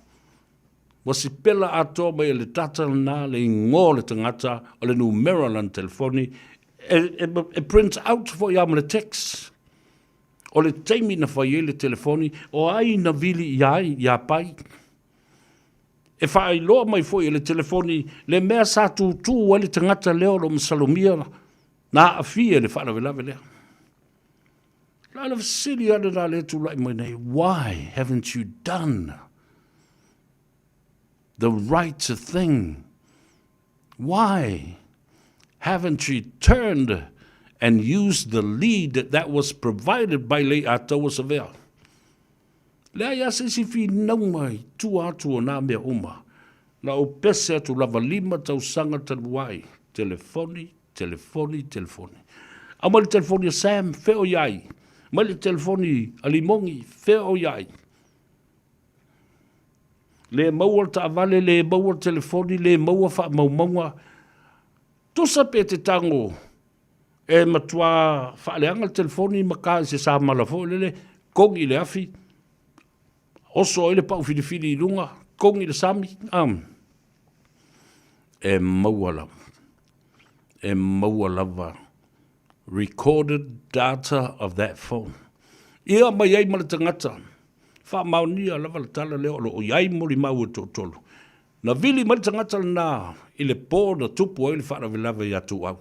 Ua sipela atoa mai e le data lena le igoa o le tagata, o le numera o lana telefoni, E, e, e print out foi lava ma le text. O le taimi na fai ai le telefoni, o ai na vili i ai, iā Pai. E faailoa mai foi e le telefoni le mea sa tutū ai le tagata lea o lo o masalomia na aafia i le faalavelave lea. La le fesili lava lena lea e tulai mai nei, why haven't you done the right thing? Why haven't you turned and used the lead that was provided by Lei'ataua Savea? Leai lava se isi finauga i tua atu o nā mea uma. Na ou pese atu lava lima tausaga talu ai, telefoni, telefoni, telefoni. Aumai le telefoni a Sam, fea o i ai? Aumai le telefoni a Limogi, fea o i ai? Le maua le taavale, le maua le telefoni, le maua faamaumauga. Tusa pe te tago e matua faaleaga le telefoni ma ka i se samala foi lele, kogi i le afi, oso ai le pau filifili i luga, kogi i le sami, um, e maua lava. E maua lava recorded data of that phone. Ia mai ai ma le tagata, faamaonia lava le tala lea o lo o i ai molimau e toatolu. Na vili mai le tagata lena i le po na tupu ai le faalavelave ia Tuuau.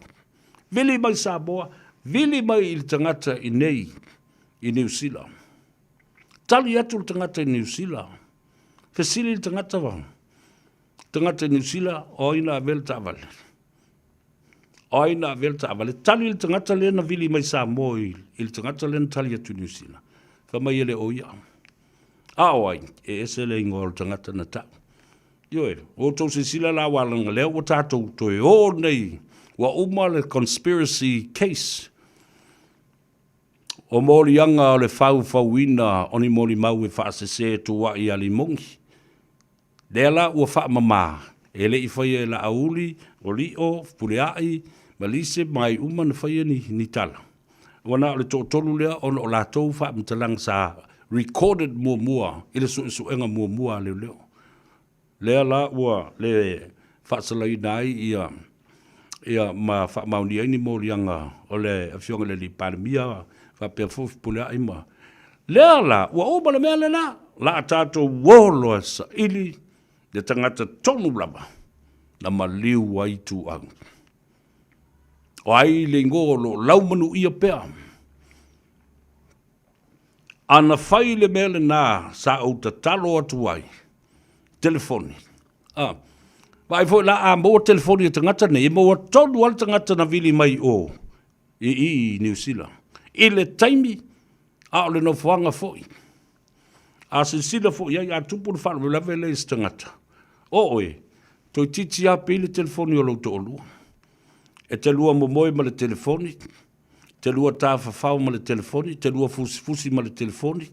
Vili mai Samoa, vili mai i le tagata i nei i Niu Sila. Tali atu le tagata i Niu Sila, fesili le tagata, tagata i Niu Sila, o ai na avea le taavale? O ai na avea le taavale? Tali le tagata lea na vili mai Samoa i, i le tagata lea na tali atu i Niu Sila. Fai mai e le o ia. A o ai, e ese le ingoa o le tagata na tau. Ioe, ua outou silasila la aua leaga lea ua tatou toe o nei, ua uma le conspiracy case. O moliaga o le faufauina o ni molimau e faasese tuua'i ia Limogi. Lea la ua faamama, e le i faia e Laauli, o Lio, Fepuleai, ma Lise ma ai uma na faia ni, ni tala. Ua na o le toatolu lea ona o latou faamatalaga sa recorded muamua i le suesuega muamua a leoleo. Lea la ua le faasalaina ai ia ia ma faamaonia ai ni moliaga o le Afioga i le Alii Palemia faapea foi Fepuleai ma Lea la, ua uma le mea lena, la a tatou uo loa e saili le tagata tonu lava na maliu ai Ituau. O ai le igoa o lo o laumanuia pea? A na fai le mea lena sa ou tatalo atu ai, telefoni. A, vaai foi la a maua telefoni a tagata nei, e maua tonu lava le tagata na vili mai i o i i i Niu Sila. I le taimi, a o le nofoaga foi. A silasila foi i ai, a tupu le faalavelave lea i se tagata, o oe, toeitiiti lava pei le telefoni o lou toalua. E te lua momoe ma le telefoni, te lua tafafao ma le telefoni, te lua fusifusi ma le telefoni.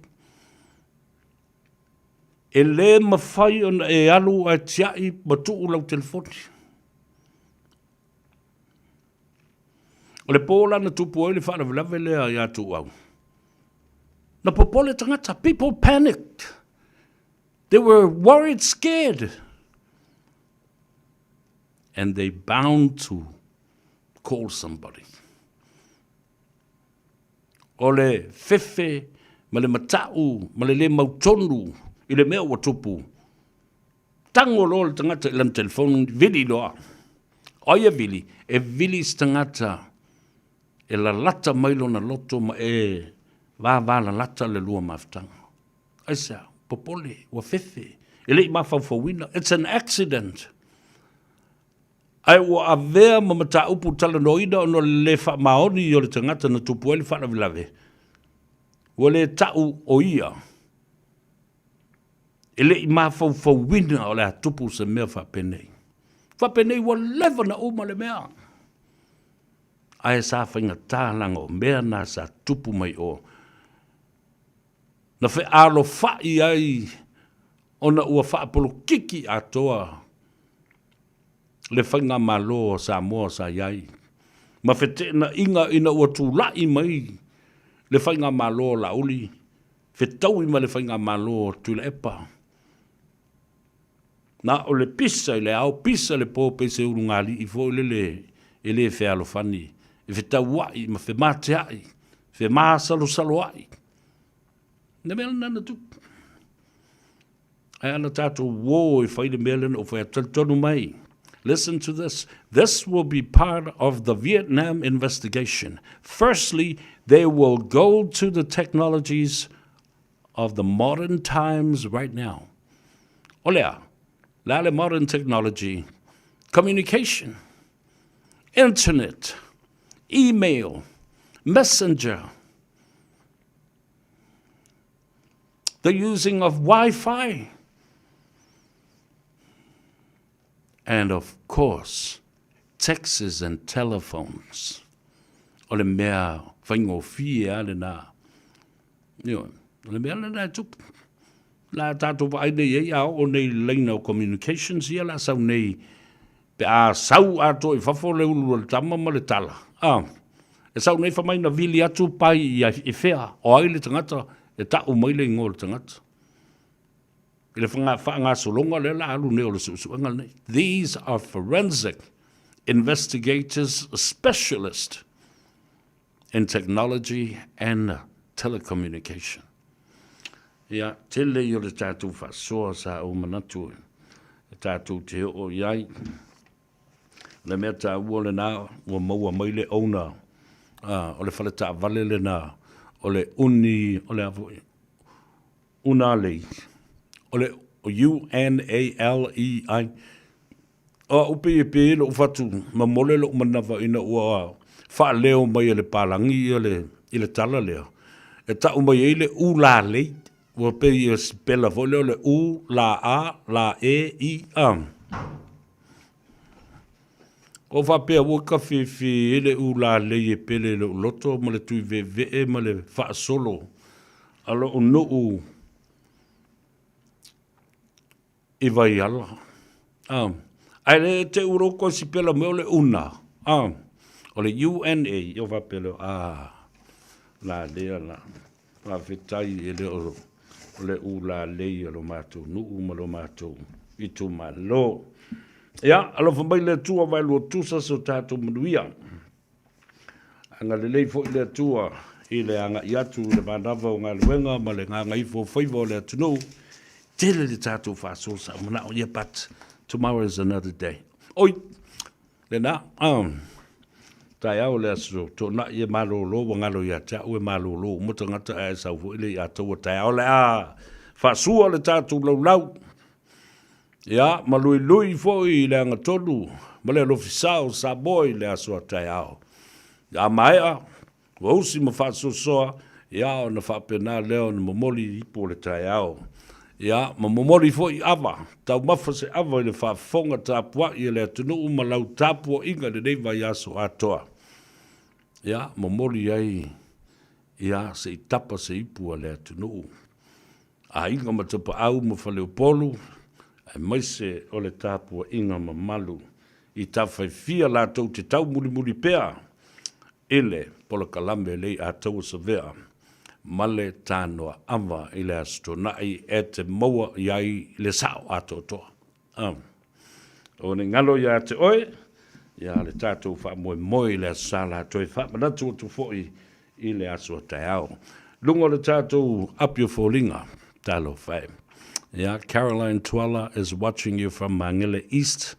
E le mafai ona e alu ae tiai ma tuu lau telefoni. O le po la na tupu ai le faalavelave lea ia Tuuau. Na popole tagata, people panicked. They were worried, scared. And they bound to call somebody. O le fefe ma le mata'u ma le le mautonu i le mea ua tupu, Tango loa le tagata i lana telefoni, vili loa. O ai e vili? E vili se tagata e lalata mai lona loto ma e vavalalata le lua mafutaga. Aisea? Popole, ua fefe, e le i mafaufauina. It's an accident. Ae ua avea ma mataupu talanoaina ona o le le faamaoni o le tagata na tupu ai le faalavelave, ua le ta'u o ia. E le i mafaufauina o le a tupu se mea faapenei. Faapenei ua leva na uma le mea. Ae sa faigata leaga o mea na sa tupu mai o. Na fealofai ai ona ua faapolokiki atoa le faigamalo a Samoa sa i ai, ma feteenaiga ina ua tulai mai le faigamalo a Laauli, fetaui ma le faigamalo a Tuilaepa. Na o le pisa i le ao, pisa i le po, pei se ulugalii foi lele e le fealofani. i fetauaʻi ma femateaʻi, femāsalosaloaʻi. Le mea lena na tupu. Ae ana tātou wō e whai le mea lena o whai a talitonu mai. Listen to this. This will be part of the Vietnam investigation. Firstly, they will go to the technologies of the modern times right now. O lea, la le modern technology, communication, internet, email, messenger, the using of Wi-Fi, and of course, texts and telephones. O le mea faigofie a lena. Ioe, o le mea lena e tupu. La tātou vaai nei ai a oo nei laina o communications ia la sau nei pe a sau atoa i fafo le ulu o le tama ma le tala. A, e sau nei whamai na vili atu pai i, i whea, o ai le tangata e ta'u mai le ingoa o le tagata. I le whaangasologa lea la alu nei o le suesuega lenei. These are forensic investigators specialist in technology and telecommunication. Ia, tele i o le tātou whaasoa sa ou manatu e tātou te oo i ai. Le mea tāua lena, ua maua mai le owner o le fale taavale lena, o le uni, o le a foi, Unalei, o le U-N-A-L-E-I. O au pei e pē loʻu fatu mamole loʻu manawa ina ua faaleo mai e le palagi ia le, i le tala lea, e taʻu mai ai le ulalei, ua pei e sipela foi lea o le U, la A, la E, I, a. O faapea ua ka fefe e le ulalei e pele i loʻu loto ma le tuiveevee ma le faasolo a loʻu nuu i Vaiala. A, ae le te u loko si pela me o le una. A, o le UNA, o faapea lea, a, la lea la, faafetai e le o, o le ulalei a lo matou nuu ma lo matou itumalo. Ia, alofa mai le Atua vaelua tusa so tatou manuia. Agalelei foi le Atua i le agai atu i le manava o galuega ma le gagaifo o faiva o le atunuu. Tele le tatou faasoa sa manao ia, but tomorrow is another day. Oi, lena, taeao le aso toonai e malolo ua galo ia te au e malolo uma tagata ae sau foi le ia taua taeao le a faasua le tatou laulau. Ia, ma luilui foi i le agatonu ma le alofisa o Samoa i le aso a taeao. A maea, ua usi ma faasoasoa, ia ona faapena lea ona momoli ipu o le taeao. Ia, ma momoli foi ava, taumafa se ava i le faafofoga tapuai a le atunuu ma lau tapuaiga i lenei vaiaso atoa. Ia, momoli ai, ia, se i tapa se ipu a le atunuu. Aiga ma Tapaau ma Faleupolu, aemaise o le tapuaiga mamalu i Tafaifia latou te taumulimuli pea i le polokalame lei Ataua Savea ma le Tanoaava i le Aso Toonai e te maua i ai le sao atoatoa. O ne galo ia te oe, ia le tatou faamoemoe i le Aso Sa la toe faamanatu atu foi i le aso a taeao. Luga o le tatou api o foliga, talofa e. Yeah, Caroline Tuala is watching you from Mangele East.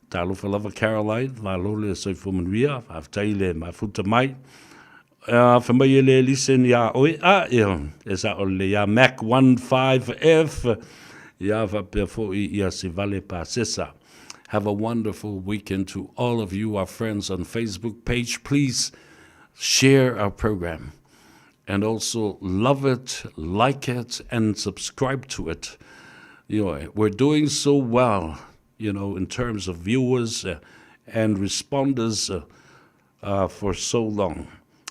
Talofa lava Caroline, malo le soifua manuia, faafetai le mafuta mai. Fai mai e le listen iā oe, a, ia, e sao lelei ia Mac 15F, ia faapea foi ia Sivale Pasesa. Have a wonderful weekend to all of you, our friends on Facebook page. Please share our program and also love it, like it, and subscribe to it. You know, we're doing so well, you know, in terms of viewers and responders for so long.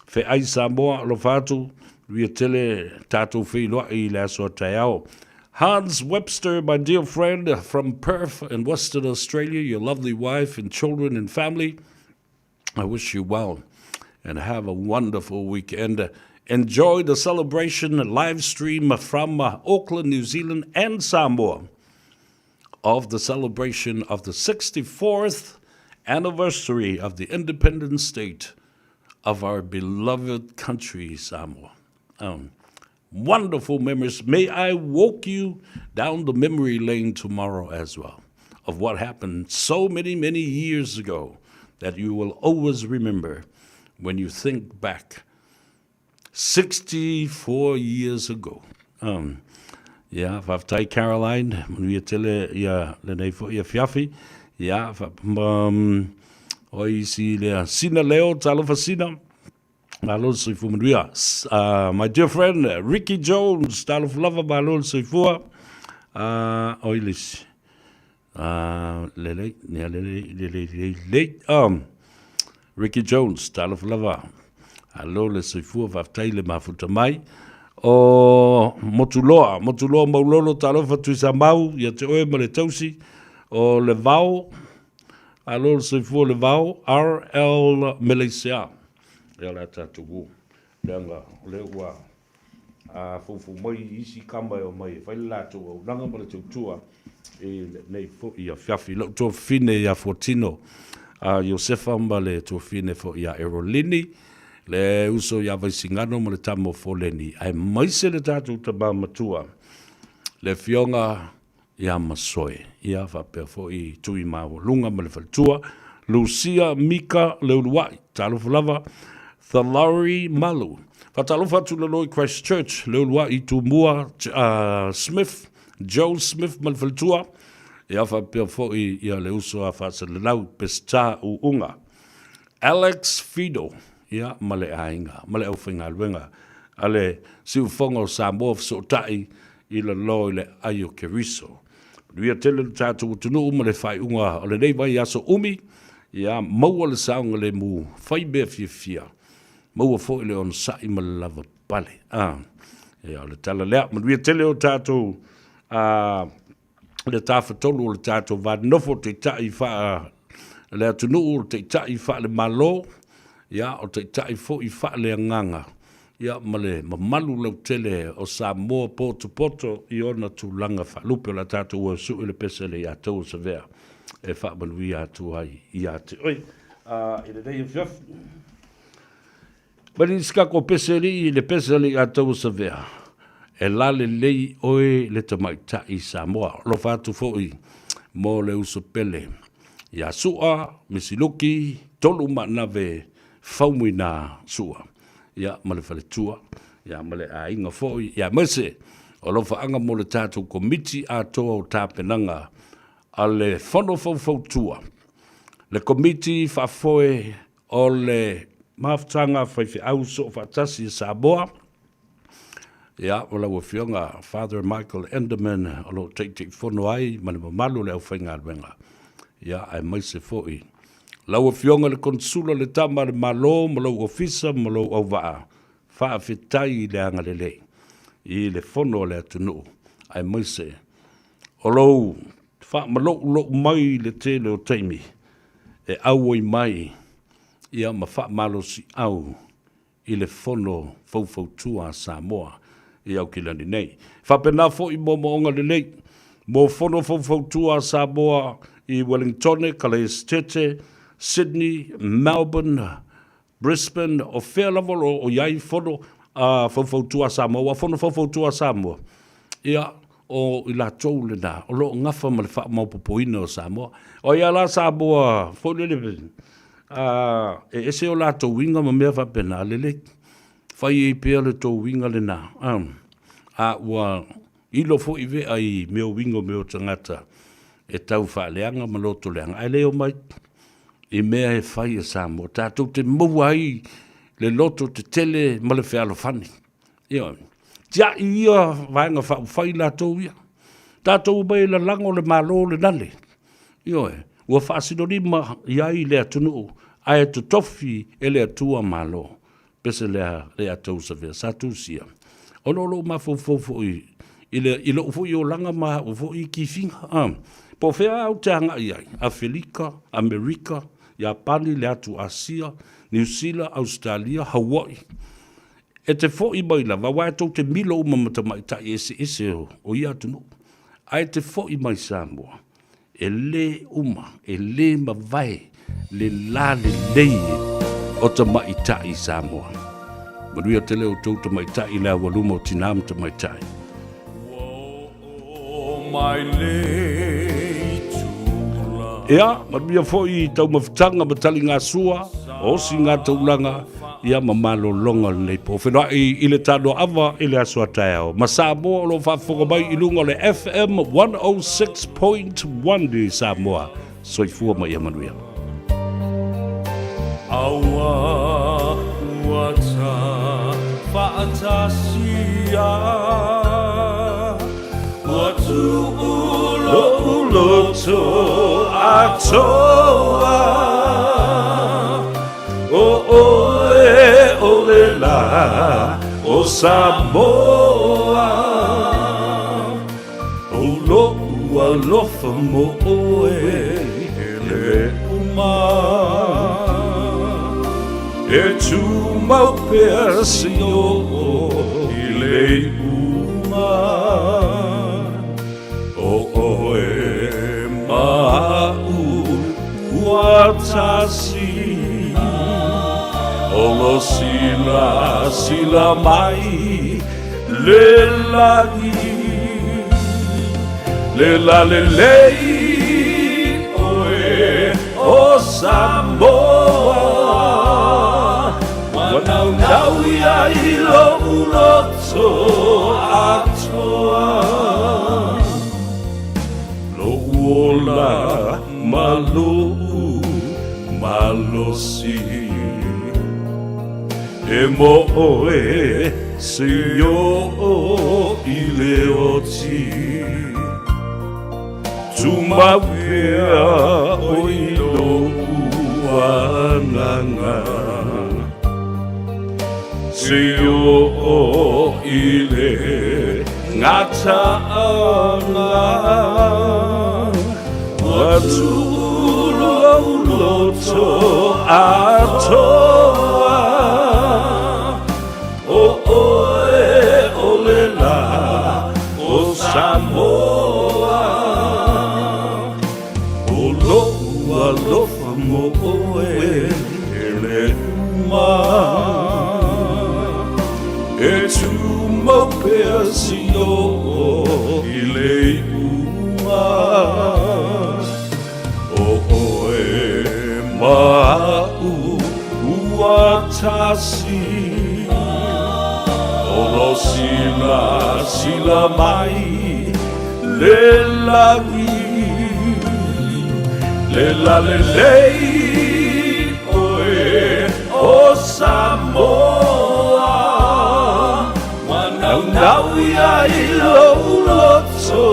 Feai Samoa, alofa atu, manuia tele tatou feiloai i le aso a taeao. Hans Webster, my dear friend from Perth in Western Australia, your lovely wife and children and family, I wish you well and have a wonderful weekend. Enjoy the celebration live stream from Auckland, New Zealand and Samoa of the celebration of the 64th anniversary of the independent state. of our beloved country, Samoa. Um, wonderful memories. May I walk you down the memory lane tomorrow as well of what happened so many, many years ago that you will always remember when you think back 64 years ago. Um, ia, faafetai Caroline, manuia tele ia lenei foi afiafi. Ia, fa, um, oi isi lea, Sina Leo, talofa Sina. Malo le soifua manuia. Uh, my dear friend, Ricky Jones, talofa lava, malo le soifua. Uh, oi le isi. Uh, lelei, nea lelei, lelei, lelei, lelei. Um, Ricky Jones, talofa lava. Alo le soifua, faafetai le mafuta mai. O Motuloa, Motuloa Maulolo, talofa Tuisamau, ia te oe ma le tausi. O le Vao, alo le soifua le Vao, RL Meleisea. Ia o le a tatou o. Leaga, o lea ua a foufou mai isi kama e omai e fai le latou auaunaga ma le tautua i lenei foi afiafi. Lou tuafafine ia Fuatino a Iosefa ma le tuafafine foi ia Erolini, le uso ia Vaisigano ma le tama o Foleni, aemaise le tatou tama matua, le Afioga ia Masoe, ia faapea foi Tuimaualuga ma le faletua, Lucia Mika Leuluai, talofa lava, Thalari Malu. Faatalofa atu lalo i Christchurch, Leuluai Tumua, uh, Smith, Joe Smith ma le faletua, ia faapea foi ia le uso a Faasalelau, Pesita Uunga. Alex Fido, ia ma le aiga, ma le aufaigaluega a le Siufofoga o Samoa Fesootai i lalo i le ai o Keriso. Manuia tele lo tatou atunuu ma le faaiuga o lenei vaiaso umi, ia maua le saogalemu, fai mea fiafia, maua foi le onosai ma le lava pale. Ah, ia o le tala lea. Manuia tele o tatou ah, le tafatolu o le tatou va nofo, taitai faa le atunuu, taitai faa le Malo, ia o taitai foi faa le agaga, ia ma le mamalu lautele o Samoa potopoto i ona tulaga faalupe. O le a tatou o e sue le pese le ia tou o Savea e faamanuia atu ai ia te oe i lenei afiafi. Mali si kako pese alii, le pese alii a tou o Savea, e la lelei oe le tamaitai Samoa. Alofa atu foi mo le uso pele ia Sua, Misiluki, Tolu Maanave, Faumuina Sua. ia ma le faletua, ia ma le aiga foi, ia aemaise o alofaaga mo le tatou Komiti atoa o tapenaga a le Fono Faufautua, le Komiti Faafoe o le Mafutaga Faifeau Soofaatasi a Samoa, ia ma lau Afioga Father Michael Enderman o lo o Taitaifono ai ma le mamalu o le aufaigaluega, ia aemaise foi Lau Afioga i le Konesula le Tama a le Malo ma lou Ofisa ma lou auvaa, faafetai i le agalelei i le Fono a le atunuu aemaise o lou faamaloulou mai i le tele o taimi e auai mai ia ma faamalosiau i le Fono Faufautua a Samoa i Aukilani nei. Faapena foi moomooga lelei mo Fono Faufautua a Samoa i Wellingtone, Kalaesetete, Sydney, Melbourne, Brisbane, o fea lava o lo o i ai Fono Faufautua a Samoa, aua o Fono Faufautua a Samoa, ia, o i latou lena o lo o gafa ma le faamaopoopoina o Samoa. O ai lava la Samoa foi lele, a, e ese o latou uiga ma mea faapena, lelei, fai ai pea le tou uiga lena, a, a ua ilo foi vea i mea o uiga o mea o tagata e tau faaleaga ma loto leaga, ae le omai i mea e fai e Samoa, tatou te maua ai le loto tetele ma le fealofani. Ioe. Tiai ia Vaega Faaupufai latou ia. Tatou omai e lalago le Malo le nale. Ioe. Ua faasinolima i ai le atunuu ae totofi e le Atua Malo. Pese lea le atou savea sa tusia. Ona o lou mafaufau foi i le i lou foi olaga ma au foi kifiga. Ah. Po o fea au te agai ai? Afelika, Amerika, Iapani, le atu Asia, Niu Sila, Ausetalia, Hawaii. E te foi mai lava, aua e tou te milo uma ma tamaitai eseese o ia atunuu, ae te foi mai Samoa, e lē uma, e lē mavae le la lelei e. o Tamaitai Samoa. Manuia tele outou tamaitai i le aualuma o tinā ma tamaitai. Ia, manuia foi i taumafataga ma taligasua, osiga taulaga, ia ma malologa o lenei po. Feiloai i le tanoaava i le aso a taeao. Ma Samoa o lo o faafofoga mai i luga o le FM 106.1 i Samoa. Soifua ma ia manuia. Aua ua ta faatasia Ua tuu lo'u loto atoa O oe o le la o Samoa O lo'u alofa mo oe e le uma E tumau pea seia oo i le iuga O oe ma a'u ua tasi O lo silasila mai le lagi Le lalelei oe o Samoa Ua naunau ia i lou loto atoa Lou ola ma lou malosi E mo oe seia oo i le oti Tumau pea oe i lou agaga Seia oo i le gataaga Ua tuu lou loto atoa O oe o le la o Samoa O lo'u alofa mo oe e le uma E tumau pea seia oo i le iuga O oe ma a'u ua tasi O lo silasila mai le lagi Le lalelei oe o Samoa Ua naunau ia i lou loto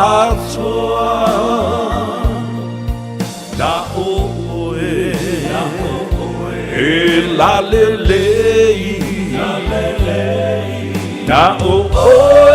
atoa Na oe e lalelei Na oe.